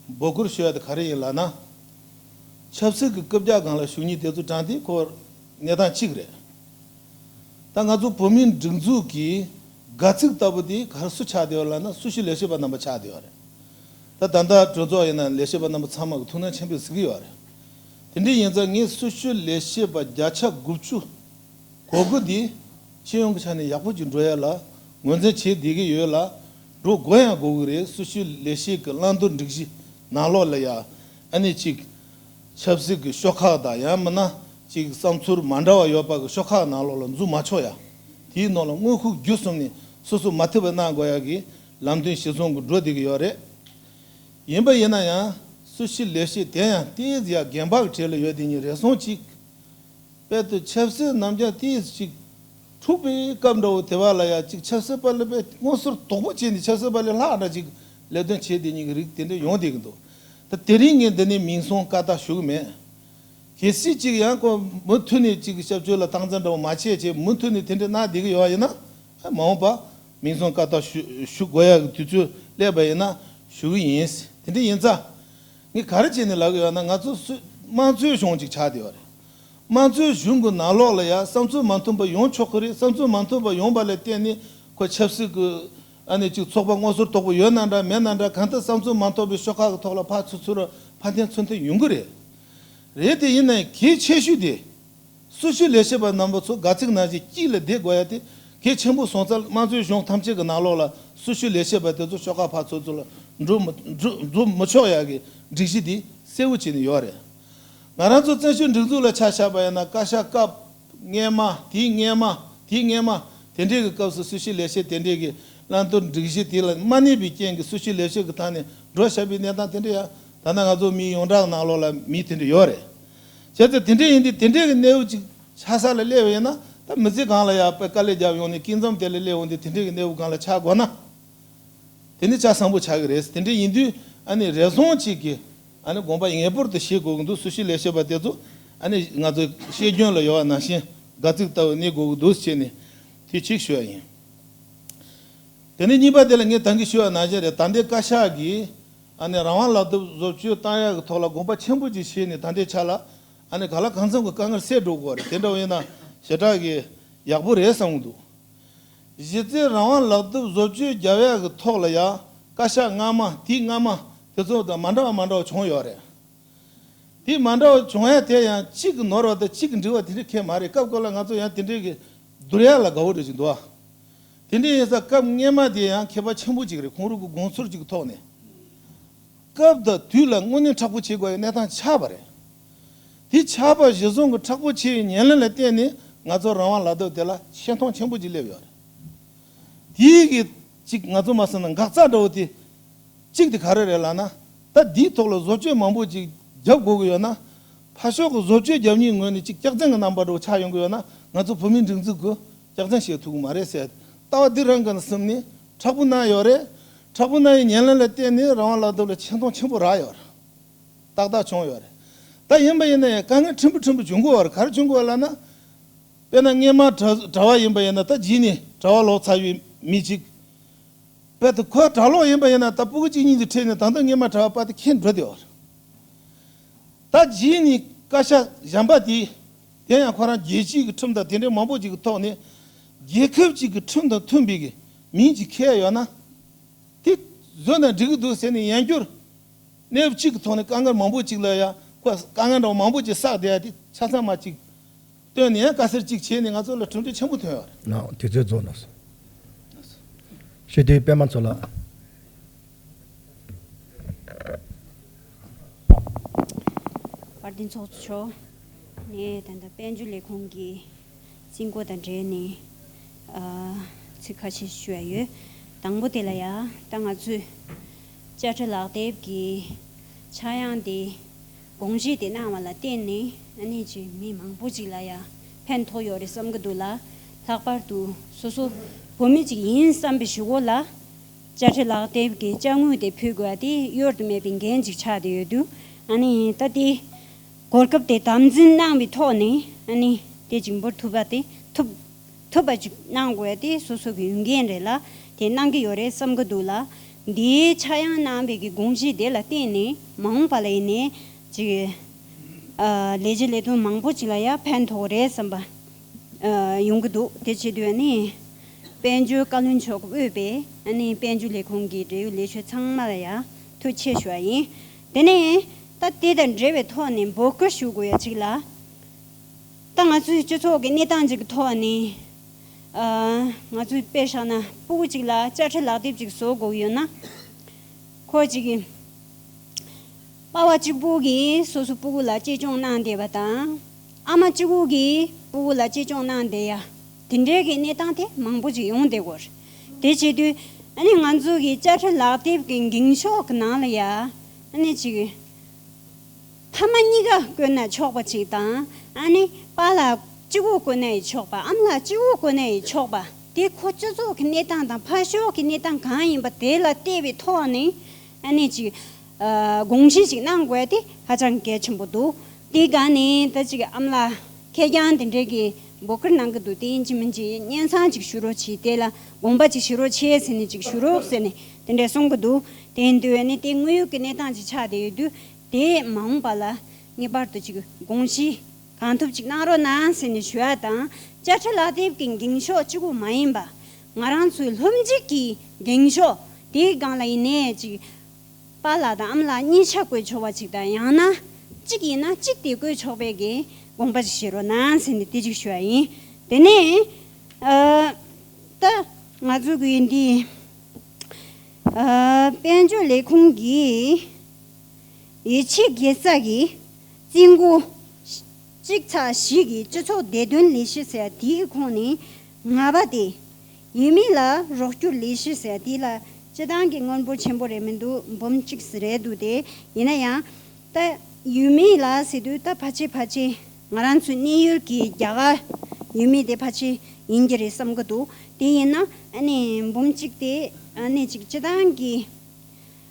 འབོད་སྐུལ་ཞུ་ཡ་དེ་ག་རེ་ཡིན་ལབ་ན། ཆབ་སྲིད་ཀྱི་རྐུབ་བཀྱག་སྒང་ལ་ཞུགས་མཁན་དེ་ཚོ་དྲངས་ཏེ་ཁོ་གནས་སྟངས་གཅིག་རེད། ད་ང་ཚོ་བོད་མིའི་སྒྲིག་འཛུགས་ཀྱི་དགའ་ཚིགས་ལྟ་བུ་དེ་ག་རེ་སུ་ཆགས་བསྡད་ཡོད་ལབ་ན། སུད་སི་ལས་བྱེད་པ་རྣམ་པ་ཆགས་བསྡད་ཡོད་རེད། ད་ད་ལྟ་གྲོས་ཚོགས་ཡིན་ན་ལས་བྱེད་པ་རྣམ་པ་ཚང་མ་གི་ཐུགས་སྣང་ཆེན་པོས་གཟིགས་ཀྱི་ཡོད་རེད། དེ་འདྲ་ཡིན་ཙང་ངས་སུད་སི་ལས་བྱེད་པ་བརྒྱ་ཆ་དགུ་བཅུ་གོ་དགུ་འདི་སྤྱི་ཡོངས་ཀྱི་ཆ་ནས་ཡག་པོ་ཅིག་འགྲོ་ཡ་ལ་ངོས་འཛིན་བྱེད་བསྡད་ཀྱི་ཡོད་ལ། འགྲོ་དགོས་ཡང་དགོས་ཀྱི་རེད། སུད་སི་ལས་བྱེད་ཀྱི་བླང་དོར་སྒྲིག་གཞི་ནང་ལོགས་ལ་ཡ་ཨ་ནི་གཅིག་ཆབ་སྲིད་ཀྱི་ཤོག་ཁག་དང་། ཡང་མིན་ན་གཅིག་བསམ་ཚུལ་མ་འདྲ་བ་ཡོད་པ་གི་ཤོག་ཁག་ནང་ལོགས་ལ་འཛུལ་མ་ཆོག་ཡ། དེའི་ནང་ལ་དངོས་ཤུགས་བརྒྱུད་གསུམ་ནས་སོ་སོ་མ་ཐུབ་པ་གནང་དགོས་ཡ་གི་ལམ་སྟོན་གཞིར་བཟུང་གི་འགྲོ་བསྡད་ཀྱི་ཡོད་རེད། ཡིན་པ་ཡིན་ན་ཡང་སུད་སི་ལས་བྱེད་དེ་ཡང་ཏོག་ཙམ་ཡ་འགན་བག་གྲས་ལ་ཡོད་དེ་ཉིད་རེ་ཟུང་གཅིག་དཔལ་དུ་ཆབ་སྲིད་རྣམས་ཀྱང་ཏོག་ཙམ་ཅིག་འཁྲུག་པའི་སྐབས་འདྲ་བོ་དེ་བ་ལ་ཡ་ཅིག་ཆབ་སྲིད་པ་ལ་དཔེ་མངོན་གསལ་དོད་པོ་བྱས་ནས་ཆབ་སྲིད་པ་ལས་ལྷག་འདྲ་ཅིག་ལས་དོན་བྱེད་དེ་ཉིད་ཀྱི་རིགས་དེ་འདྲ་ཡོང་བསྡད་ཀྱི་འདུག་ད་དེ་རིང་ངས་འདི་ནས་མིང་སྲུང་བཀའ་རྟགས་ཞུ་གི་མེད། གལ་སྲིད་ཅིག་ཡང་ཁོ་མུ་མཐུད་ནས་ཅིག་སྐྱབས་བཅོལ་ལ་སྟངས་འཛིན་འདྲ་བོ་མ་བྱས་བྱས་མུ་མཐུད་ནས་དེ་འདྲ་གནང་བསྡད་ཀྱི་ཡོད་པ་ཡིན་ན། ཨ་མ་འོངས་པ་མིང་སྲུང་བཀའ་རྟགས་ཞུ་ཞུ་དགོས་ཡག་གི་དུས་ཚོད་སླེབས་པ་ཡིན་ན་ཞུ་གི་ཡིན། དེ་འདྲ་ཡིན་ཙང་། ངས་ག་རེ་བྱས་ནས་ལབ་ཀྱི་ཡོད་ན། ང་ཚོ་སུ་དམངས་གཙོའི་གཞུང་ཅིག་ཆགས་བསྡད་ཡོད་རེད། དམངས་གཙོའི་གཞུང་གི་ནང་ལོགས་ལ་ཡ་བསམ་ཚུལ་མ་མཐུན་པ་ཡོང་ཆོག་གི་རེད། བསམ་ཚུལ་མ་མཐུན་པ་ཡོང་པ་ལ་བརྟེན་ནས་ཁོ་ཆབ་སྲིད་ཀྱི་ཨ་ནི་ཅིག་ཚོགས་པ་མངོན་གསལ་དོད་པོ་ཡོད་ན་འདྲ་མེད་ན་འདྲ། གང་ལྟར་བསམ་ཚུལ་མ་མཐུན་པའི་ཤོག་ཁག་གི་ཐོག་ལ་ཕར་ཚུར་ཚུར་ཕར་འཐེན་ཚུར་འཐེན་ཡོང་གི་རེད། རེད་དེ་ཡིན་ནའི་གལ་ཆེ་ཤོས་དེ། སུད་སི་ལས་བྱེད་པ་རྣམ་པ་ཚོ་དགའ་ཚིག་ནང་བཞིན་གཅིག་ལ་བསྡད་དགོས་ཡ་དེ་གལ་ཆེན་པོ་སོང་ཙང་། དམངས་གཙོའི་གཞུང་ཐམས་ཅད་ཀྱི་ནང་ལོགས་ལ་སུད་སི་ལས་བྱེད་པ་དེ་ཚོ་ཤོག་ཁག་ཕར་ཚུར་ཚུར་ལ་འགྲོ་མི་འགྲོ་འགྲོ་མི་ཆོག་ཡ་གི་སྒྲིག་གཞི་དེ་གསལ་བོ་བྱས་ནས་ཡོད་རེད། ང་རང་ཚོ་བཙན་བྱོལ་སྒྲིག་འཛུགས་ལ་ཆ་བཞག་པ་ཡིན་ན། བཀའ་ཤག་སྐབས་སྔས་མ་དེའི་སྔས་མ་དེའི་སྔས་མ་དེ་འདྲའི་གི་སྐབས་སུ་སུད་སི་ལས་བྱེད་དེ་འདྲའི་གི་བླང་དོར་སྒྲིག་གཞི་དེ་ལ་མ་གནས་པའི་རྐྱེན་གྱིས་སུད་སི་ལས་བྱེད་ཀྱི་ཐང་ནས་འགྲོ་བཞག་པའི་གནས་སྟངས་དེ་འདྲ་ཡང་ད་ལྟ་ང་ཚོ་མིའི་ཡོངས་གྲགས་ནང་ལོགས་ལ་མི་དེ་འདྲ་ཡོད་རེད། བྱས་ཙང་དེ་འདྲ་ཡིན་དུས་དེ་འདྲའི་གི་གནས་བབ་ཅིག་ཆགས་ས་ལ་སླེབས་པ་ཡིན་ན། ད་མི་ཚེ་གང་ལ་ཡ་དཔེ་དཀའ་ལས་རྒྱབ་ཡོང་ནས་སྐྱིད་འཛོམས་དེ་ལ་སླེབས་འོང་དུས་དེ་འདྲའི་གི་གནས་བབ་སྒང་ལ་ཆགས་དགོས་ན། དེ་ནི་ཆ་ཚང་པོ་ཆགས་ཀྱི་རེད། དེ་འདྲ་ཡིན་དུས་ཨ་ནི་རེ་ཟུང་གཅིག་གིས་ཨ་ནི་དགོངས་པ་ངེས་པར་དུ་བཞེས་དགོས་ཀྱི་འདུག་སུད་སི་ལས་བྱེད་པ་དེ་ཚོ་ ཨ་ནི་ང་ཚོ་བཤད་རྒྱུན་ལ་ཡོད་པ་ནང་བཞིན་དགའ་ཚིག་ལྟ་བུ་གནས་དགོས་ཀྱི་འདུག་ཟེར་ནས་དེ་གཅིག་ཞུ་བ་ཡིན། དེ་ནས་གཉིས་པ་དེ་ལ་ངས་ད་གིན་ཞུས་པ་ནང་བཞིན་རེད། ད་ལྟའི་བཀའ་ཤག་གིས་ཨ་ནི་རང་དབང་ལག་དེབ་བཟོ་བཅོས་བཏང་ཡག་གི་ཐོག་ལ་དགོངས་པ་ཆེན་པོ་ཅིག་བཞེས་ནས་ད་ལྟའི་ཆ་ལ་ཨ་ནི་གང་ལ་གང་འཚམ་གྱི་དཀའ་ངལ་སེལ་འགྲོ་དགོས་རེད། དེ་འདྲ་བ་ཡིན་ན་ཞེ་དྲག་གི་ཡག་པོ་རེད་བསམ་གྱི་འདུག་གཞི་རྩའི་རང་དབང་ལག་དེབ་བཟོ་བཅོས་རྒྱབ་ཡག་གི་ཐོག་ལ་ཡང་བཀའ་ཤག་སྔ་མ་དེའི་སྔ་མ་དེ་ཚོ་དང་མ་འདྲ་བ་མ་འདྲ་བ་བྱུང་ཡོད་རེད། དེ་མ་འདྲ་བ་བྱུང་ཡ་དེ་ཡང་གཅིག་གི་ནོར་བ་དང་གཅིག་གི་འགྲིག་པ་དེ་འདྲ་ཁེལ་མ་རེད། སྐབས་སྐབས་ལ་ང་ཚོ་ཡང་དེ་འདྲའི་གི་བསྡུར་ཡ་ལ་དགའ་བོ་འདྲ་ཞིག་འདུག་ཨ། དེ་འདྲ་ཡིན་ཙང་སྐབས་སྔོན་མ་དེ་ཡང་ཁྱད་པར་ཆེན་པོ་ཅིག་རེད། ཁོང་རང་གི་དགོངས་ཚུལ་ཅིག་གི་ཐོག་ནས། སྐབས་དང་དུས་ལ་དངོས་གནས་མཁྲེགས་པོ་བྱེད་དགོས་པའི་གནས་སྟངས་ཆགས་པ་རེད། དེ་ཆགས་པ་གཞི་བཟུང་གི་མཁྲེགས་པོ་བྱེད་པའི་ཉེར་ལེན་ལ་བརྟེན་ནས་ང་ཚོ་རང་དབང་ལག་དེབ་དེ་ལ་ཆེ་མཐོང་ཆེན་པོ་ཅིག་སླེབས་ཡོད་རེད། དེའི་གི་ཅིག་ང་ཚོ་མ་བསམ་ན་འགག་རྩ་འདྲ་བོ་དེ་གཅིག་དེ་ག་རེ་རེད་ལབ་ན། ད་འདིའི་ཐོག་ལ་བཟོ་བཅོས་མང་པོ་ཅིག་རྒྱབ་དགོས་ཀྱི་ཡོད་ན། ཕར་ཕྱོགས་ཀྱི་བཟོ་བཅོས་རྒྱབ་མཁན་ངོས་ནས་ཅིག་སྐྱག་རྫུན་གྱི་རྣམ་པ་འདྲ་བོ་ཆགས་ཡོང་གི་ཡོད་ན་ང་ཚོ་བོད་མིའི་སྒྲིག་འཛུགས་ཀྱིས་སྐྱག་རྫུན་བཤད་ཐུབ་ཀྱི་མ་རེད་ཟེར། ལྟ་བ་འདི་རང་གི་ནས་བཟུང་ནས་མཁྲེགས་པོ་གནང་ཡོད་རེད། མཁྲེགས་པོ་གནང་ཡའི་ཉེར་ལེན་ལ་བརྟེན་ནས་རང་དབང་ལག་དེབ་ལ་ཆེ་མཐོང་ཆེན་པོ་རག་ཡོད་རེད། ཏག་ཏག་བྱུང་ཡོད་རེད། ད་ཡིན་པ་ཡིན་ན་ཡང་དཀའ་ངལ་ཕྲན་བུ་ཕྲན་བུ་བྱུང་གི་ཡོད་རེད། ག་རེ་བྱུང་གི་ཡོད་ལབ་ན། དཔེར་ན་སྔོན་མ་གྲྭ་གྲྭ་བ་ཡིན་པ་ཡིན་ན་ད་རྗེས་ནས་གྲྭ་བ་ལོག་ཚར་བའི་མི་གཅིག་དཔེ་དེ་ཁོ་གྲྭ་ལོག་ཡིན་པ་ཡིན་ན་ད་སྤུ་གུ་གཅིག་གཉིས་ཀྱི་ཁྲིད་ནས་ད་ལྟ་སྔོན་མ་གྲྭ་བ་པ་དེ་ཁྱེར་འགྲོ་བསྡད་ཡོད་རེད། ད་རྗེས་ནས་བཀའ་ཤག་གཞན་པ་དེ་དེ་ཡང་ཁོ་རང་རྒྱལ་སྤྱིའི་གི་ཁྲིམས་དང་དེ་འདྲའི་མང་པོ་ཅིག་གི་ཐོག་ནས་རྒྱལ་ཁབ་ཅིག་གི་ཁྲིམས་དང་མཐུན་པའི་གི་མིང་ཅིག་འཁྱེར་ཡོད་ན། དེ་བཟོས་ན་འགྲིག་གི་འདུག་ཟེར་ནས་ཡང་བསྐྱར་གནས་བབ་གཅིག་གི་ཐོག་ནས་དཀའ་ངལ་མང་པོ་ཅིག་ལ་ཡང་ཁོ་དཀའ་ངལ་འདྲ་བོ་མང་པོ་ཅིག་བསགས་བསྡད་ཡ་དེ་ཆ་ཚང་མ་ཅིག་བཏོན་ནས་ཡང་དཀའ་སེལ་ཅིག་བྱས་ནས་ང་ཚོ་ལ་གྲུབ་འབྲས་ཆེན་པོ་ཐོན་ཡོད་རེད། ནའོ་དུས་ཚོད་རྫོགས་ན་སོང་། ཤེས་དུས་པད་མ་མཚོ་ལགས། དཔལ་ལྡན་ཚོགས་གཙོ་མཆོག་ངས་ད་ལྟ་དཔལ་འབྱོར་ལས་ཁུངས་ཀྱི་རྩིས་འགོ་དང་འབྲེལ་ནས་ཨ་ཚིག་ཁ་ཤས་ཞུ་ཡ་ཡོད། དང་པོ་དེ་ལ་ཡ་ད་ང་ཚོས་དཔྱ་ཁྲལ་ལག་དེབ་ཀྱི་ཆག་ཡང་དེ་དགོངས་གཞི་དེ་གནང་བ་ལ་བརྟེན་ནས་ཨ་ནི་ཅིག་མི་མང་པོ་ཅིག་ལ་ཡ་ཕན་ཐོགས་ཡོད་རེད་བསམ་གི་འདུག་ལ། ལྷག་པར་དུ་སོ་སོ་བོད་མི་ཅིག་ཡིན་བསམ་པའི་གཞུག་གུ་ལ། དཔྱ་ཁྲལ་ལག་དེབ་ཀྱི་དཔྱ་དངུལ་དེ་ཕུལ་དགོས་པ་དེ་གཡོལ་དུ་མེད་པའི་འགན་ཅིག་ཆགས་བསྡད་ཡོད་དུས། ཨ་ནི་ད་དེ་གོ་སྐབས་དེ་དམ་འཛིན་གནང་བའི་ཐོག་ནས་ཨ་ནི་དེ་ཅིག་འབུལ་ཐུབ་པ་དེ་ཐུབ་ཐུབ་པ་ཅིག་གནང་དགོས་པ་དེ་སོ་སོ་གི་ཡོན་འགན་རེད་ལ། དེ་གནང་གི་ཡོད་རེད་བསམ་གི་འདུག་ལ། འདིའི་ཆག་ཡང་གནང་བའི་གི་དགོངས་གཞི་དེ་ལ་བརྟེན་ནས་མ་འོངས་པ་ལ་ཡིན་ནའི་ཅིག་ཨ་ལས་བྱེད་ལས་དོན་མང་པོ་ཅིག་ལ་ཡང་ཕན་ཐོགས་རེད་བསམ་པ་ཨ་ཡོང་གི་འདུག་དེ་བྱེད་དུས་ཨ་ནི་དཔལ་འབྱོར་བཀའ་བློན་མཆོག་གིས་དབུས་པའི་ཨ་ནི་དཔལ་འབྱོར་ལས་ཁུངས་ཀྱི་འབྲེལ་ཡོད་ལས་བྱེད་ཚང་མ་ལ་ཡང་ཐུགས་རྗེ་ཆེ་ཞུ་བ་ཡིན། དེ་ནས་ད་དེ་དང་འབྲེལ་བའི་ཐོག་ནས་འབོད་སྐུལ་ཞུ་དགོས་ཡ་ཅིག་ལ། ད་ང་ཚོའི་སྤྱི་ཚོགས་ཀྱི་གནས་སྟངས་ཅིག་གི་ཐོག་ནས་ཨ་ང་ཚོའི་དཔེ་བཞག་ན་སྤུ་གུ་ཅིག་ལ་དཔྱ་ཁྲལ་ལག་དེབ་ཅིག་བཟོ་དགོས་ཀྱི་ཡོད་ན། ཁོ་ཅིག་གིས་པ་ཕ་གཅིག་པུ་གིས་སོ་སོ་སྤུ་གུ་ལ་གཅེས་སྐྱོང་གནང་བསྡད་པ་དང་། ཨ་མ་གཅིག་པུ་གིས་སྤུ་གུ་ལ་གཅེས་སྐྱོང་གནང་བསྡད་ཡ། དེ་འདྲའི་གི་གནས་སྟངས་དེ་མང་པོ་ཅིག་ཡོང་བསྡད་ཡོད་རེད། དེ་བྱེད་དུས་ཨ་ནི་ང་ཚོ་གི་དཔྱ་ཁྲལ་ལག་དེབ་ཀྱི་འགེངས་ཤོག་གི་ནང་ལ་ཡ་ཨ་ནི་ཅིག་ཕ་མ་གཉིས་ཀ་བཀོད་ན་ཆོག་པ་ཅིག་དང་། ཨ་ནི་པཱ་ལགས་གཅིག་པུ་བཀོད་ན་ཡང་ཆོག་པ། ཨ་མ་ལགས་གཅིག་པུ་བཀོད་ན་ཡང་ཆོག་པ། དེ་ཁོ་སྤྱི་ཚོགས་ཀྱི་གནས་སྟངས་དང་ཕར་ཕྱོགས་ཀྱི་གནས་སྟངས་གང་ཡིན་པ་དེ་ལ་བལྟས་པའི་ཐོག་ནས་ཨ་ནི་ཅིག་ཨ་དགོངས་གཞི་ཅིག་གནང་དགོས་དེ་ཧ་ཅང་གལ་ཆེན་པོ་འདུག་དེའི་སྒང་ནས་ད་ཅིག་ཨ་མ་ལགས་ཁེར་རྐྱང་དེ་འདྲས་ཀྱི་འབོད་སྐུལ་གནང་གི་འདུག་དེ་ཡིན་གཅིག་མིན་གཅིག་སྙན་སེང་ཅིག་ཞུ་རོགས་བྱེད། དེ་ལ་དགོངས་པ་ཅིག་བཞེས་རོགས་བྱེད་ཟེར་ནས་ཅིག་ཞུ་རོགས་ཟེར་ནས་དེ་འདྲས་གསུང་གི་འདུག་དེ་ཡིན་དུས་ཨ་ནི་དེ་དངོས་ཡོད་ཀྱི་གནས་སྟངས་ཅིག་ཆགས་བསྡད་ཡོད་དུས། དེས་མ་འོངས་པ་ལ་ངེས་པར་དུ་ཅིག་དགོངས་གཞི་གང་ཐུབ་ཅིག་གནང་རོགས་གནང་ཟེར་ནས་ཞུ་ཡ་དང་། དཔྱ་ཁྲལ་ལག་དེབ་ཀྱི་འགེངས་ཤོག་གཅིག་པུ་མ་ཡིན་པ། ང་རང་ཚོའི་སློབ་འཇུག་གི་འགེངས་ཤོག་དེའི་སྒང་ལ་ཡིན་ནའི་ཅིག་པཱ་ལགས་དང་ཨ་མ་ལགས་གཉིས་ཆ་བཀོད་ཆོག་པ་ཅིག་དང་། ཡང་ན་གཅིག་ཡིན་ན་གཅིག་དེ་བཀོད་ཆོག་པའི་གི་དགོངས་པ་ཅིག་བཞེས་རོགས་གནང་ཟེར་ནས་དེ་ཅིག་ཞུ་ཡ་ཡིན། དེ་ནས་ཨ། ད་ང་ཚོ་གི་འདི་ཨ་དཔལ་འབྱོར་ལས་ཁུངས་ཀྱི་ཡིད་ཆེས་དགེ་རྩ་གི་རྩིས་འགོ་གཅིག་ཚེག་བཞི་གི་སྤྱི་ཚོགས་བདེ་དོན་ལས་གཞི་ཟེར་དེའི་ཁོངས་ནས་ལྔ་པ་དེ་ཡུལ་མི་ལ་རོགས་སྐྱོར་ལས་གཞི་ཟེར་དེ་ལ་སྤྱི་བཏང་གི་དངུལ་འབོར་ཆེན་པོ་རེད་མི་འདུག་འབུམ་གཅིག་ཙམ་རེད་འདུག་དེ་ཡིན་ན་ཡང་། ད་ཡུལ་མི་ལ་ཟེར་དུས་ད་ཕལ་ཆེར་ཕལ་ཆེར་ང་རང་ཚོའི་གནས་ཡུལ་གྱི་རྒྱ་གར་ཡུལ་མི་དེ་ཕལ་ཆེར་ཡིན་གྱི་རེད་བསམ་གྱི་འདུག་དེ་ཡིན་ན་ཨ་ནི་འབུམ་གཅིག་དེ་ཨ་ནི་ཅིག་སྤྱི་བཏང་གི་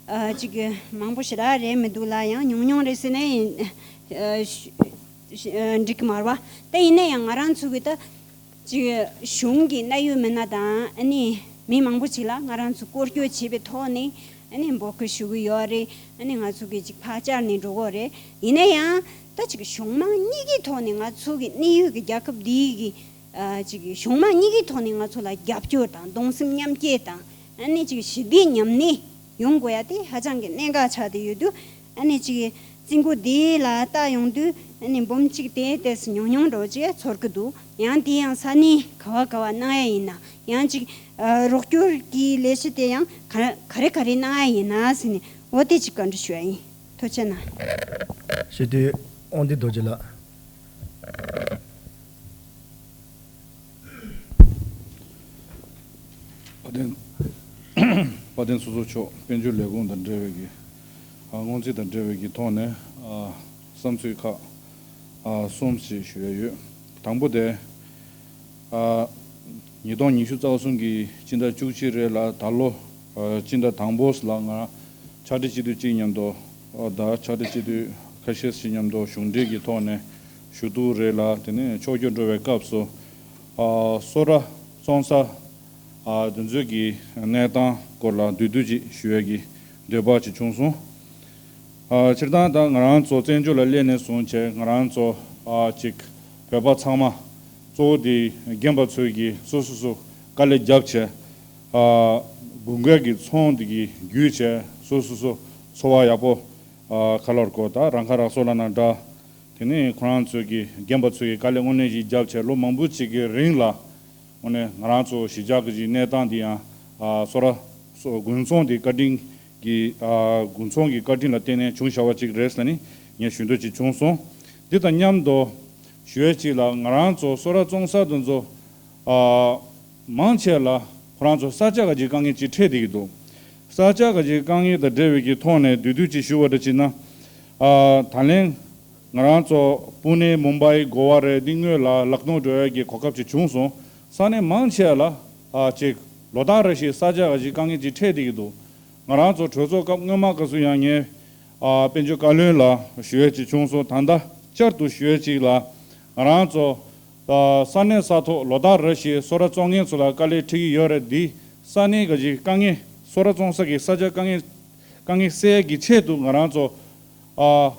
ཨ་ཅིག་མང་པོ་ཞེ་དྲག་རེད་མི་འདུག་ལ། ཡང་ཉུང་ཉུང་རེད་ཟེར་ན་ཡིན། ཨ་ཤུ་ འགྲིག་གི་མ་རེད་པ། ད་ཡིན་ན་ཡང་ང་རང་ཚོ་གི་ད་ཅིག་གཞུང་གི་གནད་ཡོད་མི་སྣ་དང་ཨ་ནི་མི་མང་པོ་ཅིག་ལ་ང་རང་ཚོ་སྐོར་སྐྱོད་བྱས་པའི་ཐོག་ནས་ཨ་ནི་འབོད་སྐུལ་ཞུ་གི་ཡོད་རེད། ཨ་ནི་ང་ཚོ་གི་ཅིག་ཕར་བཅར་ནས་འགྲོ་གི་རེད། ཡིན་ན་ཡང་ད་ཅིག་གཞུང་མང་གཉིས་ཀྱི་ཐོག་ནས་ང་ཚོ་གི་གནད་ཡོད་ཀྱི་རྒྱལ་ཁབ་འདིའི་གི་ཨ་ཅིག་གཞུང་མང་གཉིས་ཀྱི་ཐོག་ནས་ང་ཚོ་ལ་རྒྱབ་སྐྱོར་དང་གདུང་སེམས་མཉམ་སྐྱེད་དང་ཨ་ནི་ཅིག་ཞི་བདེ་ཉམས་ལེན་ཡོང་དགོས་ཡ་དེ་ཧ་ཅང་གི་གནད་འགག་ཆགས་བསྡད་ཡོད་དུས། ཨ་ནི་ཅིག་རྩིས་འགོ་འདི་ལ་ལྟ་ཡོང་དུས་ཨ་ནི་འབུམ་གཅིག་དེ་ཏོག་ཙམ་ཉུང་ཉུང་འདྲ་བོ་ཅིག་ཚོར་གི་འདུག། ཡང་དེ་ཡང་ས་གནས་ག་བ་ག་བ་གནང་ཡ་ཡིན་ན་ཡང་ཅིག་ཨ་རོགས་སྐྱོར་གྱི་ལས་གཞི་དེ་ཡང་ག་ག་རེ་ག་རེ་གནང་ཡ་ཡིན་ན་ཟེར་ནས་འོ་དེ་ཅིག་བཀའ་འདྲི་ཞུ་ཡ་ཡིན། ཐུགས་རྗེ་གནང་། ཞུ་དུས་དབང་འདུས་རྡོ་རྗེ་ལགས། དཔལ་ལྡན། དཔལ་ལྡན་ཚོགས་གཙོ་མཆོག་དཔལ་འབྱོར་ལས་ཁུངས་དང་འབྲེལ་བའི་གི་ཨ་སྔོན་རྩིས་དང་འབྲེལ་བའི་གི་ཐོག་ནས་ཨ་བསམ་ཚུལ་ཁག་ཨ་གསུམ་ཞིག་ཞུ་ཡ་ཡོད། དང་པོ་དེ་ཨ་ཉིས་སྟོང་ཉི་ཤུ་རྩ་གསུམ་གི་སྤྱི་ཟླ་བཅུ་གཅིག་རེད་ལ། ད་ལོ་ཨ་སྤྱི་ཟླ་དང་པོ་ལ་ང་ཕྱག་བྲིས་སྤྱི་འཐུས་གཅིག་མཉམ་དུ་ཨ་ད་ཕྱག་བྲིས་སྤྱི་འཐུས་ཁ་ཤས་ཤིག་མཉམ་དུ་གཞུང་འབྲེལ་གྱི་ཐོག་ནས་ཞུ་གཏུག་རེད་ལ། དེ་ནས་ཕྱོགས་བསྐྱོད་འགྲོ་བའི་སྐབས་སུ་ཨ་སོ་ར་བཙོང་ས་ཨ་དེ་ཚོའི་གི་གནས་སྟངས་སྐོར་ལ་བསྡུས་བསྡུས་ཅིག་ཞུ་ཡས་ཀྱི་འདོད་པ་ཅིག་བྱུང་སོང་། ཨ་སྤྱིར་བཏང་ད་ང་རང་ཚོ་བཙན་བྱོལ་ལ་སླེབས་ནས་བཟུང་བྱས་ང་རང་ཚོ་ཨ་ཅིག་བོད་པ་ཚང་མ་གཙོ་བོ་དེ་རྒན་པ་ཚོས་ཀྱི་སོ་སོ་སོ་དཀའ་ལས་བརྒྱབ་བྱས་ཨ་དགུན་ཁའི་གི་ཚོང་དེ་གི་བརྒྱུད་བྱས་སོ་སོ་སོ་འཚོ་བ་ཡག་པོ་ཨ་ག་ལོར་གོ་ད་རང་ཁ་རག་སོ་ལ་ན་འདྲ། དེ་ནས་ཁོ་རང་ཚོས་ཀྱི་རྒན་པ་ཚོས་ཀྱི་དཀའ་ལས་དངོས་གནས་ཞིག་བརྒྱབ་བྱས་ལོ་མང་པོ་ཅིག་གི་རིང་ལ། དངོས་གནས་ང་རང་ཚོ་གཞིས་ཆགས་ཀྱི་གནས་སྟངས་འདི་ཡང་ཨ་སོ་ར་སོ་དགུན་ཚོང་འདི་བཀའ་དྲིན་གྱི་ཨ་དགུན་ཚོང་གི་བཀའ་དྲིན་ལ་བརྟེན་ནས་བྱུང་བཞག་པ་ཅིག་རེད་ཟེར་ནས་ངས་ཞུ་འདོད་ཅིག་བྱུང་སོང་། འདི་དང་མཉམ་དུ་ཞུ་ཡས་ཅིག་ལ་ང་རང་ཚོ་སོ་ར་བཙོང་ས་དེ་ཚོ་ཨ་མང་ཆེ་ལ་ཁོ་རང་ཚོ་ས་ཆ་ག་ཅིག་དཀའ་ངལ་ཅིག་འཕྲད་བསྡད་ཀྱི་འདུག། ས་ཆ་ག་ཅིག་དཀའ་ངལ་དང་འབྲེལ་བའི་གི་ཐོག་ནས་བསྡུས་བསྡུས་ཅིག་ཞུ་བ་འདྲ་ཅིག་ན། ཨ་ད་ལན། ང་རང་ཚོ་པུ་ནེ་མུམ་བྷའི་གོ་བ་རེད། འདི་སྔོན་ལ་ལག་ནོ་འགྲོ་ཡ་གི་གོ་སྐབས་ཅིག་བྱུང་སོང་། ས་གནས་མང་ཆེ་ལ་ཨ་ཅིག་ལོ་ལྟར་རེ་བཞིན་ས་ཆ་ག་ཅིག་དཀའ་ངལ་ཅིག་འཕྲད་བསྡད་ཀྱི་འདུག། ང་རང་ཚོ་གྲོས་ཚོགས་སྐབས་སྔོན་མ་སྐབས་སུ་ཡང་ངས་ཨ་དཔལ་འབྱོར་བཀའ་བློན་ལ་ཞུ་ཡ་ཅིག་བྱུང་སོང་། ད་ལྟ་བསྐྱར་དུ་ཞུ་ཡ་ཅིག་ལ་ང་རང་ཚོ་ཨ་ས་གནས་ས་ཐོག་ལོ་ལྟར་རེ་བཞིན་སོ་ར་བཙོང་མཁན་ཚོ་ལ་དཀའ་ལས་འཕྲད་ཀྱི་ཡོད་རེད། འདི་ས་གནས་ག་ཅིག་དཀའ་ངལ་སོ་ར་བཙོང་ས་གི་ས་ཆ་དཀའ་ངལ་དཀའ་ངལ་སེལ་ཡ་གི་ཆེད་དུ་ང་རང་ཚོ་ཨ།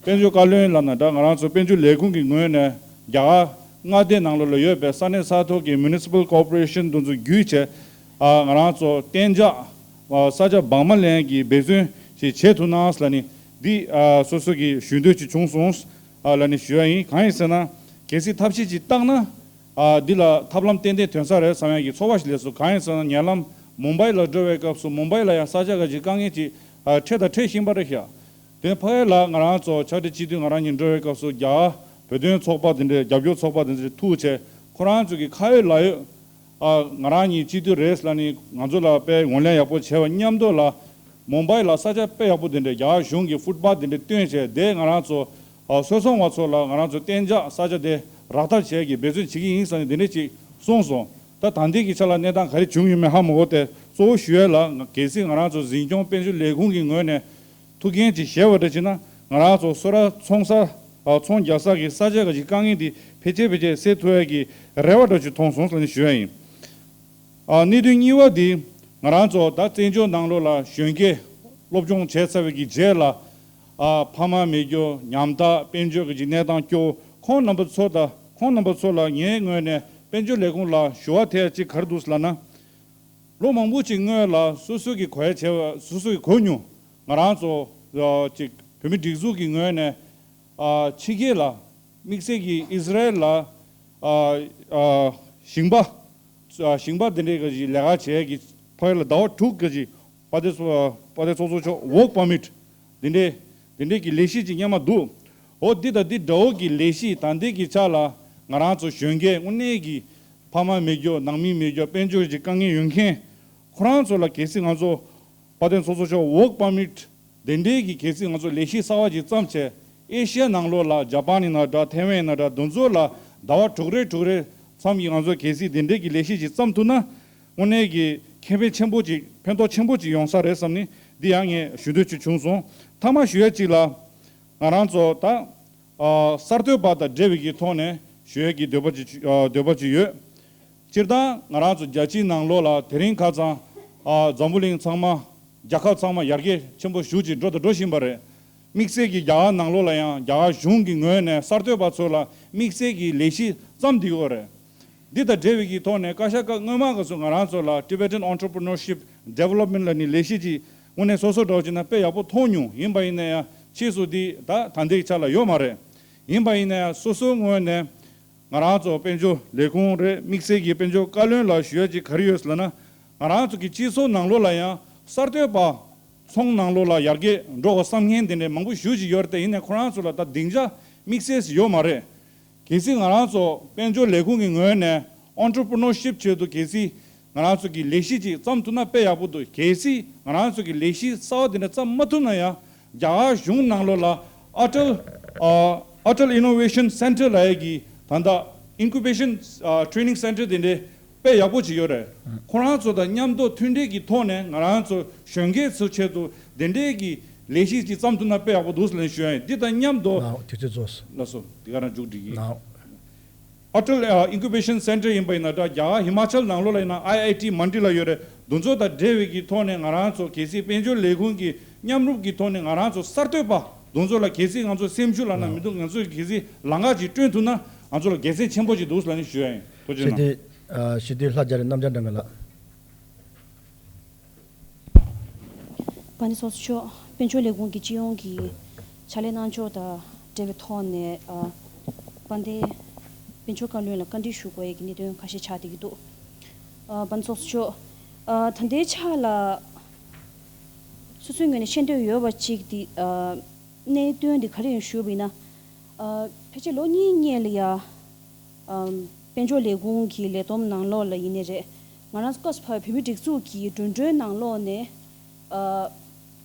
དཔལ་འབྱོར་བཀའ་བློན་ལབ་ན་འདྲ། ང་རང་ཚོ་དཔལ་འབྱོར་ལས་ཁུངས་ཀྱི་ངོས་ནས་རྒྱ་གར་མངའ་སྡེ་ནང་ལོགས་ལ་ཡོད་པའི་ས་གནས་ས་ཐོག་གི་Municipal Corporation དེ་ཚོ་བརྒྱུད་བྱས་ཨ་ང་རང་ཚོ་གཏན་འཇགས་ཨ་ས་ཆ་སྦྲགས་མ་ལེན་གྱི་འབད་བརྩོན་ཞིག་བྱེད་ཐུབ་ན་ལབ་ནས་འདི་ཨ་སོ་སོ་གི་ཞུ་འདོད་ཅིག་བྱུང་སོང་ཨ་ལབ་ནས་ཞུ་ཡ་ཡིན། གང་ཡིན་ཟེར་ན་གལ་སྲིད་ཐབས་ཤེས་ཅིག་བཏང་ན་ཨ་འདི་ལ་ཐབས་ལམ་ཏན་ཏན་ཐོན་ས་རེད་བསམ་ཡ་གི་ཚོར་བ་ཞིག་སླེབས་སོང་། གང་ཡིན་ཟེར་ན་ཉེ་ལམ་མུམ་བྷའི་ལ་འགྲོ་བའི་སྐབས་སུ་མུམ་བྷའི་ལ་ཡང་ས་ཆ་ག་ཅིག་དཀའ་ངལ་ཅིག་ཨ་འཕྲད་དང་འཕྲད་བཞིན་པ་རེད་ཤག། དེ་ཕ་གི་ལ་ང་རང་ཚོ་ཕྱག་བྲིས་སྤྱི་འཐུས་ང་རང་གཉིས་འགྲོ་བའི་སྐབས་སུ་རྒྱ་བོད་དོན་ཚོགས་པ་དེ་འདྲས་རྒྱབ་སྐྱོར་ཚོགས་པ་དེ་འདྲས་ཐུག་བྱས་ཁོ་རང་ཚོ་གི་ཁ་ཡོད་ལག་ཡོད་ཨ་ང་རང་གཉིས་སྤྱི་འཐུས་རེད་ལབ་ནས་ང་ཚོ་ལ་དཔེ་ངོས་ལེན་ཡག་པོ་བྱས་པ་མཉམ་དུ་ལ་མུམ་བྷའི་ལ་ས་ཆ་དཔེ་ཡག་པོ་དེ་འདྲས་རྒྱ་གཞུང་གི་ཕུཊ་པཱཐ་དེ་འདྲས་བཏོན་བྱས་དེ་ང་རང་ཚོ་ཨ་སོལ་གསོལ་བ་ཚོ་ལ་ང་རང་ཚོ་གཏན་འཇགས་ས་ཆ་དེ་རག་ཐབས་བྱས་ཀྱི་འབད་བརྩོན་བྱེད་ཀྱི་ཡིན་ཟེར་ནས་དེ་འདྲས་ཅིག་གསུངས་སོང་། ད་ད་ལྟའི་གི་ཆ་ལ་གནས་སྟངས་ག་རེ་བྱུང་ཡོད་མེད་ཧ་མ་གོ་སྟེ་གཙོ་བོ་ཞུ་ཡས་ལ་གལ་སྲིད་ང་རང་ཚོ་འཛིན་སྐྱོང་དཔལ་འབྱོར་ལས་ཁུངས་ཀྱི་ངོས་ནས་ཐུགས་འགན་ཅིག་བཞེས་པ་འདྲ་བྱས་ན་ང་རང་ཚོ་སོ་ར་ཚོང་ས་ཨ་ཚོང་རྒྱག་ས་གི་ས་ཆ་ག་ཅིག་དཀའ་ངལ་འདི་ཕལ་ཆེར་ཕལ་ཆེར་སེལ་ཐུབ་ཡ་གི་རེ་བ་འདྲ་ཅིག་མཐོང་སོང་ཟེར་ནས་ཞུ་ཡ་ཡིན། ཨ་གནད་དོན་གཉིས་པ་འདི་ང་རང་ཚོ་ད་བཙན་བྱོལ་ནང་ལོགས་ལ་གཞོན་སྐྱེས་སློབ་སྦྱོང་བྱས་ཚར་བའི་གི་རྗེས་ལ་ཨ་ཕ་མ་མེད་རྒྱུ་ཉམ་ཐག་དཔལ་འབྱོར་གི་ཅིག་གནས་སྟངས་སྐྱོ་བོ་ཁོང་རྣམ་པ་ཚོ་དང་ཁོང་རྣམ་པ་ཚོ་ལ་ངའི་ངོས་ནས་དཔལ་འབྱོར་ལས་ཁུངས་ལ་ཞུ་བ་དེ་ཅིག་ག་རེ་འདུག་ལབ་ན། ལོ་མང་པོ་ཅིག་སྔོན་ལ་སོ་སོ་གི་གོ་ཡ་བྱས་པ་སོ་སོ་གི་གོ་མྱོང་ང་རང་ཚོ་ཨ་ཅིག་བོད་མི་སྒྲིག་འཛུགས་ཀྱི་ངོས་ནས་ཨ་ཕྱི་རྒྱལ་ལ་དམིགས་བསལ་གྱི་ཨི་སི་རལ་ལ་ཨ་ཨ་ཞིང་པ་ཨ་ཞིང་པ་དེ་འདྲའི་ག་ཅིག་ལས་ཀ་བྱེད་ཀྱི་ཕ་གི་ལ་ཟླ་བ་དྲུག་ག་ཅིག་དཔལ་ལྡན་ཚོགས་དཔལ་ལྡན་ཚོགས་གཙོ་མཆོག་work permit དེ་འདྲའི་དེ་འདྲའི་གི་ལས་གཞི་ཅིག་སྔོན་མ་འདུག། འོ་འདི་དང་འདི་འདྲ་བོ་གི་ལས་གཞི་ད་ལྟའི་གི་ཆ་ལ་ང་རང་ཚོ་གཞོན་སྐྱེས་དངོས་གནས་ཀྱི་ཕ་མ་མེད་རྒྱུ་ནང་མི་མེད་རྒྱུ་དཔལ་འབྱོར་གྱི་དཀའ་ངལ་ཡོད་མཁན་ཁོ་རང་ཚོ་ལ་གལ་སྲིད་ང་ཚོ་དཔལ་ལྡན་ཚོགས་གཙོ་མཆོག་work permit དེ་འདྲའི་གི་གལ་སྲིད་ང་ཚོ་ལས་གཞི་གསར་བ་ཅིག་བརྩམས་བྱས་ཨེ་ཤི་ཡ་ནང་ལོགས་ལ་ཇ་པན་ཡིན་ན་འདྲ་ཐའེ་ཝན་ཡིན་ན་འདྲ་དེ་ཚོ་ལ་ཟླ་བ་དྲུག་རེ་དྲུག་རེ་མཚམས་ཀྱི་ང་ཚོ་གལ་སྲིད་དེ་འདྲའི་གི་ལས་གཞི་ཅིག་བརྩམས་ཐུབ་ན་དངོས་གནས་ཀྱི་ཁེ་ཕན་ཆེན་པོ་ཅིག་ཕན་ཐོགས་ཆེན་པོ་ཅིག་ཡོང་ས་རེད་བསམ་ནས་འདི་ཡང་ངས་ཞུ་འདོད་ཅིག་བྱུང་སོང་། མཐའ་མ་ཞུ་ཡ་ཅིག་ལ་ང་རང་ཚོ་ད་ ཨ་གསར་གཏོད་པ་དང་འབྲེལ་བའི་གི་ཐོག་ནས་ཞུ་ཡས་ཀྱི་འདོད་པ་ཅིག་ཨ་འདོད་པ་ཅིག་ཡོད། སྤྱིར་བཏང་ང་རང་ཚོ་རྒྱལ་སྤྱིའི་ནང་ལོགས་ལ་དེ་རིང་ཁ་སང་ཨ་འཛམ་བུ་གླིང་ཚང་མ་རྒྱལ་ཁབ་ཚང་མ་ཡར་རྒྱས་ཆེན་པོ་ཞེ་ཅིག་འགྲོ་དང་འགྲོ་བཞིན་པ་རེད། དམིགས་བསལ་གྱི་རྒྱ་གར་ནང་ལོགས་ལ་ཡང་རྒྱ་གར་གཞུང་གི་ངོས་ནས་གསར་གཏོད་པ་ཚོ་ལ་དམིགས་བསལ་གྱི་ལས་གཞི་བརྩམས་བསྡད་ཡོད་རེད། འདི་དང་འབྲེལ་བའི་གི་ཐོག་ནས་བཀའ་ཤག་སྐབས་སྔོན་མ་ག་ཚོད་ང་རང་ཚོ་ལ་Tibetan Entrepreneurship Development ལབ་ནི་ལས་གཞི་ཅིག་དངོས་གནས་སོ་སོ་འདྲ་བོ་ཅིག་ན་དཔེ་ཡག་པོ་མཐོང་མྱོང་། ཡིན་པ་ཡིན་ན་ཡང་ཕྱིས་སུ་འདི་ད་ད་ལྟའི་ཆ་ལ་ཡོད་མ་རེད། ཡིན་པ་ཡིན་ན་ཡང་སོ་སོའི་ངོས་ནས་ང་རང་ཚོ་དཔལ་འབྱོར་ལས་ཁུངས་རེད། དམིགས་བསལ་གྱི་དཔལ་འབྱོར་བཀའ་བློན་ལ་ཞུ་ཡ་ཅིག་ག་རེ་ཡོད་ཟེར་ལབ་ན། ང་རང་ཚོ་གི་སྤྱི་ཚོགས་ནང་ལོགས་ལ་ཡང་གསར་གཏོད་པ་ཚོང་ནང་ལོགས་ལ་ཡར་རྒྱས་འགྲོ་དགོས་བསམ་མཁན་དེ་འདྲའི་མང་པོ་ཞེ་ཅིག་ཡོད་རེད་དེ། ཡིན་ནའི་ཁོ་རང་ཚོ་ལ་ད་སྡིངས་ཆ་དམིགས་བསལ་ཞིག་ཡོད་མ་རེད། གལ་སྲིད་ང་རང་ཚོ་དཔལ་འབྱོར་ལས་ཁུངས་ཀྱི་ངོས་ནས་Entrepreneurship ཆེད་དུ་གལ་སྲིད་ང་རང་ཚོ་གི་ལས་གཞི་ཅིག་བརྩམས་ཐུབ་ན་དཔེ་ཡག་པོ་འདུག། གལ་སྲིད་ང་རང་ཚོ་གི་ལས་གཞི་གསར་བ་དེ་འདྲ་བརྩམས་མ་ཐུབ་ན་ཡང་རྒྱ་གར་གཞུང་ནང་ལོགས་ལ་Atal ཨ་Atal Innovation Centre ལབ་ཡས་ཀྱི་ད་ལྟ་Incubation ཨ་Training Centre དེ་འདྲའི་དཔེ་ཡག་པོ་ཅིག་ཡོད་རེད། ཁོ་རང་ཚོ་དང་མཉམ་དུ་མཐུན་འབྲེལ་གྱི་ཐོག་ནས་ང་རང་ཚོ་གཞོན་སྐྱེས་ཚོ་ཆེད་དུ་དེ་འདྲའི་གི་ལས་གཞི་ཅིག་བརྩམས་ཐུབ་ན་དཔེ་ཡག་པོ་འདུག་ཟེར་ནས་ཞུ་ཡ་ཡིན། འདི་དང་མཉམ་དུ་ནའོ་དུས་ཚོད་རྫོགས་སོང་། ལགས་སོ། འདི་ག་རང་མཇུག་སྒྲིལ་གྱི་ཡིན། ནའོ། Atal ཨ་Incubation Centre ཡིན་པ་ཡིན་ན་འདྲ། རྒྱ་གར་ཧི་མ་ཅལ་ནང་ལོགས་ལ་ཡིན་ན་ཨའི་ཨའི་ཊི་མན་ཌི་ལ་ཡོད་རེད། འདི་ཚོ་དང་འབྲེལ་བའི་གི་ཐོག་ནས་ང་རང་ཚོ་གལ་སྲིད་དཔལ་འབྱོར་ལས་ཁུངས་ཀྱི་མཉམ་རུབ་ཀྱི་ཐོག་ནས་ང་རང་ཚོ་གསར་གཏོད་པ་འདི་ཚོ་ལ་གལ་སྲིད་ང་ཚོ་སེམས་ཤུགས་ལབ་ན་མི་འདུག། ང་ཚོས་གལ་སྲིད་ལམ་ཁ་ཅིག་བསྐྲུན་ཐུབ་ན་ང་ཚོ་ལ་དགེ་མཚན་ཆེན་པོ་ཅིག་འདུག་ལབ་ནས་ཞུ་ཡ་ཡིན། ཐུགས་རྗེ་ཞི་གནང་། བདེ་ཨ་ཞི་བདེ་ལྷ་རྒྱ་རི་རྣམ་རྒྱལ་སྒྲོལ་མ་ལགས། དཔལ་ལྡན་ཚོགས་གཙོ་མཆོག། དཔལ་འབྱོར་ལས་ཁུངས་ཀྱི་སྤྱི་ཡོངས་ཀྱི་ཕྱག་ལས་གནང་ཕྱོགས་དང་འབྲེལ་བའི་ཐོག་ནས་ཨ་དཔལ་ལྡན་དཔལ་འབྱོར་བཀའ་བློན་ལ་བཀའ་འདྲི་ཞུ་དགོས་ཡས་ཀྱི་གནད་དོན་ཁ་ཤས་ཆགས་བསྡད་ཀྱི་འདུག། ཨ་དཔལ་ལྡན་ཚོགས་གཙོ་མཆོག། ཨ་ད་ལྟའི་ཆ་ལ་སོ་སོའི་ངོས་ནས་ཤེས་འདོད་ཡོད་པ་གཅིག་དེ་ཨ་གནད་དོན་དེ་ག་རེ་ཡིན་ཞུས་པ་ཡིན་ན། ཨ་ཕལ་ཆེར་ལོ་གཉིས་སྔོན་ལ་ཡ། ཨམ་དཔལ་འབྱོར་ལས་ཁུངས་ཀྱི་ལས་བསྡོམས་ནང་ལོགས་ལ་ཡིན་ནའི་རེད། ང་རང་ཚོ་སྐབས་སུ་བབས་པའི་བོད་མིའི་སྒྲིག་འཛུགས་ཀྱི་འགྲོ་གྲོན་ནང་ལོགས་ནས་ཨ་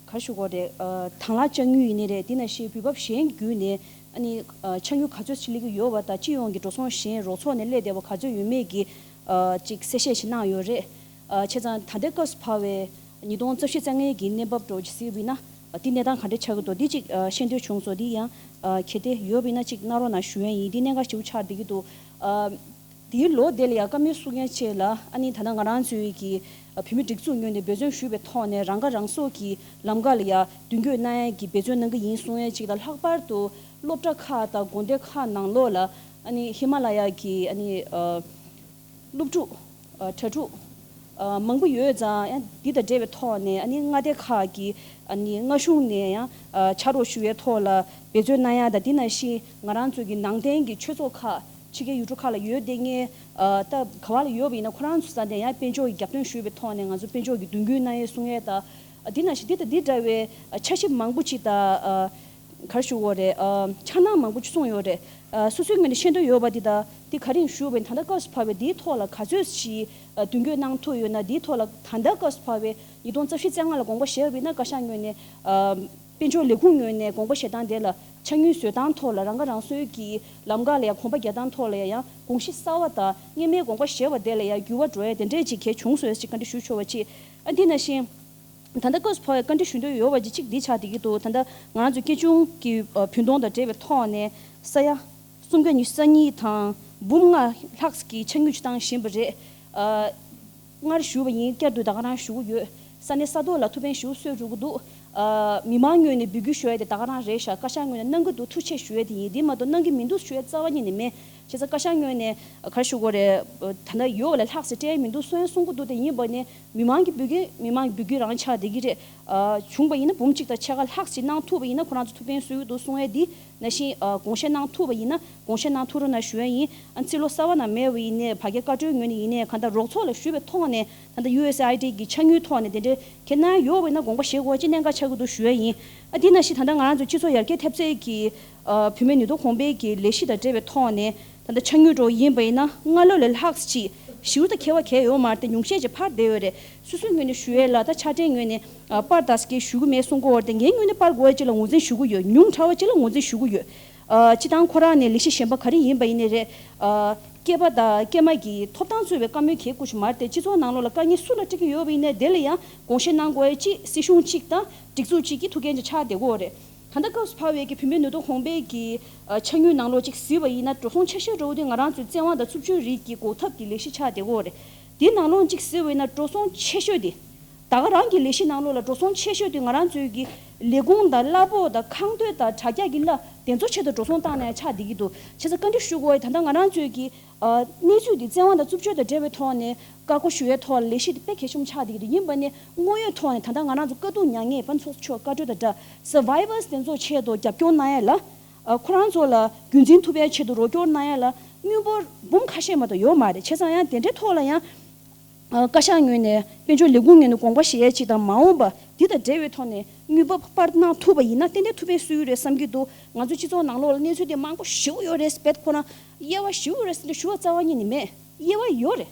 ག་རེ་ཞུ་དགོས་རེད། ཨ་དང་བླངས་དཔྱ་དངུལ་ཡིན་ནའི་རེད། དེ་ནང་བཞིན་འོས་འབབ་གཞན་བརྒྱུད་ནས་ཨ་ནི་ཨ་དཔྱ་དངུལ་ག་ཚོད་ཅིག་སླེབས་ཀྱི་ཡོད་པ་དང་། སྤྱི་ཡོངས་ཀྱི་འགྲོ་སོང་གཞན་རོགས་ཚོགས་ནས་སླེབས་བསྡད་པ་ག་ཚོད་ཡོད་མེད་ཀྱི་ཨ་ཅིག་གསལ་བཤད་ཅིག་གནང་ཡོད་རེད། ཨ་བྱས་ཙང་ད་ལྟའི་སྐབས་སུ་བབས་པའི་ཉིས་སྟོང་རྩ་བཞི་རྩ་ལྔའི་གི་གནས་བབ་འདྲ་བོ་ཅིག་གཟིགས་པ་ཡིན་ན། ཨ་དེ་གནས་སྟངས་ག་འདྲ་ཆགས་ཀྱི་འདུག། འདི་ཅིག་ཨ་ཤེས་འདོད་བྱུང་སོང་། འདི་ཡང་ཨ་གལ་ཏེ་ཡོད་པ་ཡིན་ན་ཅིག་གནང་རོགས་གནང་ཞུ་ཡ་ཡིན། འདི་གནད་འགག་ཆེ་པོ་ཆགས་བསྡད་ཀྱི་འདུག། ཨ་དེའི་ལོ་དེ་ལ་ཡང་བཀའ་མོལ་གསུང་མཁན་བཅས་ལ་ཨ་ནི་ད་ལྟ་ང་རང་ཚོའི་གི་ཨ་བོད་མིའི་སྒྲིག་འཛུགས་ངོས་ནས་འབད་བརྩོན་ཞུས་པའི་ཐོག་ནས་རང་ཁ་རང་གསོ་གི་ལམ་ཁ་ལ་ཡང་མདུན་སྐྱོད་གནང་ཡ་གི་འབད་བརྩོན་གནང་གི་ཡིན་གསུང་ཡ་གཅིག་དང་། ལྷག་པར་དུ་སློབ་གྲྭ་ཁག་དང་དགོན་སྡེ་ཁག་ནང་ལོགས་ལ་ཨ་ནི་ཧི་མ་ལ་ཡ་གི་ཨ་ནི་ཨ་སློབ་ཕྲུག་ཨ་གྲྭ་ཕྲུག་ཨ་མང་པོ་ཡོད་ཙང་། ཡང་འདི་དང་འབྲེལ་བའི་ཐོག་ནས་ཨ་ནི་མངའ་སྡེ་ཁག་གི་ཨ་ནི་མངའ་གཞུང་ནས་ཡང་ཨ་ཕྱག་རོགས་ཞུ་བའི་ཐོག་ལ་འབད་བརྩོན་གནང་ཡ་དང་། དེ་ནང་བཞིན་ང་རང་ཚོ་གི་ནང་བསྟན་གྱི་ཆོས་ཚོགས་ཁག་ཕྱི་རྒྱལ་ཡུལ་གྲུ་ཁག་ལ་ཡོད་བསྡད་མཁན་ཨ་ད་ག་བ་ལ་ཡོད་པ་ཡིན་ན་ཁོ་རང་ཚོ་ས་དེ་ཡང་དཔལ་འབྱོར་གྱི་རྒྱབ་སྐྱོར་ཞུ་བའི་ཐོག་ནས་ང་ཚོ་དཔལ་འབྱོར་གྱི་མདུན་སྐྱོད་གནང་ཡས་གསུང་ཡས་དང་། ཨ་དེ་ནང་བཞིན་འདི་དང་འདི་འདྲ་བའི་ཨ་འཆར་གཞི་མང་པོ་ཅིག་དང་། ཨ་ག་རེ་ཞུ་དགོས་རེད། ཨ་འཆར་སྣང་མང་པོ་ཅིག་གསུངས་ཡོད་རེད། ཨ་སོ་སོའི་ངོས་ནས་ཤེས་འདོད་ཡོད་པ་འདི་དང་འདི་ག་རེ་ཡིན་ཞུས་པ་ཡིན་ན། ད་ལྟ་སྐབས་སུ་བབས་པའི་འདིའི་ཐོག་ལ་ག་ཚོད་ཅིག་ཨ་མདུན་སྐྱོད་གནང་ཐུབ་ཡོད་ན། འདིའི་ཐོག་ལ་ད་ལྟ་སྐབས་སུ་བབས་པའི་ཉིས་སྟོང་རྩ་བཞི་རྩ་ལྔ་ལ་དགོངས་པ་བཞེས་པ་ཡིན་ན། བཀའ་ཤག་ངོས་ནས་ཨ་དཔལ་འབྱོར་ལས་ཁུངས་ངོས་ནས་དགོངས་པ་བཞེས་སྟངས་དེ་ལ་ཕྱག་དངུལ་བཟོ་སྟངས་ཐོག་ལ་རང་ཁ་རང་གསོའི་གི་ལམ་ཁ་ལ་ཡང་གོམ་པ་རྒྱག་སྟངས་ཐོག་ལ་ཡང་དགོངས་གཞི་གསར་བ་དང་སྔོན་མའི་དགོངས་པ་བཞེས་པ་དེ་ལ་ཡང་འགྱུར་བ་འགྲོ་ཡ་དེ་འདྲས་ཅིག་གལ་བྱུང་སོང་ཡ་ཅིག་བཀའ་འདྲི་ཞུ་ཆོག་པ་ཅིག། ཨ་འདི་ནང་བཞིན། ད་ལྟ་སྐབས་སུ་བབས་པའི་བཀའ་འདྲི་ཞུ་འདོད་ཡོད་པ་ཅིག་གཅིག་འདི་ཆགས་བསྡད་ཀྱི་འདུག། ད་ལྟ་ང་རང་ཚོའི་སྐྱེ་ཆུང་གི་ཨ་བུན་གཏོང་དང་འབྲེལ་བའི་ཐོག་ནས་ས་ཡ་སུམ་བརྒྱ་ཉི་ཤུ་རྩ་གཉིས་དང་འབུམ་ལྔ་ལྷག་ཙམ་གྱི་ཆ་དངུལ་ཅིག་བཏང་བཞིན་པ་རེད། ཨ་སྔར་ཞུས་པ་ཡིན། བསྐྱར་དུ་ད་ག་རང་ཞུ་གི་ཡོད། ས་གནས་ས་ཐོག་ལ་ཐུགས་ཕན་ཞེ་པོ་གསོས་འགྲོ་གི་འདུག། ཨ་མི་མང་ངོས་ནས་འབོད་སྐུལ་ཞུ་ཡ་དེ་ད་ག་རང་རེད་ཤག། བཀའ་ཤག་ངོས་ནས་གནང་གི་འདུག། ཐུགས་རྗེ་ཆེ་ཞུ་ཡ་དེ་ཡིན། དེ་མ་གཏོགས་གནང་གི་མི་འདུག་ཞུ་ཡ་རྩ་བ་ཉིད་ནས་མེད། བྱས་ཙང་བཀའ་ཤག་ངོས་ནས་ག་རེ་ཞུ་དགོས་རེད། ད་ལྟ་ཡོད་ལ་ལྷག་ཙམ་སྤྲད་མི་འདུག་གསུང་ཡ་གསུང་གི་འདུག། དེ་ཡིན་པ་ནས་མི་མང་གི་འབོད་སྐུལ་མི་མང་གི་འབོད་སྐུལ་རང་ཆགས་བསྡད་ཀྱི་རེད། ཨ་བྱུང་བ་ཡིན་ན་འབུམ་གཅིག་དང་ཕྱེད་ཀ་ལྷག་ཙམ་གནང་ཐུབ་པ་ཡིན་ན་ཁོ་རང་ཚོ་ཐུགས་ཕན་གསོས་ཀྱི་འདུག་གསུང་ཡ་འདི་ནང་བཞིན་ཨ་དགོངས་བཞེས་གནང་ཐུབ་པ་ཡིན་ན་དགོངས་བཞེས་གནང་ཐུབ་རོགས་གནང་ཞུ་ཡ་ཡིན། ཨ་ཚིག་ལོ་གསར་པ་ནང་མེད་པ་ཡིན་ནའི་ཕ་གིའི་བཀའ་འཁྲོལ་ངོས་ནས་ཡིན་ནའི་གང་ལྟར་རོགས་ཚོགས་ལ་ཞུས་པའི་ཐོག་ནས་ད་ལྟ་ཡུ་ཨེས་ཨེ་ཨའི་ཌི་གི་ཆ་དངུལ་ཐོག་ནས་དེ་འདྲའི་ཁྱེད་རྣམ་ཡོད་པ་ཡིན་ན་དགོངས་པ་བཞེས་དགོས་ཅིག་གནད་འགག་ཆགས་ཀྱི་འདུག་ཞུ་ཡ་ཡིན། ཨ་དེ་ནང་བཞིན་ད་ལྟ་ང་རང་ཚོ་སྤྱི་ཚོགས་ཡར་རྒྱས་ཐེབས་རྩའི་གི་ཨ་བུད་མེད་ནུས་སྟོབས་གོང་འཕེལ་གྱི་ལས་གཞི་དང་འབྲེལ་བའི་ཐོག་ནས་ད་ལྟ་ཆ་དངུལ་འདྲ་བོ་ཡིན་པ་ཡིན་ན་སྔ་ལོ་ལས་ལྷག་ཅིག་ཞེ་པོ་ད་ཁྱད་པར་གང་ཡང་ཡོད་མ་རེད་དེ། ཉུང་ཤས་ཅིག་འཕར་བསྡད་ཡོད་རེད། སོ་སོའི་ངོས་ནས་ཞུ་ཡས་ལ་ད་ཕྱག་སྦྲེལ་ངོས་ནས་ཨ་སྤར་དགོས་ཀྱི་ཞུ་གི་མེད་གསུང་གི་ཡོད་རེད་དེ། ངའི་ངོས་ནས་སྤར་དགོས་ཡ་ཅིག་ལ་ངོས་འཛིན་ཞུ་གི་ཡོད། ཉུང་དྲགས་པ་ཅིག་ལ་ངོས་འཛིན་ཞུ་གི་ཡོད། ཨ་སྤྱིར་བཏང་ཁོ་རང་ནས་ལས་གཞི་གཞན་པ་ག་རེ་ཡིན་པ་ཡིན་ནའི་རེད། ཨ་སྐྱེས་པ་དང་སྐྱེས་མ་གི་ཐོབ་ཐང་གཙོས་པའི་བཀའ་མོལ་གལ་དགོས་ཞིག་མ་རེད་དེ། སྤྱི་ཚོགས་ནང་ལོགས་ལ་དཀའ་ངལ་སུ་ལ་འཕྲད་ཀྱི་ཡོད་པ་ཡིན་ནའི་དེ་ལ་ཡང་དགོངས་བཞེས་གནང་དགོས་ཡ་ཅིག་སྲིད་གཞུང་གཅིག་དང་སྒྲིག་འཛུགས་གཅིག་གི་ཐུགས་འགན་ཅིག་ཆགས་བསྡད་ཀྱི་ཡོད་རེད། ད་ལྟ་སྐབས་སུ་བབས་པའི་གི་བུད་མེད་ནུས་སྟོབས་གོང་སྤེལ་གྱི་ཨ་ཆ་དངུལ་ནང་ལོགས་ཅིག་གཟིགས་པ་ཡིན་ན། འགྲོ་སོང་ཆེ་ཤོས་འགྲོ་བ་དེ་ང་རང་ཚོའི་བཙན་དབང་དང་རྩུབ་སྤྱོད་རིགས་ཀྱི་འགོག་ཐབས་ཀྱི་ལས་གཞི་ཆགས་བསྡད་ཀྱི་ཡོད་རེད། དེའི་ནང་ལོགས་ཅིག་གཟིགས་པ་ཡིན་ན། འགྲོ་སོང་ཆེ་ཤོས་དེ། ད་ག་རང་གི་ལས་གཞི་ནང་ལོགས་ལ་འགྲོ་སོང་ཆེ་ཤོས་དེ་ང་རང་ཚོའི་གི་ལས་ཁུངས་དང་གླ་ཕོགས་དང་ཁང་སྟོད་དང་དྲ་རྒྱ་གི་གླ་དེ་ཚོ་ཆེད་དུ་འགྲོ་སོང་བཏང་ནས་ཆགས་བསྡད་ཀྱི་འདུག་བྱས་ཙང་བཀའ་འདྲི་ཞུ་དགོས་པ་ཡིན། ད་ལྟ་ང་རང་ཚོའི་གི་ཨ་གནས་ཚུལ་འདི་བཙན་དབང་དང་རྩུབ་སྤྱོད་དང་འབྲེལ་བའི་ཐོག་ནས་བཀའ་བསྒོ་ཞུ་ཡའི་ཐོག་ལ་ལས་གཞི་འདི་དཔེ་གལ་ཆེན་པོ་ཆགས་བསྡད་ཀྱི་འདུག་ཡིན་པ་ནས་དངོས་ཡོད་ཐོག་ནས་ད་ལྟ་ང་རང་ཚོ་དཀའ་སྡུག་མྱངས་མཁན་ཕན་ཚུན་ཚོགས་ཆོས་བཀའ་འཁྲོལ་དང་སྦྲགས་survivors་དེ་ཚོ་ཆེད་དུ་རྒྱབ་སྐྱོར་གནང་ཡ་ལ། ཨ་ཁོ་རང་ཚོ་ལ་རྒྱུན་འཛིན་ཐུབ་པའི་ཆེད་དུ་རོགས་སྐྱོར་གནང་ཡ་ལ་དངུལ་འབོར་འབུམ་ཁ་ཤས་མ་གཏོགས་ཡོད་མ་རེད། བྱས་ཙང་ཡང་དེ་འདྲའི་ཐོག་ལ་ཡང་ཨ་བཀའ་ཤག་ངོས་ནས་དཔལ་འབྱོར་ལས་ཁུངས་ངོས་ནས་དགོངས་པ་བཞེས་ཡ་ཅིག་དང་། མ་འོངས་པ་འདི་དང་འབྲེལ་བའི་ཐོག་ནས་དངུལ་འབབ་སྤར་གནང་ཐུབ་པ་ཡིན་ན་ཏན་ཏན་ཐུབ་པའི་སྲོལ་ཡོད་རེད་བསམ་གྱི་འདུག་ང་ཚོའི་སྤྱི་ཚོགས་ནང་ལོགས་ལ་གནས་ཚུལ་དེ་མང་པོ་ཞེ་པོ་ཡོད་རེད། རྦད་ཁོ་རང་དབྱེ་བ་ཞེ་པོ་ཡོད་རེད་ཟེར་ནས་ཞུ་བ་རྩ་བ་ཉིད་ནས་མེད། དབྱེ་བ་ཡོད་རེད།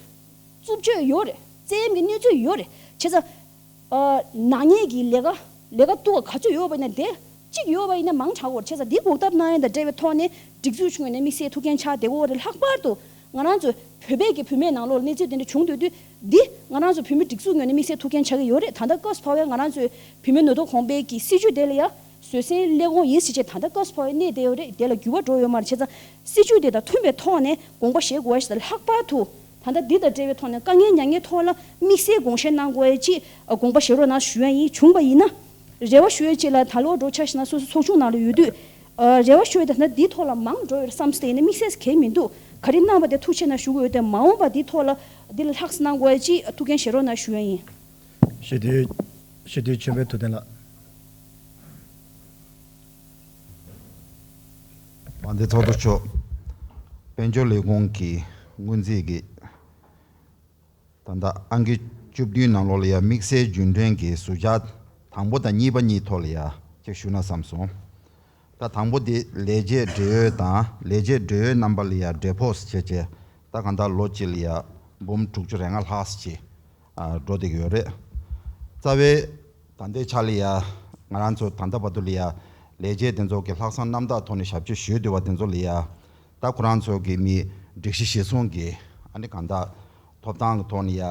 རྩུབ་སྤྱོད་ཡོད་རེད། བཙན་གཡེམ་གྱི་གནས་ཚུལ་ཡོད་རེད། བྱས་ཙང་། ཨ་ནག་ཉེས་ཀྱི་ལས་ཀ་ལས་ཀ་སྡུག་ག་ཚོད་ཡོད་པ་ཡིན་ན་དེ་གཅིག་ཡོད་པ་ཡིན་ན་མང་དྲགས་ཡོད་རེད། བྱས་ཙང་འདི་འགོག་ཐབས་གནང་ཡ་དང་འབྲེལ་བའི་ཐོག་ནས་སྒྲིག་འཛུགས་ངོས་ནས་དམིགས་བསལ་ཐུགས་འགན་ཆགས་བསྡད་ཀྱི་ཡོད་རེད། ལྷག་པར་དུ་ང་རང་ཚོ་བོད་པའི་གི་བུད་མེད་ནང་ལོགས་ལ་གནས་ཚུལ་དེ་འདྲ་བྱུང་སྡོད་དུས། འདི་ང་རང་ཚོ་བོད་མི་སྒྲིག་འཛུགས་ངོས་ནས་དམིགས་བསལ་ཐུགས་འགན་ཆགས་ཀྱི་ཡོད་རེད། ད་ལྟ་སྐབས་སུ་བབས་པའི་ང་རང་ཚོའི་བུད་མེད་ནུས་སྟོབས་གོང་སྤེལ་གྱི་སྲིད་ཇུས་དེ་ལ་ཡ་བཟོད་བསྲན་སླེབས་ཡོང་ཡིན་ཟེར་བྱས་ད་ལྟ་སྐབས་སུ་བབས་པའི་གནས་དེ་ཡོད་རེད། དེ་ལ་འགྱུར་བ་འགྲོ་ཡོད་མ་རེད། བྱས་ཙང་སྲིད་ཇུས་དེ་དང་མཐུན་པའི་ཐོག་ནས་དགོངས་པ་བཞེས་དགོས་ཞེས། ལྷག་པར་དུ་ད་ལྟ་འདི་དང་འབྲེལ་བའི་ཐོག་ནས་དཀའ་ངལ་མྱངས་མཁན་ཐོག་ལ་དམིགས་བསལ་དགོངས་བཞེས་གནང་དགོས་ཡ་ཅིག་དགོངས་པ་བཞེས་རོགས་གནང་ཞུ་ཡ་ཡིན། བྱུང་བ་ཡིན་ན། རེ་བ་ཞུ་ཡ་ཅིག་ལ། ད་ལོ་འགྲོ་འཆར་ཞིག་ན་སོ་སོ་ཚོགས་ཆུང་ནང་ལ་ཡོད་དུས། ཨ་རེ་བ་ཞུ་ཡ་དེ་ད་འདིའི་ཐོག་ལ་མང་འགྲོ་ཡོད་བསམ་སྟེ་ཡིན་ན་དམིགས་བསལ་གང་ཡང་མི་འདུག་ག་རེ་གནང་བ་དེ་ཐུགས་རྗེ་ཆེ་གནང་ཞུ་དགོས་ཡོད་དེ། མ་འོངས་པ་འདིའི་ཐོག་ལ་འདི་ལ་ལྷག་བསམ་གནང་དགོས་ཡ་ཅིག་ཐུགས་འགན་བཞེས་རོགས་གནང་ཞུ་ཡ་ཡིན། ཞི་བདེ་ཞི་བདེ་ཆོས་འཕེལ་ཐུབ་བསྟན་ལགས། དཔལ་ལྡན་ཚོགས་གཙོ་མཆོག་དཔལ་འབྱོར་ལས་ཁུངས་ཀྱི་སྔོན་རྩིས་ཀྱི་ད་ལྟ་ཨང་ཀི་བཅུ་བདུན་ནང་ལོགས་ལ་ཡ་དམིགས་བསལ་རྒྱུན་གྲོན་གྱི་ཟུར་བཅད་དང་པོ་དང་གཉིས་པ་གཉིས་ཐོག་ལ་ཡ་ཅིག་ཞུ་ན་བསམ་སོང་། ད་དང་པོ་དེ་ལས་བྱེད་འབྲེལ་ཡོད་དང་ལས་བྱེད་འབྲེལ་ཡོད་རྣམ་པ་ལ་ཡ་འབྲེལ་ཕོགས་བྱས་བྱས། ད་གང་ལྟར་ལོ་གཅིག་ལ་ཡ་འབུམ་དྲུག་ཅུ་རེ་ལྔ་ལྷག་ཅིག་ཨ་འགྲོ་བསྡད་ཀྱི་ཡོད་རེད། རྩ་བའི་ད་ལྟའི་ཆ་ལ་ཡ་ང་རང་ཚོ་ད་ལྟ་བར་དུ་ལ་ཡ་ལས་བྱེད་དེ་ཚོ་གི་ལྷག་བསམ་རྣམ་དག་ཐོག་ནས་ཞབས་ཕྱི་ཞུས་བསྡད་པ་དེ་ཚོ་ལ་ཡ། ད་ཁོ་རང་ཚོ་གི་མི་སྒྲིག་གཞི་གཞིར་བཟུང་གི་ཨ་ནི་གང་ལྟར་ཐོབ་ཐང་གི་ཐོག་ནས་ཡ།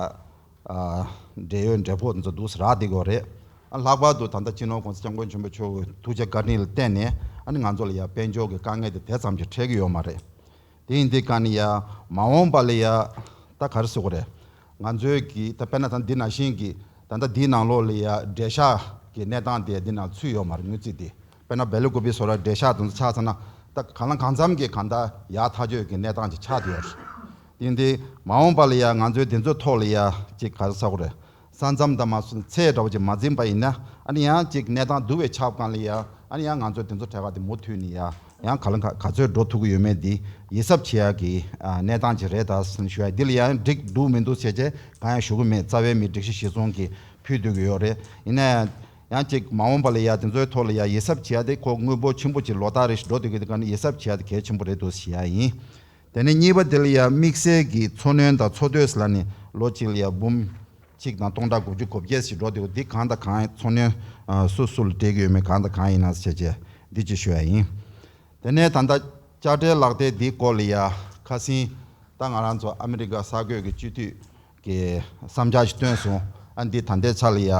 ཨ་འབྲེལ་ཡོད་འབྲེལ་ཕོགས་དེ་ཚོ་འདུག་སེ་རག་བསྡད་ཀྱི་ཡོད་རེད། ཨ་ལྷག་པར་དུ་ད་ལྟ་སྤྱི་ནོར་༸གོང་ས་༸སྐྱབས་མགོན་ཆེན་པོ་མཆོག་གི་ཐུགས་རྗེ་བཀའ་དྲིན་ལ་བརྟེན་ནས་ཨ་ནི་ང་ཚོ་ལ་ཡ་དཔལ་འབྱོར་གྱི་དཀའ་ངལ་དེ་དེ་ཙམ་གྱིས་འཕྲད་ཀྱི་ཡོད་མ་རེད། དེ་ཡིན་དུས་ག་ནས་ཡ་མ་འོངས་པ་ལ་ཡ་ད་ག་རེ་ཟེར་དགོས་རེད། ང་ཚོའི་གི་ད་དཔེར་ན་ད་འདི་ནང་བཞིན་གྱི་ད་ལྟ་འདིའི་ནང་ལོགས་ལ་ཡ་འབྲེལ་ཤག་གི་གནས་སྟངས་དེ་འདི་ནང་ཚུད་ཡོད་མ་རེད། དངུལ་རྩིས་དེ་དཔེར་ན་སྦེལ་ཀོབ་བཟོ་འདྲ་འབྲེལ་ཤག་དེ་ཚོ་ཆ་ཚང་ན་ད་གང་ལ་གང་འཚམ་གྱི་གང་ལྟར་ཡག་ཐག་ཆོད་ཀྱི་གནས་སྟངས་ཅིག་ཆགས་བསྡད་ཡོད་རེད། དེ་འདི་མ་འོངས་པ་ལ་ཡ་ང་ཚོའི་དེ་ཚོའི་ཐོག་ལ་ཡ་ཅིག་ག་རེ་ཟེར་དགོས་རེད། ས་མཚམས་དང་མ་སོན་ཚད་འདྲ་བོ་ཅིག་མ་འཛིན་པ་ཡིན་ན་ཨ་ནི་ཡང་ཅིག་གནས་སྟངས་སྡུག་པའི་ཆགས་སྒང་ལ་ཡ་ཨ་ནི་ཡང་ང་ཚོ་དེ་ཚོ་གྲས་ཀ་དེ་མུ་མཐུད་ནས་ཡ་ཡང་ག་ལ་ག་ག་ཚོད་འགྲོ་ཐུབ་ཀྱི་ཡོད་མེད་འདི་ཡིད་གཟབ་བྱེད་ཡག་གི་ཨ་གནས་སྟངས་ཅིག་རེད་ད་ཟེར་ནས་ཞུ་ཡ། འདི་ལ་ཡང་འགྲིག་འདུག་མི་འདུག་བྱས་བྱས་གང་ཡང་ཞུ་གི་མེད། རྩ་བའི་མི་སྒྲིག་གཞི་གཞིར་བཟུང་གིས་ཕུལ་སྡོད་ཀྱི་ཡོད་རེད། ཡིན་ན་ཡང་ཅིག་མ་འོངས་པ་ལ་ཡ་དེ་ཚོའི་ཐོག་ལ་ཡ་ཡིད་གཟབ་བྱེད་ཡ་དེ་ཁོ་དངུལ་འབོར་ཆེན་པོ་ཅིག་ལོ་ལྟར་རེ་བཞིན་འགྲོ་སྡོད་ཀྱི་དེ་ག་ནི་ཡིད་གཟབ་བྱེད་ཡ་དེ་གལ་ཆེན་པོ་རེད་འདུག་ཞུ་ཡ་ཡིན། དེ་ནས་གཉིས་པ་དེ་ལ་ཡ་དམིགས་བསལ་གྱི་འཚོ་སྣོན་དང་འཚོ་སྡོད་ཟེར་ལབ་ནས་ལོ་གཅིག་ལ་ཡ་འབུམ་གཅིག་དང་སྟོང་ཕྲག་དགུ་བཅུ་གོ་བརྒྱད་ཞིག་འགྲོ་སྡོད་ཀྱི་འདུག་འདི་གང་དང་གང་འཚོ་སྣོན་ཨ་སུ་སུ་ལ་སྤྲད་ཀྱི་ཡོད་མེད་གང་དང་གང་ཡིན་ན་ཟེར་བྱས་འདི་ཅིག་ཞུ་ཡ་ཡིན། དེ་ནས་ད་ལྟ་དཔྱ་ཁྲལ་ལག་དེབ་འདིའི་སྐོར་ལ་ཡ་ཁ་སང་ད་ང་རང་ཚོ་ཨ་མི་རི་ཀ་གསར་འགོད་ཀྱི་སྤྱི་འཐུས་ཀྱི་བསམ་འཆར་ཞིག་བཏོན་སོང་། ཨ་འདི་ད་ལྟའི་ཆ་ལ་ཡ་ད་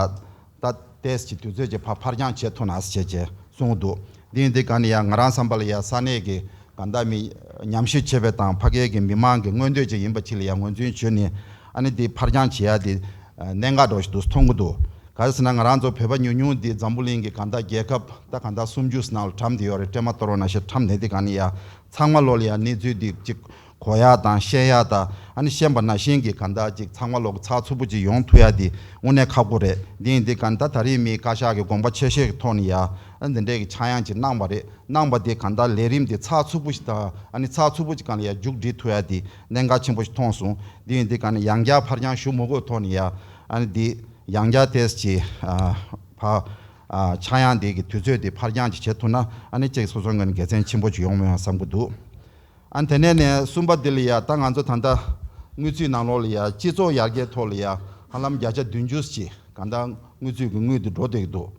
ཏོག་ཙམ་དུས་ཚོད་ཅིག་ཕར་ཕར་འགྱངས་བྱེད་ཐུབ་ན་ཟེར་བྱས་གསུངས་འདུག་འདི་ཡིན་དུས་ག་ནས་ཡ་ང་རང་བསམ་པ་ལ་ཡ་ས་གནས་ཀྱི་གང་ལྟར་མི་ཉམས་ཞིབ་བྱེད་པའི་དང་ཕ་གིའི་གི་མི་མང་གི་མངོན་འདོད་ཅིག་ཡིན་པ་ཅིག་ལ་ཡ་ངོས་འཛིན་བྱས་ནས་ཨ་ནི་འདི་ཕར་འགྱངས་བྱེད་ཡ་དེ་གནད་འགག་འདྲ་བོ་ཞིག་འདུག་མཐོང་གི་འདུག་ག་རེ་ཟེར་ན་ང་རང་ཚོ་བོད་པ་ཉུང་ཉུང་འདི་འཛམ་བུ་གླིང་གི་གང་ལྟར་རྒྱལ་ཁབ་ད་གང་ལྟར་སུམ་ཅུ་ནང་ལ་གྲམ་བསྡད་ཡོད་རེད། སྲན་མ་གཏོར་བ་ནང་བཞིན་གྲམ་བསྡད་དེ་ག་ནས་ཡ་ཚང་མ་ལོག་ལ་ཡ་གནས་ཚུལ་འདི་ཅིག་གོ་ཡ་དང་ཤེས་ཡ་དང་ཨ་ནི་ཤེས་པ་ནང་བཞིན་གྱི་གང་ལྟར་ཅིག་ཚང་མ་ལོག་ཚགས་ཚུད་པོ་ཅིག་ཡོང་ཐུབ་ཡ་དེ་དངོས་གནས་ཁག་པོ་རེད། འདི་ཡིན་དུས་ག་ནས་ད་ད་རེས་མི་བཀའ་ཤག་གི་དགོངས་པ་ཆེ་ཤོས་ཀྱི་ཐོག་ནས་ཡ་ཨ་འདི་འདྲའི་གི་ཆག་ཡང་ཅིག་གནང་བ་རེད། གནང་བ་དེ་གང་ལྟར་ལས་རིམ་དེ་ཚགས་ཚུད་པོ་ཞིག་དང་ཨ་ནི་ཚགས་ཚུད་པོ་ཅིག་སྒང་ལ་ཡ་མཇུག་སྒྲིལ་ཐུབ་ཡ་དེ་གནད་འགག་ཆེན་པོ་ཞིག་མཐོང་སོང་། འདི་ཡིན་དུས་ག་ནས་ཡང་བསྐྱར་ཕར་འགྱངས་ཞུ་མི་དགོས་ཐོག་ནས་ཡ་ཨ་ནི་འདི་ཡང་བསྐྱར་ཏོག་ཙམ་ཅིག་ཨ་ཕར་ཨ་ཆག་ཡང་དེ་གི་དུས་ཚོད་དེ་ཕར་འགྱངས་ཅིག་བྱེད་ཐུབ་ན་ཨ་ནི་ཅིག་སོ་སོའི་ངོས་ནས་དགེ་མཚན་ཆེན་པོ་ཅིག་ཡོང་མོད་བསམ་གྱི་འདུག་ཨ་ནི་དེ་ནས་ནས་གསུམ་པ་དེ་ལ་ཡ་ད་ང་ཚོ་ད་ལྟ་དངུལ་རྩིས་ནང་ལོགས་ལ་ཡ་སྤྱི་ཚོགས་ཡར་རྒྱས་ཐོག་ལ་ཡ་ཧ་ལམ་བརྒྱ་ཆ་བདུན་ཅུ་ཅིག་གང་ལྟར་དངུལ་རྩིས་ཀྱི་དངུལ་དེ་འགྲོ་བསྡད་ཀྱི་འདུག་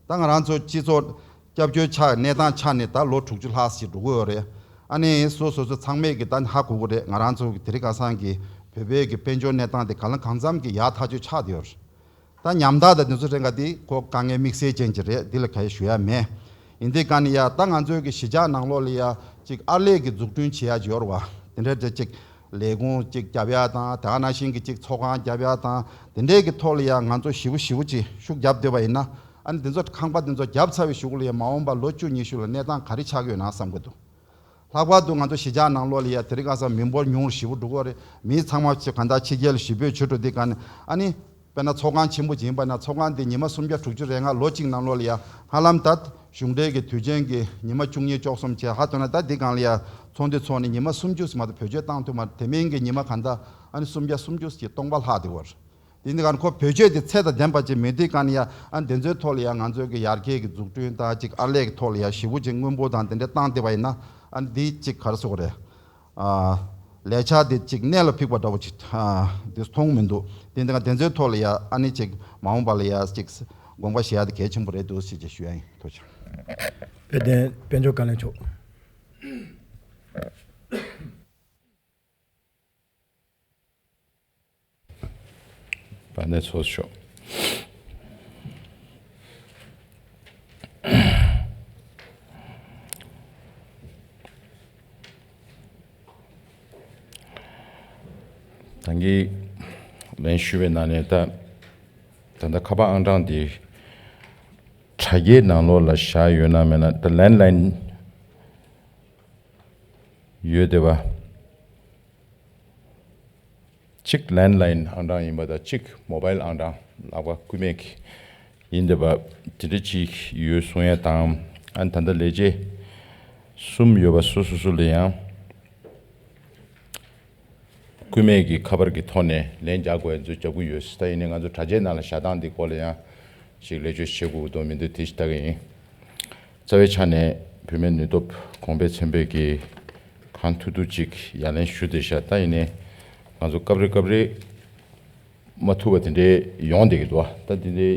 ད་ང་རང་ཚོ་སྤྱི་ཚོགས་སྐྱབས་བཅོལ་ཆགས་གནས་སྟངས་ཆ་ནས་ད་ལོ་དྲུག་ཅུ་ལྷག་ཅིག་འགྲོ་གི་ཡོད་རེད། ཨ་ནི་སོ་སོ་སོ་ཚང་མས་ཀྱི་ད་ཧ་གོ་གི་རེད། ང་རང་ཚོ་གི་དེ་རིང་ཁ་སང་གི་བོད་པའི་གི་དཔལ་འབྱོར་གནས་སྟངས་དེ་གང་ལ་གང་འཚམ་གྱི་ཡག་ཐག་ཆོད་ཆགས་བསྡད་ཡོད་རེད། ད་ཉམ་ཐག་དང་དེ་ཚོ་རེད་འགའ་དེ་ཁོ་དཀའ་ངལ་དམིགས་བསལ་ཅན་ཅིག་རེད། འདི་ལ་ག་རེ་ཞུ་ཡ་མེད། ཡིན་དུས་ག་ནི་ཡ་ད་ང་ཚོའི་གི་གཞིས་ཆགས་ནང་ལོགས་ལ་ཡ་ཅིག་ཨར་ལས་ཀྱི་འཛུགས་སྐྲུན་བྱེད་ཡ་ཅིག་ཡོད་རེད་བ། དེ་འདྲའི་ཅིག་ལས་ཁུངས་ཅིག་རྒྱབ་ཡ་དང་དེ་ག་ནང་བཞིན་གི་ཅིག་ཚོགས་ཁང་རྒྱབ་ཡ་དང་དེ་འདྲའི་གི་ཐོག་ལ་ཡ་ང་ཚོ་ཞེ་པོ་ཞེ་པོ་ཅིག་ཤུགས་རྒྱབ་བསྡད་པ་ཡིན་ན། ཨ་ནི་དེ་ཚོ་ཁང་པ་དེ་ཚོ་རྒྱབ་ཚར་བའི་གཞུག་ལ་ཡ་མ་འོངས་པ་ལོ་བཅུ་ཉི་ཤུ་ལ་གནས་སྟངས་ག་རེ་ཆགས་ཀྱི་ཡོད་ན་བསམ་གི་འདུག་ལྷག་པར་དུ་ང་ཚོ་གཞིས་ཆགས་ནང་ལོགས་ལ་ཡ་དེ་རིང་ཁ་སང་མི་འབོར་ཉུང་རུ་ཞེ་པོ་འགྲོ་གི་རེད། མི་ཚང་མ་ཕྱི་གང་ལྟར་ཕྱི་རྒྱལ་ལ་གཞིས་སྤོས་བྱེད་འགྲོ་དུས་ག་ནས་ཨ་ནི། དཔེར་ན་ཚོགས་ཁང་ཆེན་པོ་ཅིག་ཡིན་པ་ན་ཚོགས་ཁང་དེ་ཉི་མ་སུམ་བརྒྱ་དྲུག་ཅུ་རེ་ལྔ་ལོ་གཅིག་ནང་ལོགས་ལ་ཡ་ཧ་ལམ་ད་གཞུང་འབྲེལ་གྱི་དུས་ཆེན་གྱི་ཉི་མ་བཅུ་གཉིས་བཅུ་གསུམ་བྱས་ཧ་ཐོན་ན་ད་འདི་སྒང་ལ་ཡ་ཚོགས་འདུ་ཚོགས་ནས་ཉི་མ་སུམ་ཅུ་ཙམ་མ་གཏོགས་བེད་སྤྱོད་བཏང་ཐུབ་མ་རེད། དེ་མིན་གྱི་ཉི་མ་གང་ལྟར་ཨ་ནི་སུམ་བརྒྱ་སུམ་ཅུ་ཙམ་གྱི་སྟོང་པ་ལྷག་བསྡད་ཡོད་རེད། དེ་འདི་ག་ནི་ཁོ་བེད་སྤྱོད་དེ་ཚད་དང་ལྡན་པ་ཅིག་མེད་དུས་ག་ནི་ཡ་ཨ་ནི་དེ་ཚོའི་ཐོག་ལ་ཡ་ང་ཚོའི་གི་ཡར་རྒྱས་ཀྱི་འཛུགས་སྐྲུན་དང་ཅིག་ཨར་ལས་ཀྱི་ཐོག་ལ་ཡ་ཞེ་པོ་ཅིག་སྔོན་འགོག་དང་དེ་འདྲ་བཏང་བསྡད་པ་ཡིན་ན་ཨ་ནི་འདི་ཅིག་ག་རེ་ཟེར་དགོས་རེད། ཨ། ལས་འཆར་དེ་ཅིག་གནད་ལ་འཕིགས་པ་འདྲ་བོ་ཅིག་ཨ། དེ་མཐོང་མི་འདུག་དེ་འདི་ག་དེ་ཚོའི་ཐོག་ལ་ཡ་ཨ་ནི་ཅིག་མ་འོངས་པ་ལ་ཡ་ཅིག་དགོངས་པ་བཞེས་ཡ་དེ་གལ་ཆེན་པོ་རེད་འདུག་ཅེས་ཅིག་ཞུ་ཡ་ཡིན། ཐུགས་རྗེ་ཆེ། དཔལ་ལྡན་དཔལ་འབྱོར་བཀའ་བློན་མཆོག་དཔལ་ལྡན་ཚོགས་གཙོ་མཆོག་ད་གིན་ལན་ཞུས་པའི་ནང་ནས་ད་ད་ལྟ་ཁ་པར་ཨང་གྲངས་འདི་དྲ་རྒྱའི་ནང་ལོགས་ལ་བཞག་ཡོད་ན་མེད་ན་ད་ལེན་ལའིན་ཡོད་བསྡད་པ། གཅིག་ལེན་ལའིན་ཨང་གྲངས་ཡིན་པ་དང་གཅིག་མོ་བཱའིལ་ཨང་གྲངས་ལག་པ་སྐུད་མེད་ཀྱི་ཡིན་བསྡད་པ་དེ་འདྲ་ཅིག་ཡོད་གསུང་ཡས་དང་། ཨ་ནི་ད་ལྟ་ལས་བྱེད་གསུམ་ཡོད་པ་སོ་སོ་སོ་ལ་ཡང་སྐུད་མེད་ཀྱི་ཁ་པར་གྱི་ཐོག་ནས་ལན་རྒྱག་དགོས་ཡས་ཚོ་རྒྱག་གི་ཡོད། ད་ཡིན་ནའི་ང་ཚོ་དྲ་རྒྱའི་ནང་ལ་བཞག་སྟངས་འདི་སྐོར་ལ་ཡང་ཅིག་ལེགས་བཅོས་བྱེད་དགོས་འདུག་མི་འདུག་དེ་ཞིག་ལྟ་གི་ཡིན། རྩ་བའི་ཆ་ནས་བུད་མེད་ནུས་སྟོབས་གོང་འཕེལ་ཚན་པས་ཀྱི་གང་ཐུབ་ཐུབ་ཅིག་ཡ་ལན་ཞུ་བསྡད་ཤག་ད་ཡིན་ནའི་ང་ཚོ་སྐབས་རེ་སྐབས་རེ་མ་ཐུབ་པ་དེ་འདྲའི་ཡོང་བསྡད་ཀྱི་འདུག་ད་དེ་འདྲའི་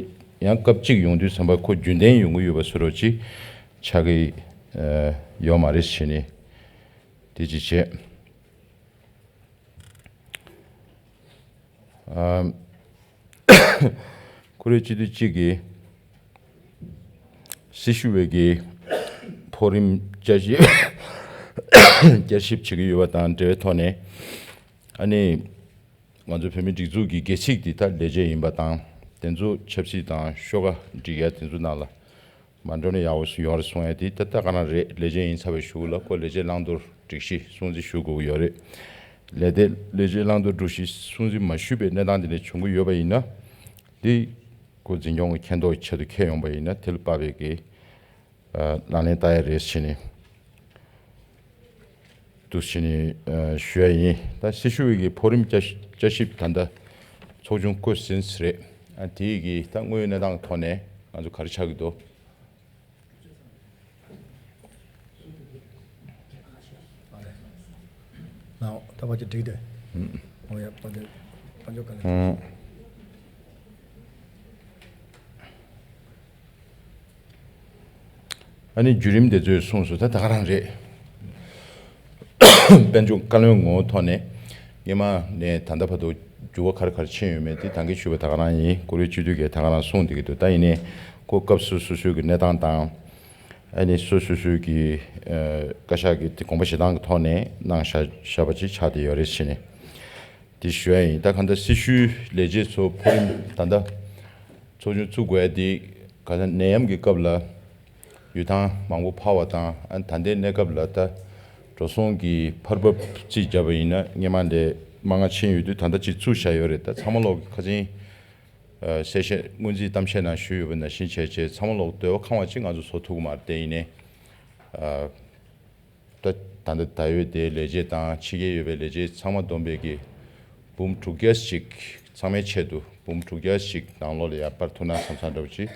ཡང་སྐབས་གཅིག་ཡོང་དུས་ཙམ་པ་ཁོ་རྒྱུན་ལྡན་ཡོང་གི་ཡོད་པ་བཟོ་འདྲ་ཅིག་ཆགས་ཀྱི་ཡོད་མ་རེད་ཟེར་ནས་དེ་ཅིག་བྱས། ཨ། ཁོ་རེ་སྤྱི་འཐུས་གཅིག་གིས་སྲི་ཞུ་བའི་གི་མཐོ་རིམ་བསྐྱར་ཞིབ་བསྐྱར་ཞིབ་བྱེད་ཀྱི་ཡོད་པ་དང་འབྲེལ་བའི་ཐོག་ནས། ཨ་ནི་ང་ཚོ་བོད་མི་སྒྲིག་འཛུགས་ཀྱི་སྒལ་ཚིགས་འདི་ད་ལས་བྱེད་ཡིན་པ་དང་། དེ་ཚོ་ཆབ་སྲིད་དང་ཤོག་ཁག་སྒྲིག་ཡ་དེ་ཚོ་ནང་ལ་མ་འགྲོ་ན་ཡག་པོ་ཡོད་རེད་གསུང་ཡ་དེ་ད་ལྟ་ག་རང་རེད། ལས་བྱེད་ཡིན་ཚར་བའི་གཞུག་ལ་ཁོ་ལས་བྱེད་བླང་དོར་སྒྲིག་གཞི་སྲུང་བརྩི་ཞུ་དགོས་ཀྱི་ཡོད་རེད། ལས་དེ་ལས་བྱེད་བླང་དོར་སྒྲིག་གཞི་སྲུང་བརྩི་མ་ཞུས་པའི་གནས་སྟངས་དེ་འདྲ་བྱུང་གི་ཡོད་པ་ཡིན་ན། དེ་ཁོ་འཛིན་སྐྱོང་གི་མཁྱེན་རྟོགས་ཆེད་དུ་འཁྱེར་ཡོང་པ་ཡིན་ན་དེ་ལ་དཔག་པའི་གི་ལག་ལེན་བསྟར་ཡ་རེད་ཟེར་ནས་འདུག་ཟེར་ནས་ཞུ་ཡ་ཡིན། ད་སྲི་ཞུ་བའི་གི་མཐོ་རིམ་བསྐྱར་བསྐྱར་ཞིབ་ད་ལྟ་ཚོགས་ཆུང་བསྐོས་ཟིན་རེད། ཨ་དེའི་གི་ད་དངོས་ཡོད་གནས་སྟངས་ཐོག་ནས་ང་ཚོ་ག་རེ་ཆགས་ཀྱི་འདུག་ནའོ། ད་བར་གྱི་འགྲིག་དེ། ཨོ་ཡ། བར་གྱི་བར་འཇོག་ག་ལེ། ཨ་ནི་བརྒྱུད་རིམ་དེ་ཚོས་གསུངས་སོང་། ད་ད་ག་རང་རེད། དཔལ་འབྱོར་བཀའ་བློན་ངོ་བོ་ཐོག་ནས་སྔོན་མ་ནས་ད་ལྟ་བར་དུ་འགྱུར་བ་ག་རེ་ག་རེ་ཕྱིན་ཡོད་མེད་དེ་ད་གིན་ཞུས་པ་ད་ག་རང་ཡིན། ཀུ་རེ་སྤྱི་འཐུས་ཀྱིས་ད་ག་རང་གསུངས་བསྡད་ཀྱི་འདུག་ད་ཡིན་ནའི་ཁོ་སྐབས་སུ་སོ་སོའི་གི་གནས་སྟངས་དང་། ཨ་ནི་སོ་སོ་སོའི་གི་ཨ་བཀའ་ཤག་གི་དེ་དགོངས་པ་བཞེས་སྟངས་ཀྱི་ཐོག་ནས་གནང་བཞག་བཞག་པ་ཅིག་ཆགས་བསྡད་ཡོད་རེད་ཟེར་ནས་དེ་ཞུ་ཡ་ཡིན། ད་གང་ལྟར་སྲི་ཞུའི་ལས་བྱེད་ཚོ་མཐོ་རིམ་ད་ལྟ་ཚོགས་ཆུང་བཙུགས་དགོས་ཡ་དེ་ག་ལ་ནད་ཡམས་ཀྱི་སྐབས་ལ་ཡུལ་ཐང་མང་པོ་འཕར་བ་དང་། ཨ་ད་ལྟའི་གནས་སྐབས་ལ་ད་འགྲོ་སོང་གི་འཕར་འབབ་རྩིས་བརྒྱབ་པ་ཡིན་ན་སྔོན་མ་ལས་མང་ང་ཕྱིན་ཡོད་དུས་ད་ལྟ་ཅིག་བཙུགས་བཞག་ཡོད་རེད། ད་ཚང་མ་ལོག་གི་ཁ་ཆེན། ཨ་གསལ་བཤད་སྔོན་རྩིས་གཏམ་བཤད་ནང་ཞུས་ཡོད་པ་ནང་བཞིན་བྱས་བྱས་ཚང་མ་ལོག་འདོད་པ་ཁེངས་པ་ཅིག་ང་ཚོ་བཟོ་ཐུབ་ཀྱི་མ་རེད། དེ་ཡིན་ནའི་ཨ་ད་ད་ལྟ་ད་ཡོད་དེ་ལས་བྱེད་དང་ཕྱི་རྒྱལ་ཡོད་པའི་ལས་བྱེད་ཚང་མ་བསྡོམས་པའི་གི་འབུམ་དྲུག་བརྒྱ་ཞིག་ཚང་མའི་ཆེད་དུ་འབུམ་དྲུག་བརྒྱ་ཞིག་ནང་ལོགས་ལ་ཡར་སྤར་ཐུབ་ན་བསམ་བསམ་འདྲ་པོ་ཅིག་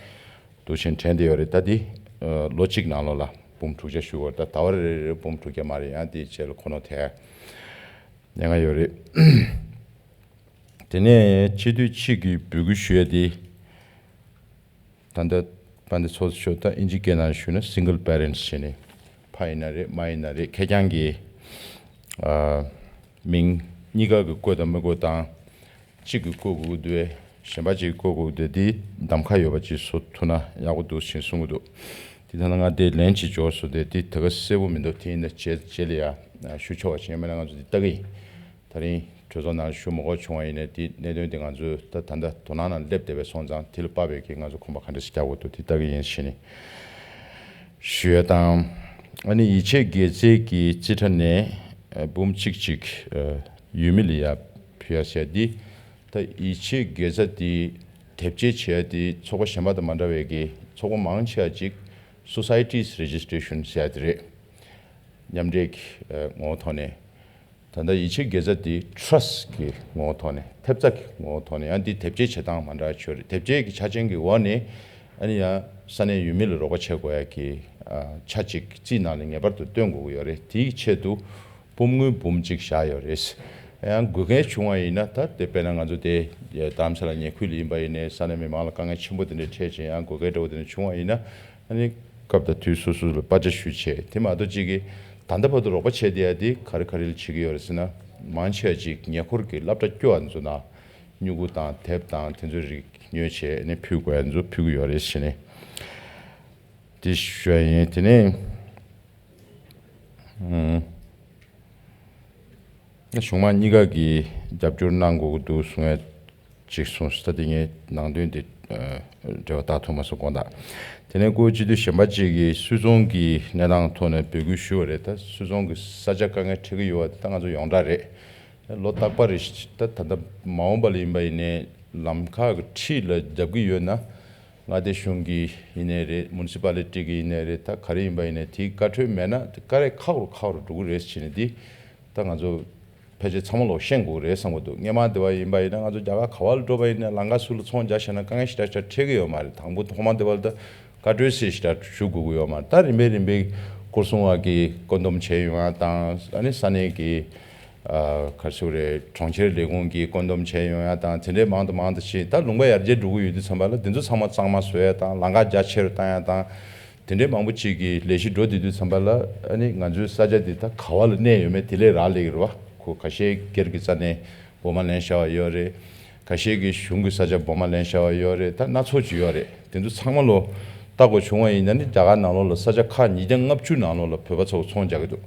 འདུག་ཕྱིན་དྲན་བསྡད་ཡོད་རེད། ད་འདི་ཨ་ལོ་གཅིག་ནང་ལོགས་ལ་འབུམ་དྲུག་བརྒྱ་ཞུ་བར་ད་ཟླ་བ་རེ་རེ་རེ་འབུམ་དྲུག་བརྒྱ་མ་རེད། ཡང་དེའི་རྗེས་ལ་ཁོ་ནོར་ཐེབས་ཉེན་ཁ་ཡོད་རེད། དེ་ནས་སྤྱི་འཐུས་གཅིག་གིས་འབོད་སྐུལ་ཞུ་ཡས་དེ། ད་ལྟ་དཔལ་ལྡན་ཚོགས་གཙོ་མཆོག་ད་དབྱིན་ཇིའི་སྐད་ནང་ཞུས་ན་single parents་བྱས་ནས་ཕ་ཡིན་ན་རེད་མ་ཡིན་ན་རེད་ཁེར་རྐྱང་གི་ཨ་མིང་གཉིས་ཀ་གི་བཀོད་དང་མི་བཀོད་དང་གཅིག་གི་བཀོད་དགོས་ཀྱི་འདུག་བས་གཞན་པ་གཅིག་བཀོད་དགོས་ཀྱི་འདུག་དེ་གདམ་ཁ་ཡོད་པ་ཅིག་བཟོ་ཐུབ་ན་ཡག་པོ་འདུག་ཅེས་གསུང་གི་འདུག་དེ་ད་ནང་ང་དེ་ལན་གཅིག་འབྱོར་སོང་སྟེ་དེ་ད་ག་གསལ་པོ་མི་འདུག་དེ་ཡིན་ན་རྗེས་རྗེས་ལ་ཡ་ཞུ་ཆོག་པ་བྱས་མེད་ན་ང་ཚོ་དེ་ལྟ་གི་ཡིན། ད་རིང་གྲོས་ཚོགས་ནང་ཞུ་མ་དགོས་བྱུང་བ་ཡིན་ན་དེ་གནད་དོན་དེ་ང་ཚོ་ད་ད་ལྟ་དོ་སྣང་ནང་སླེབས་བསྡད་པའི་སོང་ཙང་དེ་ལ་དཔག་པའི་གི་ང་ཚོ་ཁོམ་པ་ག་འདྲ་ཞིག་རྒྱག་དགོས་འདུག་དེ་ལྟ་གི་ཡིན་ཞེས་ནས་ཞུ་ཡ་དང་། ཨ་ནི་ཡིད་ཆེས་དགེ་རྩེ་གི་རྩིས་ཁྲ་ནས་འབུམ་གཅིག་ཅིག་ཡུལ་མི་ལ་ཡ་ཕུལ་ཡ་ཟེར་དེ། ད་ཡིད་ཆེས་དགེ་རྩ་དེ་དེབ་སྐྱེལ་བྱེད་ཡ་དེ་ཚོགས་པ་གཞན་པ་དང་མ་འདྲ་བའི་གི་ཚོགས་པ་མང་ཆེ་བ་ཅིག་Societies Registration ཟེར་ཡ་དེ་རེད། མཉམ་འབྲེལ་གྱི་ངོ་བོ་ཐོག་ནས། ད་ལྟ་ཡིད་ཆེས་དགེ་རྩ་དེ་Trust གི་ངོ་བོ་ཐོག་ནས་ཐེབས་རྩ་གི་ངོ་བོ་ཐོག་ནས་ཡང་དེ་དེབ་སྐྱེལ་བྱེད་སྟངས་མ་འདྲ་བ་ཅིག་ཡོད་རེད། དེབ་སྐྱེལ་གྱི་ཆ་རྐྱེན་གྱི་འོག་ནས་ཨ་ནི་ཡང་ས་གནས་ཡུལ་མི་ལ་རོགས་པ་བྱེད་དགོས་ཡ་གི་ཆ་གཅིག་རྩིས་ནང་ལ་ངེས་པར་དུ་སྟོན་དགོས་ཀྱི་ཡོད་རེད། དེའི་ཆེད་དུ། སྤོམ་དངུལ་འབུམ་གཅིག་བཞག་ཡོད་རེད། ཡང་དགོས་གལ་བྱུང་བ་ཡིན་ན་ད་དེ་དཔེར་ན་ང་ཚོ་དེ་རྡ་རམ་ས་ལ་ཉེ་ཁུལ་ལ་ཡིན་པ་ཡིན་ནའི་ས་གནས་མི་མང་ལ་དཀའ་ངལ་ཆེན་པོ་དེ་འདྲ་འཕྲད་ཅིང་ཡང་དགོས་གལ་འདྲ་བོ་དེ་འདྲ་བྱུང་བ་ཡིན་ན་ཨ་ནི་སྐབས་དང་དུས་སོ་སོ་ལ་པར་ཆ་ཞུ་བྱས། དེ་མ་གཏོགས་གཅིག་གིས་ད་ལྟ་བར་དུ་རོགས་པ་བྱས་བསྡད་ཡ་དེ་ག་རེ་ག་རེ་ལ་བྱེད་ཀྱི་ཡོད་རེད་ཟེར་ན། མང་ཆེ་བ་ཅིག་ཉེ་འཁོར་གྱི་སློབ་གྲྭ་སྐྱོ་བ་ཚོ་ནང་སྨྱུ་གུ་དང་དེབ་དང་དེ་ཚོའི་རིགས་ཉོས་བྱས་ནས་ཕུལ་དགོས་ཡ་ཚོ་ཕུལ་གྱི་ཡོད་རེད་ཟེར་ནས་དེ་ཞུ་ཡ་ཡིན། དེ་ནས། ཨུམ། གཞུང་མང་གཉིས་ཀ་གིས་རྒྱབ་སྐྱོར་གནང་དགོས་ཀྱི་འདུག་གསུང་ཡ་ཅིག་གསུངས་སོང་། ད་དེ་ངས་ནང་དོན་དེ་ཨ་འབྲེལ་བ་བཏགས་ཐུབ་མ་སོང་དགོངས་དག་དེ་ནས་སྐུ་སྤྱི་འཐུས་གཞན་པ་ཅིག་གིས་སུད་ཚོང་གི་གནས་སྟངས་ཐོག་ནས་འབོད་སྐུལ་ཞུས་པ་རེད། ད་སུད་ཚོང་གི་ས་ཆ་དཀའ་ངལ་འཕྲད་ཀྱི་ཡོད་པ་དེ་ད་ང་ཚོ་ཡོངས་གྲགས་རེད། ལོ་རྟག་པར་རེ་ཞིག་ད་ད་ལྟ་མ་འོངས་པ་ལ་ཡིན་པ་ཡིན་ནའི་ལམ་ཁ་གི་འཁྲིས་ལ་རྒྱབ་ཀྱི་ཡོད་ན། མངའ་སྡེ་གཞུང་གི་ཡིན་ནའི་རེད། མུ་ནི་སི་པ་ལི་ཊི་གི་ཡིན་ནའི་རེད། ད་ག་རེ་ཡིན་པ་ཡིན་ནའི་དེའི་བཀའ་འཁྲོལ་མེད་ན་དེ་ཀ་རེ་ཁག་རུ་ཁག་རུ་འགྲོ་གི་རེད་ཟེར་ནས་འདི་ད་ང་ཚོ་ཕལ་ཆེར་ཚང་མ་ལོག་ཤེས་དགོས་རེད་བསམ་གྱི་འདུག་སྔོན་མ་དེ་བ་ཡིན་པ་ཡིན་ན་ང་ཚོ་རྒྱ་གར་ག་བ་ལ་འགྲོ་བ་ཡིན་ན་ལམ་ཁ་ཟུར་ལ་ཚོང་རྒྱག་བྱས་ན་དཀའ་ངལ་ཞེ་དྲག་ཞེ་དྲག་འཕྲད་ཀྱི་ཡོད་མ་རེད། དང་པོ་ཐོག་མ་དེ་བ་ལ་ད་བཀའ་འཁྲོལ་ཟེར་ཞེ་དྲག་ཞུ་དགོས་ཀྱི་ཡོད་མ་རེད། ད་རིམ་པས་རིམ་པས་སྐོར་སྲུང་བ་གིས་བཀོད་འདོམས་བྱས་ཡོང་ཡ་དང་ཨ་ནི་ས་གནས་ཀྱི་ཨ་ག་རེ་ཟེར་དགོས་རེད། གྲོང་ཁྱེར་ལས་ཁུངས་ཀྱིས་བཀོད་འདོམས་བྱས་ཡོང་ཡ་དང་དེ་འདྲའི་མང་དུ་མང་དུ་ཕྱིན། ད་ལུང་པ་ཡར་རྒྱས་འགྲོ་གི་ཡོད་དུས་ཙམ་པ་ལ་དེ་ཚོ་ཚང་མ་གཙང་མ་བཟོ་ཡ་དང་ལམ་ཁ་རྒྱ་ཆེ་རུ་བཏང་ཡ་དང་དེ་འདྲའི་མང་པོ་ཅིག་གི་ལས་གཞི་འགྲོ་བསྡད་དུས་ཙམ་པ་ལ་ཨ་ནི་ང་ཚོའི་ས་ཆ་འདི་ད་ག་བ་ལ་གནས་ཡོད་མེད་དེ་ལས་རག་ལས་ཀྱི་རེད་བ། ཁོ་ཁ་ཤས་སྒེར་གྱི་རྩ་ནས་སྦོ་མ་ལེན་བཞག་པ་ཡོད་རེད། ཁ་ཤས་ཀྱིས་གཞུང་གི་ས་ཆ་སྦོ་མ་ལེན་བཞག་པ་ཡོད་རེད། ད་སྣ་ཚོགས་ཅིག་ཡོད་རེད། དེ་ཚོ་ཚང་མ་ལོ་ལྟ་དགོས་བྱུང་བ་ཡིན་ན་ནི་རྒྱ་གར་ནང་ལོགས་ལ་ས་ཆ་ཁག་ཉིས་བརྒྱ་ལྔ་བཅུ་ནང་ལོགས་ལ་བོད་པ་ཚོ་ཚོང་རྒྱག་གི་འདུག་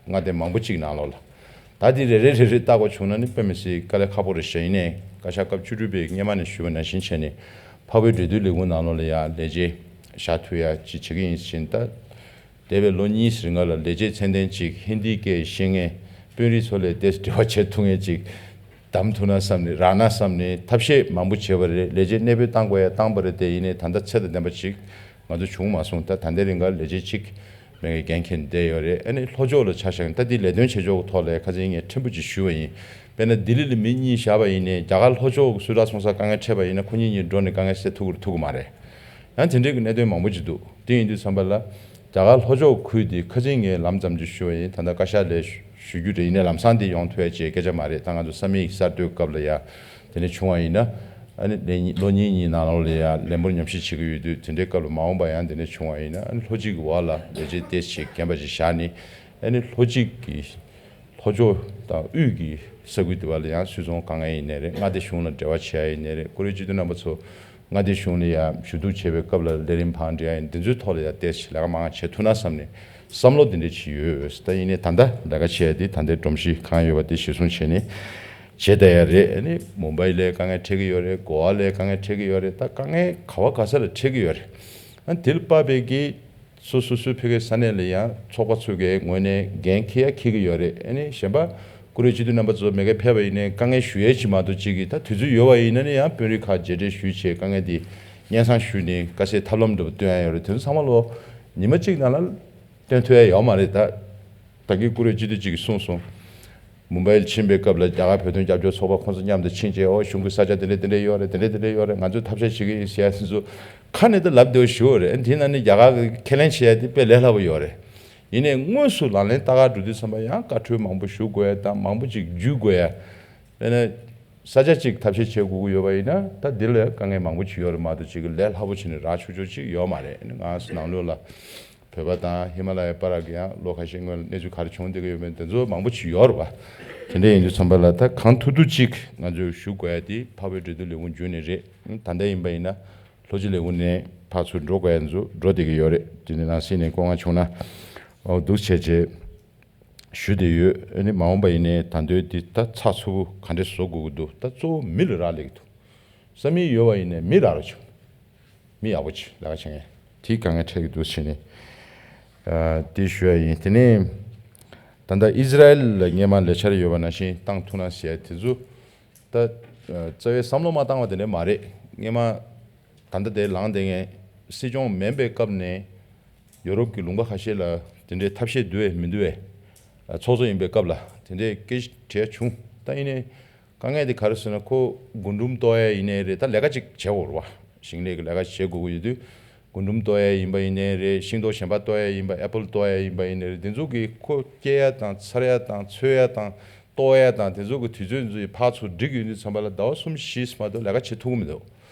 མངའ་སྡེ་མང་པོ་གཅིག་ནང་ལོགས་ལ། ད་དེ་རེ་རེ་རེ་རེ་བལྟ་དགོས་བྱུང་ན་ནི་དཔེ་མི་སྲིད་དཀའ་ལས་ཁག་པོ་རེད་ཤག་ཡིན་ནའི་བཀའ་ཤག་སྐབས་བཅུ་དྲུག་པའི་སྔོན་མ་ནས་ཞུས་པ་ནང་བཞིན་བྱས་ནས་འཕགས་བོད་འབྲེལ་མཐུད་ལས་ཁུངས་ནང་ལོགས་ལ་ཡང་ལས་བྱེད་བཞག་ཐུབ་ཡ་ཅིག་བྱེད་ཀྱི་ཡིན་ཟེར་ད། འདས་པའི་ལོ་གཉིས་རིང་ལ་ལས་བྱེད་ཚད་ལྡན་ཅིག་ཧིན་དིའི་སྐད་ཤེས་མཁན་དཔོན་རིགས་ཚོ་ལས་ཏོག་ཙམ་འབྲེལ་བ་བྱེད་ཐུབ་མཁན་ཅིག་བདམས་ཐུབ་ན་བསམ་ནས་རག་ན་བསམ་ནས་ཐབས་ཤེས་མང་པོ་བྱས་པ་རེད། ལས་བྱེད་གནས་སྤོས་བཏང་དགོས་ཡ་བཏང་པ་རེད། དེ་ཡིན་ནའི་ད་ལྟ་ཚད་དང་ལྡན་པ་ཅིག་ང་ཚོ་བྱུང་མ་སོང་། ད་ད་ལྟའི་རིང་ག་ལས་བྱེད་ཅིག་མེད་མཁན་འགན་འཁྱེར་བསྡད་ཡོད་རེད། ཨ་ནི་ལྷོ་ཕྱོགས་ལ་ཆ་བཞག་ན་ད་འདི་ལས་དོན་བྱེད་ཕྱོགས་ཀྱི་ཐོག་ལ་ཁ་སང་ངས་ཕྲན་བུ་ཅིག་ཞུས་པ་ཡིན། དཔེར་ན་ལྡི་ལི་ལ་མི་གཉིས་བཞག་པ་ཡིན་ནའི་རྒྱ་གར་ལྷོ་ཕྱོགས་ཀྱི་སུད་ཊར་ཚོང་ས་དཀའ་ངལ་འཕྲད་པ་ཡིན་ན་ཁོ་གཉིས་གཉིས་འགྲོ་ནས་དཀའ་ངལ་སེལ་ཐུབ་ཀྱི་རེད་ཐུབ་ཀྱི་མ་རེད། ཡང་དེ་འདྲའི་གི་གནད་དོན་མང་པོ་ཅིག་འདུག་དེ་ཡིན་དུས་ཙམ་པ་ལ་རྒྱ་གར་ལྷོ་ཕྱོགས་ཁུལ་དེ་ཁ་སང་ངས་ལམ་ཙམ་ཅིག་ཞུས་པ་ཡིན། ད་ལྟ་བཀའ་ཤག་ལ་ཞུ་རྒྱུ་རེད། ཡིན་ནའི་ལམ་སང་དེ་ཡོང་ཐུབ་ཡ་ཅིག་སྐད་ཆ་མ་རེད། ད་ང་ཚོ་ས་མིག་གསར་གཏོད་སྐབས་ལ་ཡ་དེ་འདྲ་བྱུང་བ་ཡིན་ན་ཨ་ནི་ལོ་གཉིས་གཉིས་ནང་ལོགས་ལ་ཡ་ལན་འབུར་ཉམས་ཞིབ་བྱེད་ཀྱི་ཡོད་དུས་དེ་འདྲའི་སྐབས་ལ་མ་འོངས་པ་ཡང་དེ་འདྲ་བྱུང་བ་ཡིན་ན་ཨ་ནི་ལྷོ་གཅིག་གི་འོག་ལ་ལས་བྱེད་ཏོག་ཙམ་རྒན་པ་ཅིག་བཞག་ནས་ཨ་ནི་ལྷོ་གཅིག་གི་ལྷོ་ཕྱོགས་དང་དབུས་ཀྱི་ས་ཁུལ་དེ་བ་ལ་ཡང་སུད་ཚོང་དཀའ་ངལ་ཡིན་ནའི་རེད། མངའ་སྡེ་གཞུང་ལ་འབྲེལ་བ་བྱེད་ཡ་ཡིན་ནའི་རེད། ཁོ་རའི་སྤྱི་འཐུས་རྣམ་པ་ཚོ་མངའ་སྡེ་གཞུང་ལ་ཡང་ཞུ་གཏུག་བྱེད་པའི་སྐབས་ལ་ལས་རིམ་བང་སྒྲིག་ཡ་ཡིན། འདི་ཚོའི་ཐོག་ལ་ཡང་ཏོག་ཙམ་ལས་ཀ་མང་བ་བྱེད་ཐུབ་ན་བསམ་ནས་བསམ་བློ་འདི་འདྲ་ཅིག་ཡོད། ད་ཡིན་ནའི་ད་ལྟ་ལས་ཀ་བྱེད་ཡ་འདི་ད་ལྟའི་སྒྲོམ་གཞི་གང་ཡོད་པ་དེ་གཞིར་བཟུང་བྱས་ནས་བྱེད་བསྡད་ཡ་རེད། ཨ་ནི་མུམ་བྷའི་ལ་དཀའ་ངལ་འཕྲད་ཀྱི་ཡོད་རེད། གོ་ཝ་ལ་དཀའ་ངལ་འཕྲད་ཀྱི་ཡོད་རེད། ད་དཀའ་ངལ་ག་བ་ག་ས་ལ་འཕྲད་ཀྱི་ཡོད་རེད། ཨ་ནི་དེ་ལ་དཔག་པའི་གི་སོ་སོ་སོའི་ཕ་གིའི་ས་གནས་ལ་ཡང་ཚོགས་པ་ཚོ་གའི་ངོས་ནས་འགན་འཁྱེར་ཡ་འཁྱེར་གྱི་ཡོད་རེད། ཨ་ནི་གཞན་པ་ཀུ་རེ་སྤྱི་འཐུས་རྣམ་པ་ཚོ་མ་གི་ཕེབས་པ་ཡིན་ནའི་དཀའ་ངལ་ཞུ་ཡས་ཅིག་མ་གཏོགས་ཅིག་གིས་ད་དུས་ཚོད་ཡོད་པ་ཡིན་ན་ནི་ཡང་དཔོན་རིགས་ཁག་མཇལ་འཕྲད་ཞུས་བྱས་དཀའ་ངལ་འདི་སྙན་སེང་ཞུས་ནས་དཀའ་སེལ་ཐབས་ལམ་འདྲ་པོ་སྟོན་ཡ་ཡོད་རེད། དེ་ཚོ་ཚང་མ་ལོ་ཉི་མ་གཅིག་ནང་ལ་སྟོན་ཐུབ་ཡ་ཡོད་མ་རེད། ད་ད་གིན་ཀུ་རེ་སྤྱི་འཐུས་གཅིག་གིས་གསུངས་སོང་། མུམ་བྷའི་ལ་ཕྱིན་པའི་སྐབས་ལ་རྒྱ་གར་བོད་དོན་རྒྱབ་སྐྱོར་ཚོགས་པ་ཁོང་ཚོ་མཉམ་དུ་ཕྱིན་བྱས་ཨོ་གཞུང་གི་ས་ཆ་དེ་འདྲ་དེ་འདྲ་ཡོད་རེད། དེ་འདྲ་དེ་འདྲ་ཡོད་རེད། ང་ཚོས་ཐབས་ཤེས་བྱེད་ཀྱི་ཡིན་ཟེར་ཡ་དེ་ཚོ་ཁ་ནས་ད་ལབ་བདེ་བོ་ཞུ་བ་རེད། དེ་ན་ནི་རྒྱ་གར་གྱི་ཁས་ལེན་བྱེད་ཡ་དེ་དཔེ་ལས་སླ་པོ་ཡོད་རེད། ཡིན་ནའི་དངོས་སུ་ལག་ལེན་ལྟ་ག་འགྲོ་དུས་ཙམ་པ་ཡང་བཀའ་འཁྲོལ་མང་པོ་ཞུ་དགོས་ཡ་དང་མང་པོ་ཅིག་བརྒྱུད་དགོས་ཡ། དཔེར་ན་ས་ཆ་གཅིག་ཐབས་ཤེས་བྱེད་དགོས་ཀྱི་ཡོད་པ་ཡིན་ན་ད་འདི་ལ་དཀའ་ངལ་མང་པོ་ཅིག་ཡོད་རེད་མ་གཏོགས་ཅིག་གི་ལས་སླ་པོ་བྱས་ནས་རག་ཆོག་ཆོག་ཅིག་ཡོད་མ་རེད། ང་ནང་ལོགས་ལ་བོད་པ་དང་ཧི་མ་ལ་ཡའི་བར་གྱི་ཡང་ལོ་ཁ་ཤས་སྔོན་ལ་གནས་ཚུལ་ག་རེ་བྱུང་བསྡད་ཀྱི་ཡོད་མེད་དེ་ཚོ་མང་པོ་ཅིག་ཡོད་རེད་པ། དེ་འདྲ་ཡིན་དུས་ཙམ་པ་ལ་ད་གང་ཐུབ་ཐུབ་ཅིག་ང་ཚོས་ཞུ་དགོས་ཡ་དེ་འཕགས་བོད་འབྲེལ་མཐུད་ལས་ཁུངས་བརྒྱུད་ནས་རེད། ད་ལྟ་ཡིན་པ་ཡིན་ན་ལྷོ་སྤྱི་ལས་ཁུངས་ནས་ ཕར་ཚུར་འགྲོ་དགོས་ཡ་ཚོ་འགྲོ་བསྡད་ཀྱི་ཡོད་རེད། དེ་ནི་ནང་སྲིད་ནས་བསྐོ་འགག་བྱུང་ན་འོ་འདུག་བྱས་བྱས་ཞུ་བསྡད་ཡོད། ཨ་ནི་མ་འོངས་པ་ཡིན་ནའི་ད་འདོད་འདི་ད་ཚགས་ཚུད་པོ་ག་འདྲས་བཟོ་དགོས་ཀྱི་འདུག་ད་གཙོ་བོ་མི་ལ་རག་ལས་ཀྱི་འདུག་བསམ་ཡས་ཡོད་པ་ཡིན་ནའི་མི་རག་རོགས་བྱུང་། མི་ཡག་པོ་ཅིག་ལས་ཀ་བྱེད་མཁན་དེ་དཀའ་ངལ་འཕྲད་ཀྱི་འདུག་བྱས་ནས་དེ་ཞུ་ཡ་ཡིན། དེ་ནས་ད་ལྟ་ཨི་ཟི་ར་ཨེལ་ལ་སྔས་མ་ལས་འཆར་ཡོད་པ་ནང་བཞིན་བཏང་ཐུབ་ན་ཟེར་ཡ་དེ་ཚོ་ད་རྩ་བའི་བསམ་བློ་མ་བཏང་བ་དེ་འདྲ་མ་རེད། སྔས་མ་ད་ལྟ་དེ་ལངས་བསྡད་མཁན་སྲིད་སྐྱོང་མིན་པའི་སྐབས་ནས་ཡོ་རོབ་ཀྱི་ལུང་པ་ཁ་ཤས་ལ་དེ་འདྲའི་ཐབས་ཤེས་འདུག་བས་མི་འདུག་བས་ཚོགས་གཙོ་ཡིན་པའི་སྐབས་ལ་དེ་འདྲའི་སྐད་ཆ་དྲིས་བྱུང་། ད་ཡིན་ནའི་དཀའ་ངལ་དེ་ག་རེ་ཟེར་ན་ཁོ་རྒུན་འབྲུམ་གཏོར་ཡ་ཡིན་ནའི་རེད། ད་ལས་ཀ་ཅིག་བྱེད་དགོས་རེད་བ། ཞིང་ལས་ཀྱི་ལས་ཀ་བྱེད་དགོས་ཀྱི་ཡོད་དུས་རྒུན་འབྲུམ་གཏོར་ཡ་ཡིན་པ་ཡིན་ནའི་རེད། ཤིང་ཏོག་གཞན་པ་གཏོར་ཡ་ཡིན་པ་ཨེ་པལ་གཏོར་ཡ་ཡིན་པ་ཡིན་ནའི་རེད། དེ་ཚོ་གི་ཁོ་སྐྱེ་ཡ་དང་འཚར་ཡ་དང་ཚོས་ཡ་དང་གཏོར་ཡ་དང་དེ་ཚོ་གི་དུས་ཚོད་ཚོ་ཡི་ཕར་ཚུར་སྒྲིག་ཡོད་དུས་ཙམ་པ་ལ་ཟླ་བ་གསུམ་བཞི་མ་གཏོགས་ལས་ཀ་བྱེད་ཐུབ་ཀྱི་མི་འདུག་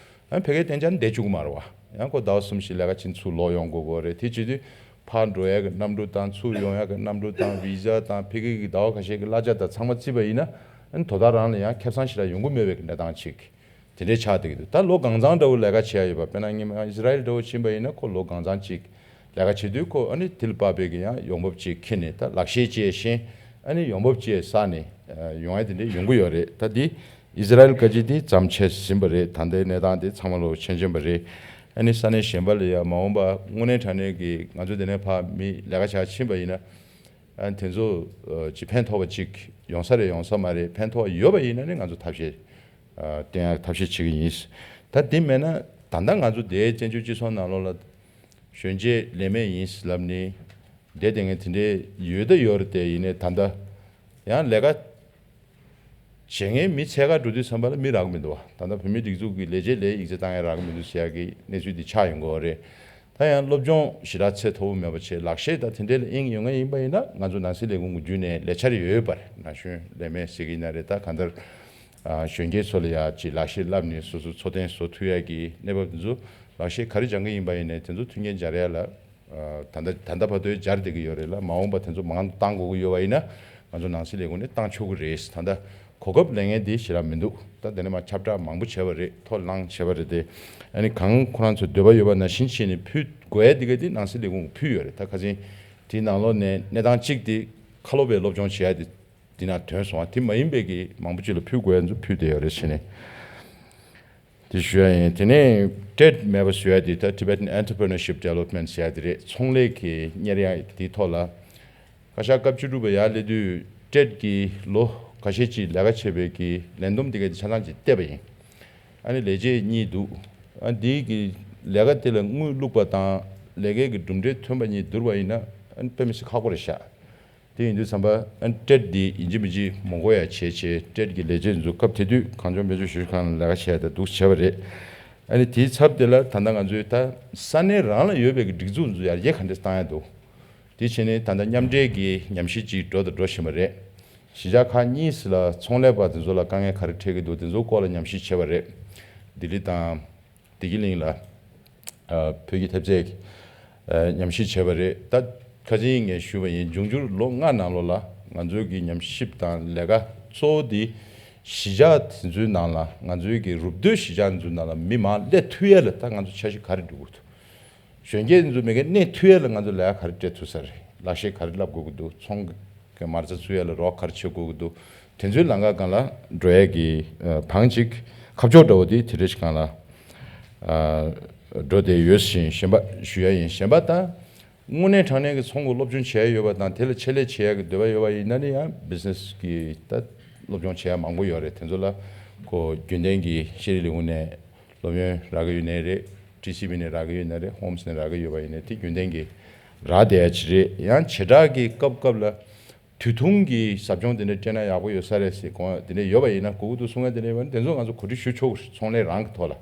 ཨ་ཕ་གིའི་གཏན་འཇགས་བསྡད་བཅུག་གི་མ་རེད་བ། ཡང་ཁོ་ཟླ་བ་གསུམ་བཞི་ལས་ཀ་ཕྱིན་ཚུར་ལོག་ཡོང་དགོས་དགོས་རེད། དེ་བྱེད་དུས་ཕར་འགྲོ་ཡ་གི་གནམ་གྲུ་དང་ཚུར་ཡོང་ཡ་གི་གནམ་གྲུ་དང་བི་ཟ་དང་ཕ་གི་གི་ཟླ་བ་ཁ་ཤས་ཀྱི་གླ་ཆ་དང་ཚང་མ་བརྩིས་པ་ཡིན་ན་ཨ་ནི་དོ་བདག་རང་ལ་ཡང་ཁེ་བཟང་ཞེ་དྲག་ཡོང་གི་མེད་པའི་གི་གནས་སྟངས་ཅིག་དེ་འདྲའི་ཆགས་བསྡད་ཀྱི་འདུག་ད་ལོ་གང་ཚང་འདྲ་བོ་ལས་ཀ་བྱེད་ཡ་ཡོད་པ་དཔེར་ན་སྔོན་མ་ཡང་ཨི་ཟི་ར་ཨེལ་འདྲ་བོ་ཕྱིན་པ་ཡིན་ན་ཁོ་ལོ་གང་ཚང་ཅིག་ལས་ཀ་བྱེད་དུས་ཁོ་ཨ་ནི་དེ་ལ་དཔག་པའི་གི་ཡང་ཡོང་འབབ་ཅིག་ཁྱེར་ནས་ད་ལག་ཤེས་ཅིག་ཤེས་ཨ་ནི་ཡོང་འབབ་ཅིག་བསགས་ནས་ཡོང་ཡ་དེ་འདྲའི་ཡོང་གི་ཡོད་རེད། ད་འདི་ཨི་ཟི་ར་ཨེལ་བཀའ་སྤྱི་དེ་བརྩམས་བྱས་ཟིན་པ་རེད། ད་ལྟའི་གནས་སྟངས་དེ་ཚང་མ་ལོ་མཁྱེན་མཁྱེན་པ་རེད། ཨ་ནི་ས་གནས་གཞན་པ་ལ་ཡང་མ་འོངས་པ་དངོས་གནས་དྲང་གནས་ཀྱི་ང་ཚོ་དེ་ནས་ཕར་མི་ལས་ཀ་བྱ་ཕྱིན་པ་ཡིན་ན་ཨ་ནི་དེ་ཚོ་ཅིག་ཕན་ཐོགས་པ་ཅིག་ཡོང་ས་རེད་ཡོང་ས་མ་རེད། ཕན་ཐོགས་ཡོད་པ་ཡིན་ན་ནི་ང་ཚོ་ཐབས་ཤེས་བསྟེན་ཡག་ཐབས་ཤེས་བྱེད་ཀྱི་ཡིན། ད་དེ་མེད་ན་ད་ལྟ་ང་ཚོ་དེའི་བཙན་བྱོལ་སྤྱི་ཚོགས་ནང་ལོགས་ལ་གཞོན་སྐྱེས་ལས་མེད་ཡིན་ལབ་ནི་བསྡད་བསྡད་མཁན་དེ་འདྲའི་ཡོད་ད་ཡོད་རེད་དེ། ཡིན་ནའི་ད་ལྟ་ཡང་ལས་ཀ་བྱེད་མཁན་མི་ཚད་ཀ་འགྲོ་དུས་ཙམ་པ་ལ་མི་རག་གི་མི་འདུག་བ། ད་ལྟ་བོད་མིའི་སྒྲིག་འཛུགས་ཀྱི་ལས་བྱེད་ལས་ཡིག་ཚད་བཏང་ཡ་རག་གི་མི་འདུག་ཟེར་ཡ་གི་གནས་ཚུལ་འདི་ཆགས་ཡོང་གི་ཡོད་རེད། ད་ཡང་སློབ་སྦྱོང་ཞེ་དྲག་ཚད་མཐོ་པོ་མེད་པ་བྱས་ལག་ཤེས་དང་དེ་འདྲའི་ལ་དབྱིངས་ཡོད་མཁན་ཡིན་པ་ཡིན་ན་ང་ཚོ་ནང་སྲིད་ལས་ཁུངས་ཀྱི་བརྒྱུད་ནས་ལས་འཆར་ཡོད་པ་རེད། ན་གཞོན་ལས་མེད་ཟེར་གྱི་ཡིན་ན་རེད། ད་གང་ལྟར་གཞོན་སྐྱེས་ཚོ་ལ་ཡ་ཅིག་ལག་ཤེས་བསླབས་ནས་སོ་སོ་འཚོ་རྟེན་བཟོ་ཐུབ་ཡ་གི་གནས་བབ་འདི་ཚོ་ལག་ཤེས་ག་རེ་སྦྱང་གི་ཡིན་པ་ཡིན་ནའི་དེ་ཚོ་མཐུན་རྐྱེན་སྦྱར་ཡ་ལ་ད་ལྟ་ད་ལྟ་བར་དུ་སྦྱར་བསྡད་ཀྱི་ཡོད་རེད་ལ། མ་འོངས་པ་དེ་ཚོ་མང་བཏང་དགོས་ཀྱི་ཡོད་པ་ཡིན་ན་ང་ཚོ་ནང་སྲིད་ལས་ཁུངས་ནས་བཏང་ཆོག་གི་རེད། ད་ལྟ་གོ་སྐབས་ལེན་མཁན་དེ་ཞེ་དྲག་མི་འདུག་ད་དེ་ནས་མ་ཁྱབ་བསྒྲགས་མང་པོ་བྱས་པ་རེད། ཐོ་ལངས་བྱས་པ་རེད་དེ། ཨ་ནི་གང་ཁོ་རང་ཚོ་འདོད་པ་ཡོད་པ་ནང་བཞིན་བྱས་ནས་ཕུལ་དགོས་ཡ་དེ་ག་དེ་ནང་སྲིད་ལས་ཁུངས་ཕུལ་ཡོད་རེད། ད་ཁ་སང་དེའི་ནང་ལོགས་ནས་གནས་སྟངས་གཅིག་དེ་ཁ་ལོ་བའི་སློབ་སྦྱོང་བྱེད་ཡ་དེ་དེ་ན་ཐོན་སོང་བ། དེ་མ་ཡིན་པའི་གི་མང་པོ་ཅིག་ལ་ཕུལ་དགོས་ཡ་ཚོ་ཕུལ་བསྡད་ཡོད་རེད་བྱས་ནས། དེ་ཞུ་ཡ་ཡིན། དེ་ནས་ཊེཌ་མེད་པ་བཟོ་ཡ་དེ་ད་Tibetan Entrepreneurship Development ཟེར་ཡ་དེ་རེད། ཚོང་ལས་ཀྱི་གཉེར་ཡ་དེའི་ཐོག་ལ་བཀའ་ཤག་སྐབས་བཅུ་དྲུག་པ་ཡར་སླེབས་དུས་ཊེཌ་ཀྱི་ལོ་ཁ་ཤས་ཅིག་ལས་ཀ་བྱས་པའི་གི་ལས་བསྡོམས་དེ་ག་དེ་ཆ་ཚང་ཅིག་བལྟས་པ་ཡིན། ཨ་ནི་ལས་བྱེད་གཉིས་འདུག་ཨ་འདིའི་གི་ལས་ཀ་དེ་ལ་དངུལ་བླུགས་པ་དང་ལས་ཀའི་གི་གྲུབ་འབྲས་ཐོན་པ་གཉིས་བསྡུར་བ་ཡིན་ན་ཨ་ནི་དཔེ་མི་སྲིད་ཁག་པོ་རེད་ཤག་དེ་ཡིན་དུས་ཙམ་པ་ཨ་ནི་ཊེཌ་འདི་ཡིན་གཅིག་མིན་གཅིག་མ་དགོས་ཡ་བྱས་བྱས་ཊེཌ་ཀྱི་ལས་བྱེད་ཚོ་སྐབས་དེ་དུས་གངས་ལྗོངས་སྨན་བཅོས་ཞིབ་འཇུག་ཁང་ལ་ལས་ཀ་བྱས་ཏེ་འདུག་བྱས་པ་རེད། ཨ་ནི་དེའི་ཚབ་དེ་ལ་ད་ལྟ་ང་ཚོའི་ད་ས་གནས་རང་ལ་ཡོད་པའི་གི་སྒྲིག་འཛུགས་ཚོ་ཡར་རྒྱས་ག་འདྲས་བཏང་ཡ་འདུག་དེ་བྱས་ནས་ད་ལྟ་མཉམ་འབྲེལ་གྱི་ཉམས་ཞིབ་ཅིག་འགྲོ་དང་འགྲོ་བཞིན་པ་རེད། གཞིས་ཆགས་ཁག་གཉིས་ལ་ཚོང་ལས་པ་དེ་ཚོ་ལ་དཀའ་ངལ་ག་རེ་འཕྲད་ཀྱི་འདུག་དེ་ཚོའི་སྐོར་ལ་ཉམས་ཞིབ་བྱས་པ་རེད། ལྡི་ལི་དང་བདེ་སྐྱིད་གླིང་ལ་ཨ་བོད་ཀྱི་ཐེབས་རྩའི་ཨ་ཉམས་ཞིབ་བྱས་པ་རེད། ད་ཁ་སང་ངས་ཞུས་པ་ཡིན། འབྱུང་འགྱུར་ལོ་ལྔ་ནང་ལོགས་ལ་ང་ཚོའི་གི་ཉམས་ཞིབ་དང་ལས་ཀ་གཙོ་བོ་དེ་གཞིས་ཆགས་དེ་ཚོའི་ནང་ལ་ང་ཚོའི་གི་རུབ་རྡོའི་གཞིས་ཆགས་དེ་ཚོའི་ནང་ལ་མི་མང་སླེབས་ཐུབ་ཡས་ལ་ད་ང་ཚོ་འཆར་གཞི་ག་རེ་འདྲ་དགོས་འདུག་གཞོན་སྐྱེས་ཚོ་མི་སྒེར་གནས་ཐུབ་ཡས་ལ་ང་ཚོ་ལས་ཀ་ག་རེ་སྤྲད་ཐུབ་ས་རེད། ལག་ཤེས་ག་རེ་བསླབ་དགོས་ཀྱི་འདུག་ཚོང་གི་མ་རྩ་བཙུགས་ཡས་ལ་རོགས་ག་རེ་བྱེད་དགོས་ཀྱི་འདུག་དེ་ཚོའི་ལམ་ཁ་སྒང་ལ་འགྲོ་ཡས་ཀྱི་ཨ་བང་ཅིག་ཁ་ཕྱོགས་འདྲ་བོ་དེ་དེ་རེ་ཞིག་སྒང་ལ་ཨ་འགྲོ་བསྡད་ཡོད་ཞིང་གཞན་པ་ཞུ་ཡ་ཡིན། གཞན་པ་ད་དངོས་གནས་དྲང་གནས་ཀྱི་ཚོང་གི་སློབ་སྦྱོང་བྱེད་ཡ་ཡོད་པ་དང་དེ་ལ་ཆེད་ལས་བྱེད་ཡ་གི་འདོད་པ་ཡོད་པ་ཡིན་ན་ནི་ཡང་བི་ཛི་ནེ་སི་གི་ད་སློབ་སྦྱོང་བྱེད་ཡ་མང་པོ་ཡོད་རེད། དེ་ཚོ་ལ་ཁོ་རྒྱུན་ལྡན་གྱི་ཤེས་རིག་ལས་ཁུངས་ནས་སློབ་ཡོན་རག་གི་ཡོད་ནའི་རེད། ཊི་སི་བི་ནས་རག་གི་ཡོད་ནའི་རེད། ཧོམ་སི་ནས་རག་གི་ཡོད་པ་ཡིན་ནའི་དེ་རྒྱུན་ལྡན་གྱི་རག་བསྡད་ཡ་ཅིག་རེད། ཡང་བྱེ་བྲག་གི་སྐབས་སྐབས་ལ་དུས་ཐུང་གི་ཟབ་སྦྱོང་དེ་འདྲ་སྤྲད་ན་ཡག་པོ་ཡོད་ས་རེད་ཟེར་དགོངས་ཡ་དེ་འདྲ་ཡོད་པ་ཡིན་ན་དགོས་ཀྱི་འདུག་གསུང་ཡ་དེ་འདྲ་ཡོད་པ་ན་དེ་ཚོ་ང་ཚོ་གོ་སྒྲིག་ཞུ་ཆོག་གི་རེད། ཚོང་ལས་རང་གི་ཐོག་ལ་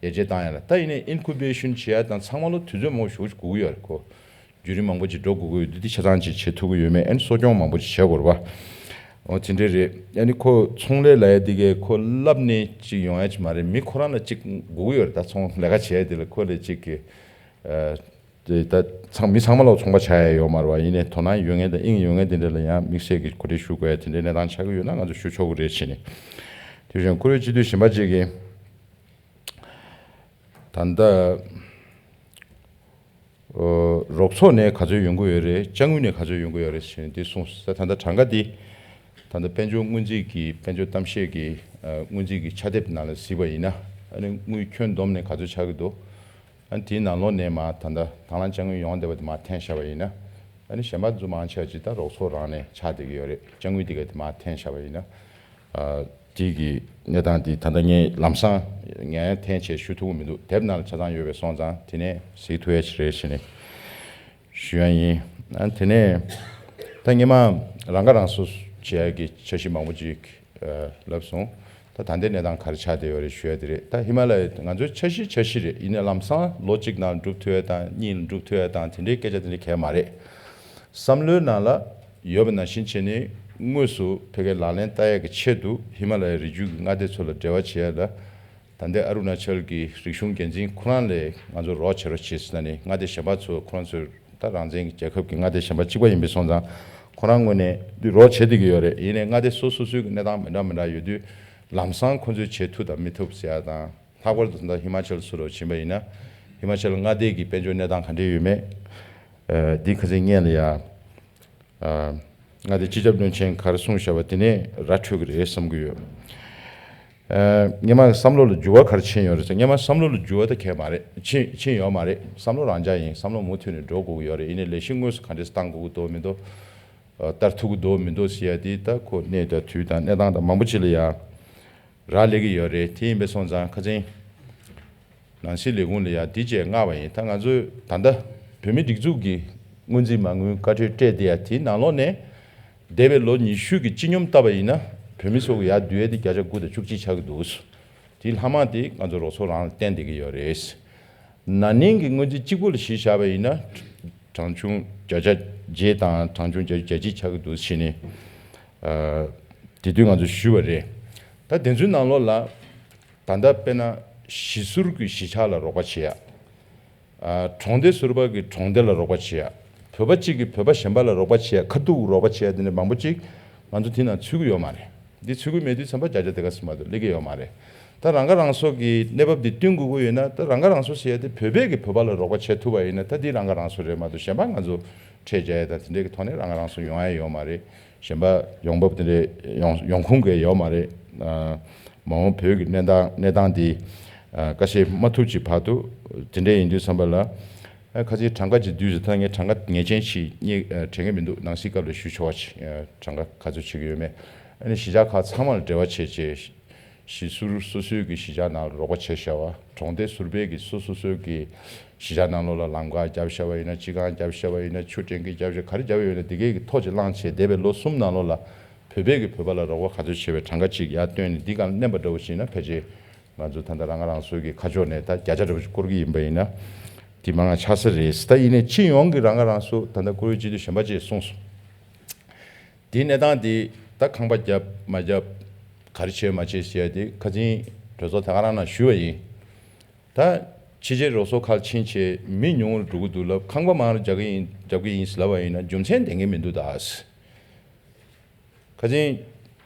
ཡར་རྒྱས་བཏང་ཡ་ལ། ད་ཡིན་ནའི་ཨིན་ཁུ་བེ་ཤན་བྱེད་ཡ་དང་ཚང་མ་ལོ་དུས་ཚོད་མང་པོ་ཞེ་པོ་ཅིག་དགོས་ཀྱི་ཡོད་རེད་ཁོ། བརྒྱུད་རིམ་མང་པོ་ཅིག་འགྲོ་དགོས་ཀྱི་ཡོད་དུས་དེ་ཆ་ཚང་ཅིག་བྱེད་ཐུབ་ཀྱི་ཡོད་མེད། ཨ་ནི་གསོ་སྐྱོང་མང་པོ་ཅིག་བྱེད་དགོས་རེད་པ། འོ་དེ་འདྲ་རེད། ཨ་ནི་ཁོ་ཚོང་ལས་ལབ་ཡ་འདི་གས་ཁོ་བསླབས་ནས་ཅིག་ཡོང་ཡ་ཅིག་མ་རེད། མི་ཁོ་རང་ལ་ཅིག་དགོས་ཀྱི་ཡོད་རེད། ད་ཚོང་ལས་ཀ་བྱེད་ཡ་དེ་ལ་ཁོ་ལ་ཅིག་གི་ཨ་དེ་ད་ཚང་མི་ཚང་མ་ལ་ཚོང་པ་ཆགས་ཡ་ཡོད་མ་རེད་པ། ཡིན་ནའི་དོ་སྣང་ཡོད་མཁན་དང་དབྱིངས་ཡོད་མཁན་དེ་འདྲ་ལ་ཡང་དམིགས་བསལ་གྱི་གོ་སྒྲིག་ཞུ་དགོས་ཡ་དེ་འདྲའི་གནས་སྟངས་ཆགས་ཀྱི་ཡོད་ན་ང་ཚོ་ཞུ་ཆོག་གི་རེད་བྱས་ནས། དེ་བཞིན་བཀུར་འོས་སྤྱི་འཐུས་གཞན་པ་ཅིག་གིས་ད་ལྟ་ རོགས་ཚོགས་ནས་ག་ཚོད་ཡོང་གི་ཡོད་རེད། ཅ་དངོས་ནས་ག་ཚོད་ཡོང་གི་ཡོད་རེད་ཞེས་འདི་གསུངས་སོང་། ད་ལྟ་གྲངས་ཀ་འདི་ད་ལྟ་དཔལ་འབྱོར་སྔོན་རྩིས་ཀྱི་དཔལ་འབྱོར་གཏམ་བཤད་ཀྱི་སྔོན་རྩིས་ཀྱི་ཆ་དེབ་ནང་ལ་གཟིགས་པ་ཡིན་ན། ཨ་ནི་དངུལ་ཁྱོན་བསྡོམས་ནས་ག་ཚོད་ཆགས་ཀྱི་འདུག་ཨ་ནི་དེའི་ནང་ལོགས་ནས་མར་ད་ལྟ་དང་བླངས་ཅ་དངོས་ཡོང་བསྡད་པ་དེ་མར་འཐེན་བཞག་པ་ཡིན་ན། ཨ་ནི་གཞན་པ་ཚོ་མང་ཆེ་བ་ཅིག་ད་རོགས་ཚོགས་རང་ནས་ཆགས་བསྡད་ཀྱི་ཡོད་རེད། ཅ་དངོས་དེ་ག་དེ་མར་འཐེན་བཞག་པ་ཡིན་ན། དེ་གི་གནས་སྟངས་དེ་ད་ལྟ་ངས་ལམ་སང་ངས་འཐེན་བྱས་ཞུ་ཐུབ་ཀྱི་མི་འདུག་དེབ་ནང་ལ་ཆ་ཚང་ཡོད་པའི་སོང་ཙང་དེ་ནས་གཟིགས་ཐུབ་ཡ་ཅིག་རེད་ཞེས་ནས་ཞུ་ཡ་ཡིན། ཨ་དེ་ནས་ད་སྔོན་མ་རང་ཁ་རང་གསོ་བྱེད་ཡ་གི་འཆར་གཞི་མང་པོ་ཅིག་ལབ་སོང་། ད་ད་ལྟའི་གནས་སྟངས་ག་རེ་ཆགས་བསྡད་ཡོད་རེད་ཞུ་ཡ་དེ་རེད། ད་ཧི་མ་ལ་ཡ་ང་ཚོའི་འཆར་གཞི་འཆར་གཞི་རེད། ཡིན་ནའི་ལམ་སང་ལོ་གཅིག་ནང་འགྲུབ་ཐུབ་ཡ་དང་གཉིས་ལ་འགྲུབ་ཐུབ་ཡ་དང་དེ་འདྲའི་སྐད་ཆ་དེ་འདྲ་གང་ཡང་མ་རེད། བསམ་བློའི་ནང་ལ་ཡོད་པ་ནང་བཞིན་བྱས་ནས་དངོས་སུ་ཕ་གིར་ལག་ལེན་བསྟར་ཡག་གི་ཆེད་དུ་ཧི་མ་ལ་ཡའི་རི་རྒྱུད་ཀྱི་མངའ་སྡེ་ཚོ་ལ་འབྲེལ་བ་བྱེད་ཡ་ལ། ད་ལྟའི་ཨ་རུ་ན་ཅལ་གྱི་རིག་གཞུང་འགན་འཛིན་ཁོ་རང་ལ་ང་ཚོ་རོགས་བྱེད་རོགས་བྱེད་ཟེར་ནས་མངའ་སྡེ་གཞན་པ་ཚོ་ཁོ་རང་ཚོའི་ད་རང་བཙན་གྱི་རྒྱལ་ཁབ་ཀྱི་མངའ་སྡེ་གཞན་པ་གཅིག་པ་ཡིན་པའི་སོང་ཙང་ཁོ་རང་ངོས་ནས་འདི་རོགས་བྱེད་བསྡད་ཀྱི་ཡོད་རེད། ཡིན་ནའི་མངའ་སྡེ་སོ་སོ་སོའི་གི་གནས་སྟངས་མི་འདྲ་མི་འདྲ་ཡོད་དུས་ལམ་སང་ཁོ་ཚོས་བྱེད་ཐུབ་དང་མི་ཐུབ་ཟེར་ཡ་དང་། ལྷག་པར་དུ་ད་ལྟ་ཧི་མ་ཅལ་སུ་ལ་ཕྱིན་པ་ཡིན་ན། ཧི་མ་ཅལ་མངའ་སྡེ་གི་དཔལ་འབྱོར་གནས་སྟངས་ག་འདྲ་ཡོད་མེད། ཨ་འདི་ཁ་སང་སྔོན་ལ་ཡ། ཨ་མངའ་སྡེ་སྤྱི་ཁྱབ་བློན་ཆེན་ག་རེ་གསུངས་བཞག་པ་དེ་ནས་ར་འཕྲོད་ཀྱི་རེད་བསམ་གྱི་ཡོད། ཨ་སྔོན་མ་བསམ་བློ་ལ་འགྱུར་བ་ག་རེ་ཕྱིན་ཡོད་རེད་ཟེར། སྔོན་མ་བསམ་བློ་ལ་འགྱུར་བ་ད་གང་ཡང་མ་རེད། ཕྱིན་ཕྱིན་ཡོད་མ་རེད། བསམ་བློ་རང་འཇགས་ཡིན། བསམ་བློ་མུ་མཐུད་ནས་འགྲོ་དགོས་ཀྱི་ཡོད་རེད། ཡིན་ནའི་ལས་གཞི་དངོས་སུ་ག་འདྲས་བཏང་དགོས་ཀྱི་འདུག་མི་འདུག་ཨ་བསྟར་ཐུབ་ཀྱི་འདུག་མི་འདུག་ཟེར་ཡ་དེ་ད་ཁོ་གནས་དང་དུས་དང་གནས་སྟངས་དང་མང་པོ་ཅིག་ལ་ཡ། རག་ལས་ཀྱི་ཡོད་རེད། དེ་ཡིན་པས་སོང་ཙང་ཁ་སང་ནང་སྲིད་ལས་ཁུངས་ལ་ཡང་འདི་བཅས་མངགས་པ་ཡིན། ད་ང་ཚོས་ད་ལྟ་བོད་མི་སྒྲིག་འཛུགས་ཀྱི་སྔོན་རྩིས་མ་དངུལ་བཀའ་འཁྲོལ་སྤྲད་དེ་ཡང་དེའི་ནང་ལོགས་ནས་འདས་པའི་ལོ་ཉི་ཤུ་གི་སྤྱི་སྙོམས་བལྟས་པ་ཡིན་ན་བོད་མི་ཚོ་གི་ཡར་བསྡུ་ཡས་དེ་བརྒྱ་ཆ་དགུ་དང་བཅུ་གཅིག་ཆགས་ཀྱི་འདུག་དེའི་ལྷག་མ་དེ་ང་ཚོ་རོགས་ཚོགས་རང་ལ་བརྟེན་བསྡད་ཀྱི་ཡོད་རེད། ན་ནིང་གི་སྔོན་རྩིས་གཅིག་པུ་ལ་གཞི་བཞག་པ་ཡིན་ན། གྲངས་ཆུང་བརྒྱ་ཆ་བརྒྱད་དང་གྲངས་ཆུང་བརྒྱ་ཆ་གཅིག་ཆགས་ཀྱི་འདུག་ཟེར་ནས། ཨ་དེ་དུས་ང་ཚོས་ཞུས་པ་རེད། ད་དེ་ཚོའི་ནང་ལོགས་ལ་ད་ལྟ་དཔེར་ན་གཞིས་ཟུར་གྱི་གཞིས་ཆགས་ལ་རོགས་པ་བྱེད་ཡ། ཨ་གྲོང་སྡེ་ཟུར་པ་གི་གྲོང་སྡེ་ལ་རོགས་པ་བྱེད་ཡ། བོད་པ་གཅིག་གིས་བོད་པ་གཞན་པ་ལ་རོགས་པ་བྱེད་ཡ། ཁ་ཐུག་རོགས་པ་བྱེད་ཡ་དེ་འདྲ་མང་པོ་ཅིག་ང་ཚོ་དེ་ནང་ཚུད་ཀྱི་ཡོད་མ་རེད། འདི་ཚུད་ཀྱི་མེད་དུས་ཙམ་པ་བརྒྱ་ཆ་དེ་ག་ཚོད་མ་གཏོགས་སླེབས་ཀྱི་ཡོད་མ་རེད། ད་རང་ཁ་རང་གསོ་གི་གནས་བབ་འདི་བསྟུན་དགོས་ཀྱི་ཡོད་ན། ད་རང་ཁ་རང་གསོ་ཟེར་ཡ་དེ་བོད་པས་ཀྱི་བོད་པ་ལ་རོགས་པ་བྱེད་ཐུབ་པ་ཡིན་ན་ད་འདི་རང་ཁ་རང་གསོ་རེད་མ་གཏོགས་གཞན་པ་ང་ཚོ་ཁྲལ་འཇལ་ཡ་དང་དེ་འདྲའི་གི་ཐོག་ནས་རང་ཁ་རང་གསོ་ཡོང་ཡ་ཡོད་མ་རེད། གཞན་པ་ཡོང་འབབ་དེ་འདྲའི་ཡོང་ཡོང་ཁུངས་གས་ཡོད་མ་རེད། ཨ་མ་འོངས་བོད་ཀྱི་གནས་སྟངས་གནས་སྟངས་འདི་ཨ་ཁ་ཤས་མ་ཐུབ་ཅིག་བར་དུ་དེ་འདྲའི་ཡིན་དུས་ཙམ་པ་ལ། ཨ་ཁ་ཅིག་གྲངས་ཀ་ཅིག་བསྡུས་ཟེར། ད་ངས་གྲངས་ཀ་ངེས་ཅན་ཞིག་རྙེད་ཨ་དྲན་གྱི་མི་འདུག་ནང་སྲིད་སྐབས་ལ་ཞུ་ཆོག་པ་ཅིག་ཨ་གྲངས་ཀ་ག་ཚོད་བྱེད་ཀྱི་ཡོད་མེད། ཨ་ནི་གཞིས་ཆགས་ཁག་ཚང་མ་ལ་འབྲེལ་བ་བྱས་བྱས། གཞིས་ཟུར་སོ་སོའི་གི་གཞིས་ཆགས་ནང་ལ་རོགས་པ་བྱས་བཞག་པ། གྲོང་སྡེ་ཟུར་པའི་གི་སོ་སོ་སོའི་གི་གཞིས་ཆགས་ནང་ལོགས་ལ་ལམ་ཁ་བརྒྱབ་བཞག་པ་ཡིན་ན། སྤྱི་ཁང་བརྒྱབ་བཞག་པ་ཡིན་ན། ཆུ་འདྲེན་གྱི་བརྒྱབ་བཞག་ག་རེ་བརྒྱབ་ཡོད་ན་དེ་གའི་གི་ཐོ་ཅིག་བླངས་བྱས་འདས་པའི་ལོ་གསུམ་ནང་ལོགས་ལ་བོད་པའི་གི་བོད་པ་ལ་རོགས་པ་ག་ཚོད་བྱས་པའི་གྲངས་ཀ་ཅིག་ཡར་བཏོན་ནས་འདི་སྒང་ལ་བསྣན་པ་འདྲ་བོ་བྱས་ན་ཕལ་ཆེར་ང་ཚོ་ད་ལྟ་རང་ཁ་རང་གསོའི་གི་ཁ་ཕྱོགས་ནས་ད་བརྒྱ་ཆ་འདྲ་བོ་ཅིག་བསྐོར་གྱི་ཡིན་པ་ཡིན་ན་དེ་མང་ང་ཆགས་ས་རེད། ད་ཡིན་ནའི་སྤྱི་ཡོངས་ཀྱི་རང་ཁ་རང་གསོ་ད་ལྟ་བཀུར་འོས་སྤྱི་འཐུས་གཞན་པ་ཅིག་གསུངས་སོང་། དེའི་གནས་སྟངས་དེ་ད་ཁང་པ་བརྒྱབ་མ་བརྒྱབ་ག་རེ་བྱས་མ་བྱས་ཟེར་ཡ་དེ་ཁ་སང་གྲོས་ཚོགས་དེ་ག་རང་ནང་ཞུས་པ་ཡིན། ད་ཕྱི་རྒྱལ་རོགས་ཚོགས་ཁག་ཕྱིན་བྱས་མི་ཉུང་རུ་འགྲོ་གི་འདུག་ལབ། ཁང་པ་མང་རུ་རྒྱག་གི་ཡིན་རྒྱབ་གི་ཡིན་ཟེར་ལབ་པ་ཡིན་ན་རྒྱུ་མཚན་ལྡན་གི་མི་འདུག་ད། ཁ་སང་རྒྱ་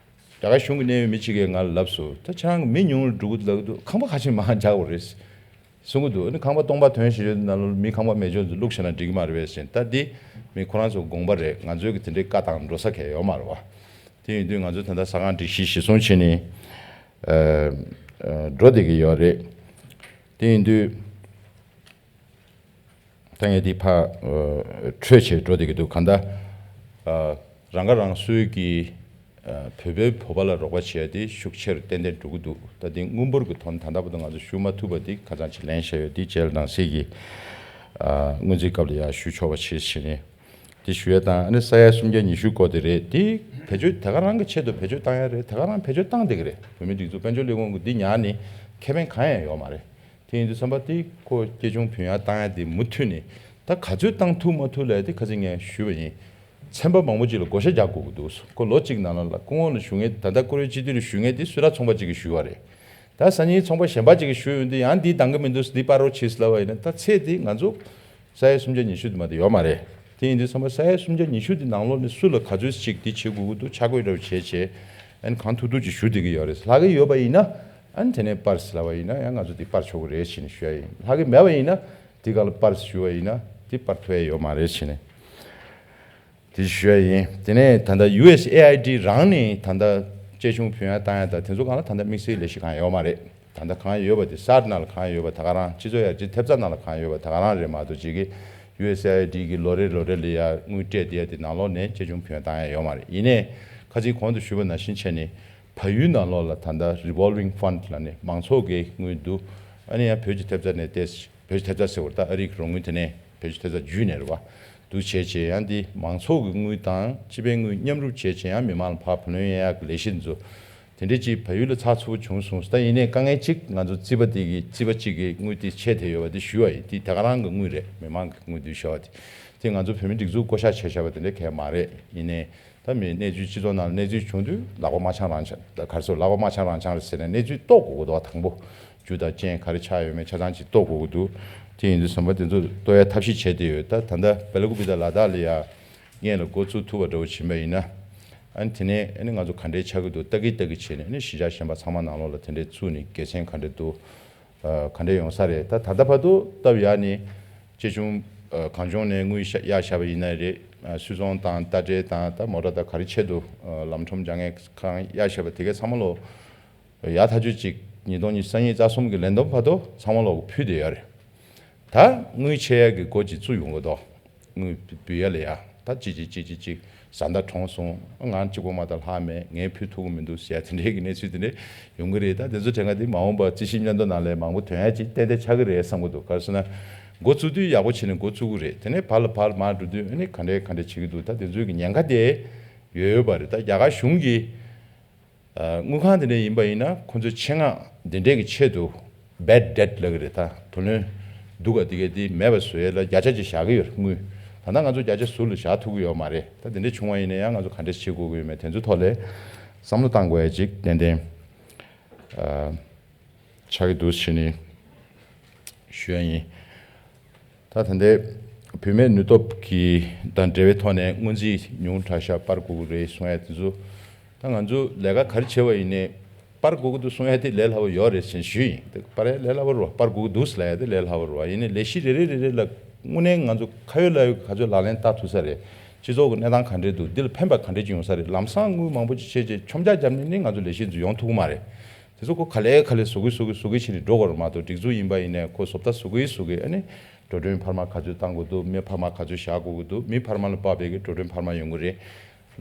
གར་གཞུང་གི་གནད་ཡོད་མི་གཅིག་གིས་ང་ལ་ལབ་སོང་། ད་ཁྱེད་རང་གི་མི་ཉུང་རུ་འགྲོ་གི་འདུག་ལབ་གི་འདུག་ཁང་པ་ག་ཚོད་མང་རྒྱག་དགོས་རེད། གསུང་གི་འདུག་ཨ་ནི་ཁང་པ་སྟོང་པ་ཐོན་བཞིན་ཡོད་ན་ལོ་མི་ཁང་པ་མེད་ཆོག་ཚོ་བླུགས་བཞག་ན་འགྲིག་གི་མ་རེད་པས་ཟེར། ད་འདི་མི་ཁོ་རང་ཚོ་དགོངས་པ་རེད། ང་ཚོའི་གི་དེ་འདྲའི་བཀའ་བཏང་འགྲོ་ས་གང་ཡང་ཡོད་མ་རེད་པ། དེ་ཡིན་དུས་ང་ཚོ་ད་ལྟ་ས་ཁང་སྒྲིག་གཞི་གཞིར་བཟུང་བྱས་ནས་ཨ་ཨ་འགྲོ་བསྡད་ཀྱི་ཡོད་རེད། དེ་ཡིན་དུས་ད་ངས་འདི་ཕར་ཨ་འཕྲོས་བྱས་འགྲོ་བསྡད་ཀྱི་འདུག་གང་ལྟར་ཨ་རང་ཁ་རང་གསོའི་གི་ཨ་བོད་པའི་བོད་པ་ལ་རོགས་པ་བྱས་ཏེ་ཤུགས་ཆེ་རུ་ཏན་ཏན་འགྲོ་གི་འདུག་ད་དེ་དངུལ་འབོར་གྱི་ཐོག་ནས་ད་ལྟ་བར་དུ་ང་ཚོ་ཞུ་མ་ཐུབ་པ་དེ་ཁ་སང་ཅིག་ལན་བཤད་ཡོད། དེ་རྗེས་ལ་ནང་སྲིད་ཀྱི་ཨ་སྔོན་རྩིས་སྐབས་ལ་ཡར་ཞུ་ཆོག་པ་བྱེད་བྱས་ནས་དེ་ཞུ་ཡ་དང་། ཨ་ནི་ས་ཡ་སུམ་བརྒྱ་ཉི་ཤུ་སྐོར་དེ་རེད། དེ་བེད་སྤྱོད་དེ་ག་རང་གི་ཆེད་དུ་བེད་སྤྱོད་བཏང་ཡ་རེད། དེ་ག་རང་བེད་སྤྱོད་བཏང་བསྡད་ཀྱི་རེད། བོད་མིའི་སྒྲིག་འཛུགས་དཔལ་འབྱོར་ལས་ཁུངས་ཀྱིས་འདི་ཉར་ནས་ཁེ་ཕན་གང་ཡང་ཡོད་མ་རེད། དེ་ཡིན་དུས་ཙམ་པ་དེ་ཁོ་སྐྱེ་ཆུང་བུན་གཡར་བཏང་ཡ་དེ་མུ་མཐུད་ནས་ད་ག་ཚོད་བཏང་ཐུབ་མ་ཐུབ་ལབ་ཡ་དེ་ཁ་སང་ངས་ཞུས་པ་ཡིན། ཚན་པ་མང་པོ་ཅིག་ལ་བགོ་བཤའ་རྒྱག་དགོས་ཀྱི་འདུག་ཁོ་ལོ་གཅིག་ནང་ལ་སྐུ་ངོ་ལ་ཞུ་མཁན། ད་ལྟ་བཀུར་འོས་སྤྱི་འཐུས་ལ་ཞུ་མཁན་དེ་སུད་ཊར་ཚོང་པ་ཅིག་གིས་ཞུས་པ་རེད། ད་སང་ཉིན་ཚོང་པ་གཞན་པ་ཅིག་གིས་ཞུས་ཡོང་དུས་ཡང་འདི་འདང་གི་མི་འདུག་འདི་སྤར་རོགས་བྱེད་ཟེར་ལབ་པ་ཡིན་ན། ད་ཚད་དེ་ང་ཚོ་ས་ཡ་སུམ་བརྒྱ་ཉི་ཤུ་དེ་མ་གཏོགས་ཡོད་མ་རེད། དེ་ཡིན་དུས་ཙམ་པ་ས་ཡ་སུམ་བརྒྱ་ཉི་ཤུ་དེ་ནང་ལོགས་ནས་སུ་ལ་ག་ཚོད་ཅིག་འདི་བྱེད་དགོས་ཀྱི་འདུག་ཆ་བགོས་འདྲ་བོ་བྱས་བྱས་ཨ་ནི་གང་ཐུབ་ཐུབ་ཅིག་ཞུ་བསྡད་ཀྱི་ཡོད་རེད། ལྷག་གི་ཡོད་པ་ཡིན་ན་ཨ་ནི་དེ་ནས་སྤར་ཟེར་ལབ་པ་ཡིན་ན་ཡང་ང་ཚོ་འདི་སྤར་ཆོག་གི་རེད་ཞེས་ནས་ཞུ་ཡ་ཡིན། ལྷག་གི་མེད་པ་ཡིན་ན་འདི་ག་ལ་སྤར་ཞུ་བ་ཡིན་ན་ དེ་སྤར་ཐུབ་ཡ་ཡོད་མ་རེད་ཟེར་ནས་དེ་ཞུ་ཡ་ཡིན། དེ་ནས་ད་ལྟ་ཡུ་ཨེས་ཨེ་ཨའི་ཌི་རང་ནས་ད་ལྟ་གཅེས་ཆུང་ཕུལ་ཡ་བཏང་ཡ་དང་དེ་ཚོ་སྒང་ལ་ད་ལྟ་དམིགས་བསལ་ལས་གཞི་གང་ཡོད་མ་རེད། ད་ལྟ་གང་ཡོད་པ་དེ་སཱར་ནང་ལ་གང་ཡོད་པ་ད་ག་རང་། སྤྱི་ཚོགས་ཡར་རྒྱས་ཐེབས་རྩ་ནང་ལ་གང་ཡོད་པ་ད་ག་རང་རེད་མ་གཏོགས་ཅིག་གི་ཡུ་ཨེས་ཨེ་ཨའི་ཌི་གི་ལོ་རེ་ལོ་རེ་ལ་ཡ་དངུལ་སྤྲད་དེ་ཡ་དེ་ནང་ལོགས་ནས་གཅེས་ཆུང་ཕུལ་ཡ་བཏང་ཡ་ཡོད་མ་རེད། ཡིན་ནའི་ཁ་སང་གོང་དུ་ཞུས་པ་ནང་བཞིན་བྱས་ནས་བལ་ཡུལ་ནང་ལོགས་ལ་ད་ལྟ་revolving fund ལབ་ནས་མང་ཚོགས་ཀྱི་དངུལ་འདུག་ཨ་ནི་ཡང་བོད་ཀྱི་ཐེབས་རྩ་ནས་ཏོག་ཙམ། བོད་ཀྱི་ཐེབས་རྩ་ཟེར་བ་ད་ཨ་རིའི་རོགས་དངུལ་དེ་ནས་བོད་ཀྱི་ཐེབས་རྩ་བརྒྱུད་ནས་རེད་བ། འདུག་བྱས་བྱས་ཡང་འདི་མང་ཚོགས་ཀྱི་དངུལ་དང་སྤྱི་པའི་དངུལ་མཉམ་རུབ་བྱས་བྱས་ཡང་མི་མང་ལ་ཕར་བུ་ལོན་གཡར་ཡག་གི་ལས་གཞི་འདི་ཚོ་དེ་འདྲས་ཅིག་བལ་ཡུལ་ལ་ཚགས་ཚུད་པོ་བྱུང་སོང་། ད་ཡིན་ནའི་དཀའ་ངལ་གཅིག་ང་ཚོ་རྩིས་པ་དེ་གི་རྩིས་པ་གཅིག་གི་དངུལ་དེ་ཆད་བསྡད་ཡོད་པ་དེ་ཞུ་བ་ཡིན། དེ་ད་ག་རང་གི་དངུལ་རེད། མི་མང་གི་དངུལ་འདུག་ཞུ་བ་དེ་དེ་ང་ཚོ་བོད་མི་སྒྲིག་འཛུགས་བསྐོ་བཞག་བྱས་བཞག་པ་དེ་འདྲས་གང་ཡང་མ་རེད། ཡིན་ནའི། ད་མི་གནས་ཚུལ་སྤྱི་ཚོགས་ནང་ལ་གནས་ཚུལ་བྱུང་དུས་ལག་པ་མ་འཆང་རང་འཆང་། ད་ག་རེ་ཟེར། ལག་པ་མ་འཆང་རང་འཆང་རེད་ཟེར་ནས་གནས་ཚུལ་རྟོགས་དགོས་ཀྱི་འདུག་དང་པོ་རྒྱུ་དང་རྐྱེན་ག་རེ་ཆགས་ཡོད་མེད་ཆ་ཚང་ཅིག་རྟོགས་དགོས་ཀྱི་འདུག་དེ་ཡིན་དུས་ཙམ་པ་དེ་ཚོ་རྟོགས་ཡ་ཐབས་ཤེས་བྱས་བསྡད་ཡོད། ད་ད་ལྟ་སྦེ་ལ་ཀུ་པི་ད་ལ་དྭགས་ལ་ཡ་སྔོན་ལ་འགོ་བཙུགས་ཐུབ་པ་འདྲ་བོ་ཕྱིན་པ་ཡིན་ན། ཨ་ནི་དེ་ནས་ཨ་ནི་ང་ཚོ་ག་འདྲས་ཆགས་ཀྱི་འདུག་ལྟ་གི་ལྟ་གི་བྱས་ནས་ཨ་ནི་གཞིས་ཆགས་གཞན་པ་ཚང་མ་ནང་ལོགས་ལ་དེ་འདྲས་བཙུགས་ནས་དགེ་མཚན་ག་འདྲས་འདུག་ཨ་ག་འདྲས་ཡོང་ས་རེད། ད་ད་ལྟ་བར་དུ་སྟབས་ཡག་ནི་གཅེས་ཆུང་ཨ་གང་བྱུང་ནས་དངུལ་བཞག་གཡར་བཞག་པ་ཡིན་ན་རེད། ཨ་སུད་ཚོང་དང་རྟ་དྲེལ་དང་ད་མོ་ཊ་དང་ག་རེ་ཆེད་དུ་ཨ་ལམ་ཁྲོམ་རྒྱག་མཁན་གང་གཡར་བཞག་པ་དེ་གའི་ཚང་མ་ལོ་ཡག་ཐག་ཆོད་ཅིག་ཉིས་སྟོང་ཉི་ཤུ་རྩ་གཉིས་རྩ་གསུམ་གྱི་ལན་བསྡོམས་བར་དུ་ཚང་མ་ལོ་ཕུལ་བསྡད་ཡོད་རེད། ད་དངུལ་ཆད་ཡག་གི་འགོ་ཅིག་བཙུགས་ཡོང་གི་འདུག་དངུལ་འབུལ་ཡ་ལ་ཡ་ད་གཅིག་གཅིག་གཅིག་གཅིག་གཅིག་བཟའ་ཟླ་གྲོངས་སོང་། ང་གཅིག་པོ་མ་གཏོགས་ལྷག་མེད། ངས་ཕུལ་ཐུབ་ཀྱི་མི་འདུག་ཟེར་ཡ་དེ་འདྲའི་གི་གནས་ཚུལ་དེ་འདྲ་ཡོང་གི་རེད། ད་དེ་ཚོ་དྲན་ག་དེ་མ་འོངས་པ་རྩིས་ཞིབ་སྙན་ཐོ་ནང་ལ་མང་པོ་ཐོན་ཡ་ཅིག་ཏན་ཏན་ཆགས་ཀྱི་རེད་བསམ་གྱི་འདུག་ག་རེ་ཟེར་ན་འགོ་བཙུགས་དུས་ཡག་པོ་བྱས་ནས་འགོ་བཙུགས་ཀྱི་རེད། དེ་ནས་བར་ལ་བར་མར་འགྲོ་དུས་ཨ་ནི་ག་འདྲའི་ག་འདྲའི་བྱེད་ཀྱི་འདུག་ད་དེ་ཚོའི་གི་ཉེན་ཁ་དེ་ཡོད་ཡོད་པ་རེད། ད་རྒྱ་གར་གཞུང་གི་ཨ་དངུལ་ཁང་དེ་འདྲ་ཡིན་པ་ཡིན་ན་ཁོ་ཚོའི་ཆེད་མངགས་འདི་འདྲའི་གི་ཆེད་དུ་bad debt ལབ་ཀྱི་རེད། ད་བུ་ལོན་སྡུག་ག་དེ་གའི་དེ་མེད་པ་བཟོ་ཡས་ལ་བརྒྱ་ཆ་ཅིག་བཞག་གི་ཡོད་རེད་དངུལ། ད་ལྟ་ང་ཚོ་བརྒྱ་ཆ་ཟུར་ལ་བཞག་ཐུབ་ཀྱི་ཡོད་མ་རེད། ད་དེ་འདྲ་བྱུང་བ་ཡིན་ན་ཡང་ང་ཚོ་ག་འདྲས་བྱེད་དགོས་ཀྱི་ཡོད་མེད་དེ་ཚོའི་ཐོག་ལ་བསམ་བློ་བཏང་དགོས་ཡ་ཅིག་ཏན་ཏན་ཨ་ཆགས་ཀྱི་འདུག་ཟེར་ནས་ཞུ་ཡ་ཡིན། ད་ད་ལྟའི་བུད་མེད་ནུས་སྟོབས་ཀྱི་དང་འབྲེལ་བའི་ཐོག་ནས་སྔོན་རྩིས་ཉུང་དྲགས་ཤག་སྤར་དགོས་ཀྱི་རེད་གསུང་ཡ་དེ་ཚོ། ད་ང་ཚོ་ལས་ཀ་ག་རེ་བྱས་པ་ཡིན་ནའི་སྤར་དགོས་ཀྱི་འདུག་གསུང་ཡ་དེ་ལས་སླ་པོ་ཡོད་རེད་ཟེར་ཞུས་ཡིན། དེ་སྤར་ཡ་ལས་སླ་པོ་རེད་བ། སྤར་དགོས་ཀྱི་འདུག་ཟེར་ལབ་ཡ་དེ་ལས་སླ་པོ་རེད་བ། ཡིན་ནའི་ལས་གཞི་རེ་རེ་རེ་རེ་ལ་དངོས་གནས་ང་ཚོ་ཁ་ཡོད་ལག་ཡོད་ཀྱི་ག་ཚོད་ལག་ལེན་བསྟར་ཐུབ་ས་རེད། སྤྱི་ཚོགས་ཀྱི་གནས་སྟངས་ག་འདྲས་འདུག་འདི་ལ་ཕན་པ་ག་འདྲས་ཅིག་ཡོང་ས་རེད། ལམ་སང་དངུལ་མང་པོ་ཅིག་བྱས་རྗེས་མཆོང་རྒྱག་བརྒྱབ་ནས་ནི་ང་ཚོ་ལས་གཞི་འདི་ཡོང་ཐུབ་ཀྱི་མ་རེད། དེ་ཚོ་ཁོ་ག་ལེ་ག་ལེ་བཟོ་གི་བཟོ་གི་བཟོ་གི་བྱས་ནས་འགྲོ་དགོས་རེད་མ་གཏོགས། སྒྲིག་འཛུགས་ཡིན་པ་ཡིན་ནའི་ཁོ་བཟོ་ལྟ་བཟོ་གི་བཟོ་གི་ཨ་ནི་འགྲོ་གྲོན་འཕར་མ་ག་ཚོད་བཏང་དགོས་འདུག་མི་འཕར་མ་ག་ཚོད་བཞག་དགོས་ཀྱི་འདུག་མི་འཕར་མ་ལ་དཔག་པའི་གི་འགྲོ་གྲོན་འཕར་མ་ཡོང་གི་རེད།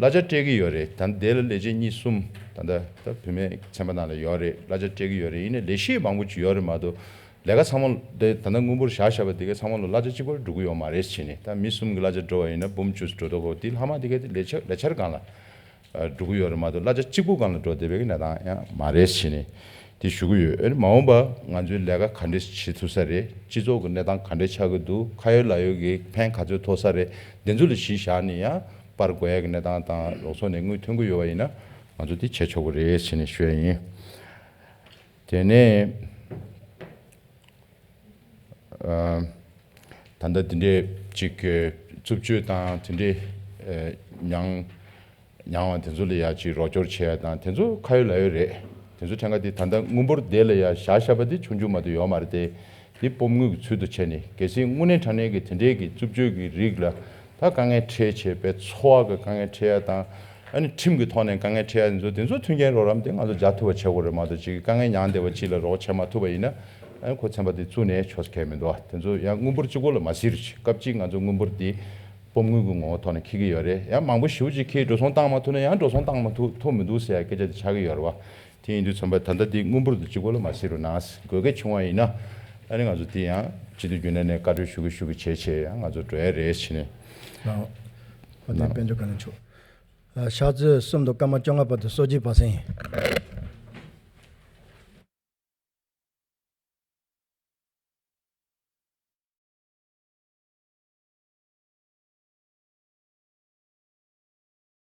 གླ་ཆ་སྤྲད་ཀྱི་ཡོད་རེད། ད་དེ་ལ་ལས་བྱེད་གཉིས་གསུམ་ད་ལྟ་ད་བུད་མེད་ཚན་པ་ནང་ལ་ཡོད་རེད། གླ་ཆ་སྤྲད་ཀྱི་ཡོད་རེད། ཡིན་ནའི་ལས་གཞི་མང་པོ་ཅིག་ཡོད་རེད་མ་གཏོགས། ལས་ཀ་ཚང་མ་དེ་ད་ལྟ་དངུལ་འབོར་བཞག་བཞག་པ་དེ་གའི་ཚང་མ་ལོ་གླ་ཆ་གཅིག་པོར་འགྲོ་གི་ཡོད་མ་རེད་ཟེར་ནས། ད་མི་གསུམ་གྱི་གླ་ཆ་འགྲོ་བ་ཡིན་ན་འབུམ་བཅུ་ཙམ་འགྲོ་མདོག་ཁ་པོ་དེ་ལྷག་མ་དེ་གའི་དེ་ལས་འཆར་ལས་འཆར་སྒང་ལ་ཨ་འགྲོ་གི་ཡོད་རེད་མ་གཏོགས། གླ་ཆ་གཅིག་པུ་སྒང་ལ་འགྲོ་བསྡད་པའི་གི་གནས་སྟངས་ཡང་མ་རེད་ཟེར་ནས་དེ་ཞུ་གི་ཡོད། ཨ་ནི་མ་འོངས་པ་ང་ཚོའི་ལས་ཀ་ག་འདྲས་བྱེད་ཐུབ་ས་རེད། སྤྱི་ཚོགས་ཀྱི་གནས་སྟངས་ག་འདྲས་ཆགས་ཀྱི་འདུག་ཁ་ཡོད་ལག་ཡོད་ཀྱི་ཕན་ག་ཚོད་ཐོགས་ས་རེད། དེ་ཚོ་ལ་གཞི་བཞག་ནས་ཡང་སྤར་དགོས་ཡ་གི་གནས་སྟངས་དང་རོགས་ཚོགས་ནས་དངུལ་ཐོན་གྱི་ཡོད་པ་ཡིན་ན་ང་ཚོ་དེ་བྱེད་ཆོག་གི་རེད་ཟེར་ནས་ཞུ་ཡ་ཡིན། དེ་ནས་ཨ་ད་ལྟ་འདི་འདྲའི་ཅིག་གི་རྩུབ་སྤྱོད་དང་དེ་འདྲའི་ཨ་མྱང་མྱང་བ་དེ་ཚོ་ལ་ཡ་ཅིག་རོགས་སྐྱོར་བྱེད་ཡ་དང་དེ་ཚོ་ཁ་ཡོད་ལག་ཡོད་རེད། དེ་ཚོ་ཕྲན་ཁ་དེ་ད་ལྟ་དངུལ་འབོར་དེ་ལ་ཡ་བཞག་བཞག་པ་དེ་ཆུང་ཆུང་མ་གཏོགས་ཡོད་མ་རེད་དེ། དེ་སྤོམ་དངུལ་གྱི་ཚུལ་དུ་བྱས་ནས་གལ་སྲིད་དངོས་གནས་དྲང་གནས་ཀྱི་དེ་འདྲའི་གི་རྩུབ་སྤྱོད་ཀྱི་རིགས་ལ་ད་དཀའ་ངལ་འཕྲད་བྱས་པའི་འཚོ་བ་གི་དཀའ་ངལ་འཕྲད་ཡ་དང་། ཨ་ནི་ཁྲིམས་ཀྱི་ཐོག་ནས་དཀའ་ངལ་འཕྲད་ཡ་དེ་ཚོ་དེ་ཚོ་མཐུན་རྐྱེན་རོགས་རམ་དེ་ང་ཚོ་རྒྱག་ཐུབ་པ་བྱེད་དགོས་རེད་མ་གཏོགས། ཅིག་དཀའ་ངལ་མྱངས་བསྡད་པ་ཅིག་ལ་རོགས་བྱེད་མ་ཐུབ་པ་ཡིན་ན་ཨ་ནི་ཁོ་ཚན་པ་དེ་བཙུགས་ནས་ཆོག་ས་གང་ཡང་མི་འདུག་དེ་ཚོ་ཡང་དངུལ་འབོར་གཅིག་པོ་ལ་མ་ཟེར་རུ་ཅིག་སྐབས་གཅིག་ང་ཚོ་དངུལ་འབོར་དེ་སྤོམ་དངུལ་གྱི་ངོ་བོ་ཐོག་ནས་འཁྱེར་གྱི་ཡོད་རེད། ཡང་མང་པོ་ཞེ་པོ་ཅིག་འཁྱེར་འགྲོ་སོང་བཏང་མ་ཐུབ་ན་ཡང་འགྲོ་སོང་བཏང་མ་ཐུབ་ཐུབ་མི་འདུག་ཟེར་ཡ་སྐད་ཆ་དེ་ཆགས་ཀྱི་ཡོད་རེད་བ། དེ་ཡིན་དུས་ཙམ་པ་ད་ལྟ་འདི་དངུལ་འབོར་དུ་གཅིག་པོ་ལ་མ་ཟེར་རུ་ན། དགོས་གལ་བྱུང་བ་ཡིན་ན་ཨ་ནི་ང་ཚོ་དེ་ཡང་སྤྱི་འཐུས་རྒྱུན་ལས་ནས་བཀའ་འཁྲོལ་ཞུ་གི་ཞུ་གི་བྱས་བྱས་ཡང་ང་ཚོ་འགྲོ་ཡ་རེད་ཟེར་ནས། ལགས། ཨ་དེ་དཔལ་འབྱོར་བཀའ་བློན་མཆོག་ཨ་ཕྱག་ཚོད་གསུམ་དང་སྐར་མ་བཅོ་ལྔ་བར་དུ་གསོལ་ཇའི་བར་གསེང་ཡིན།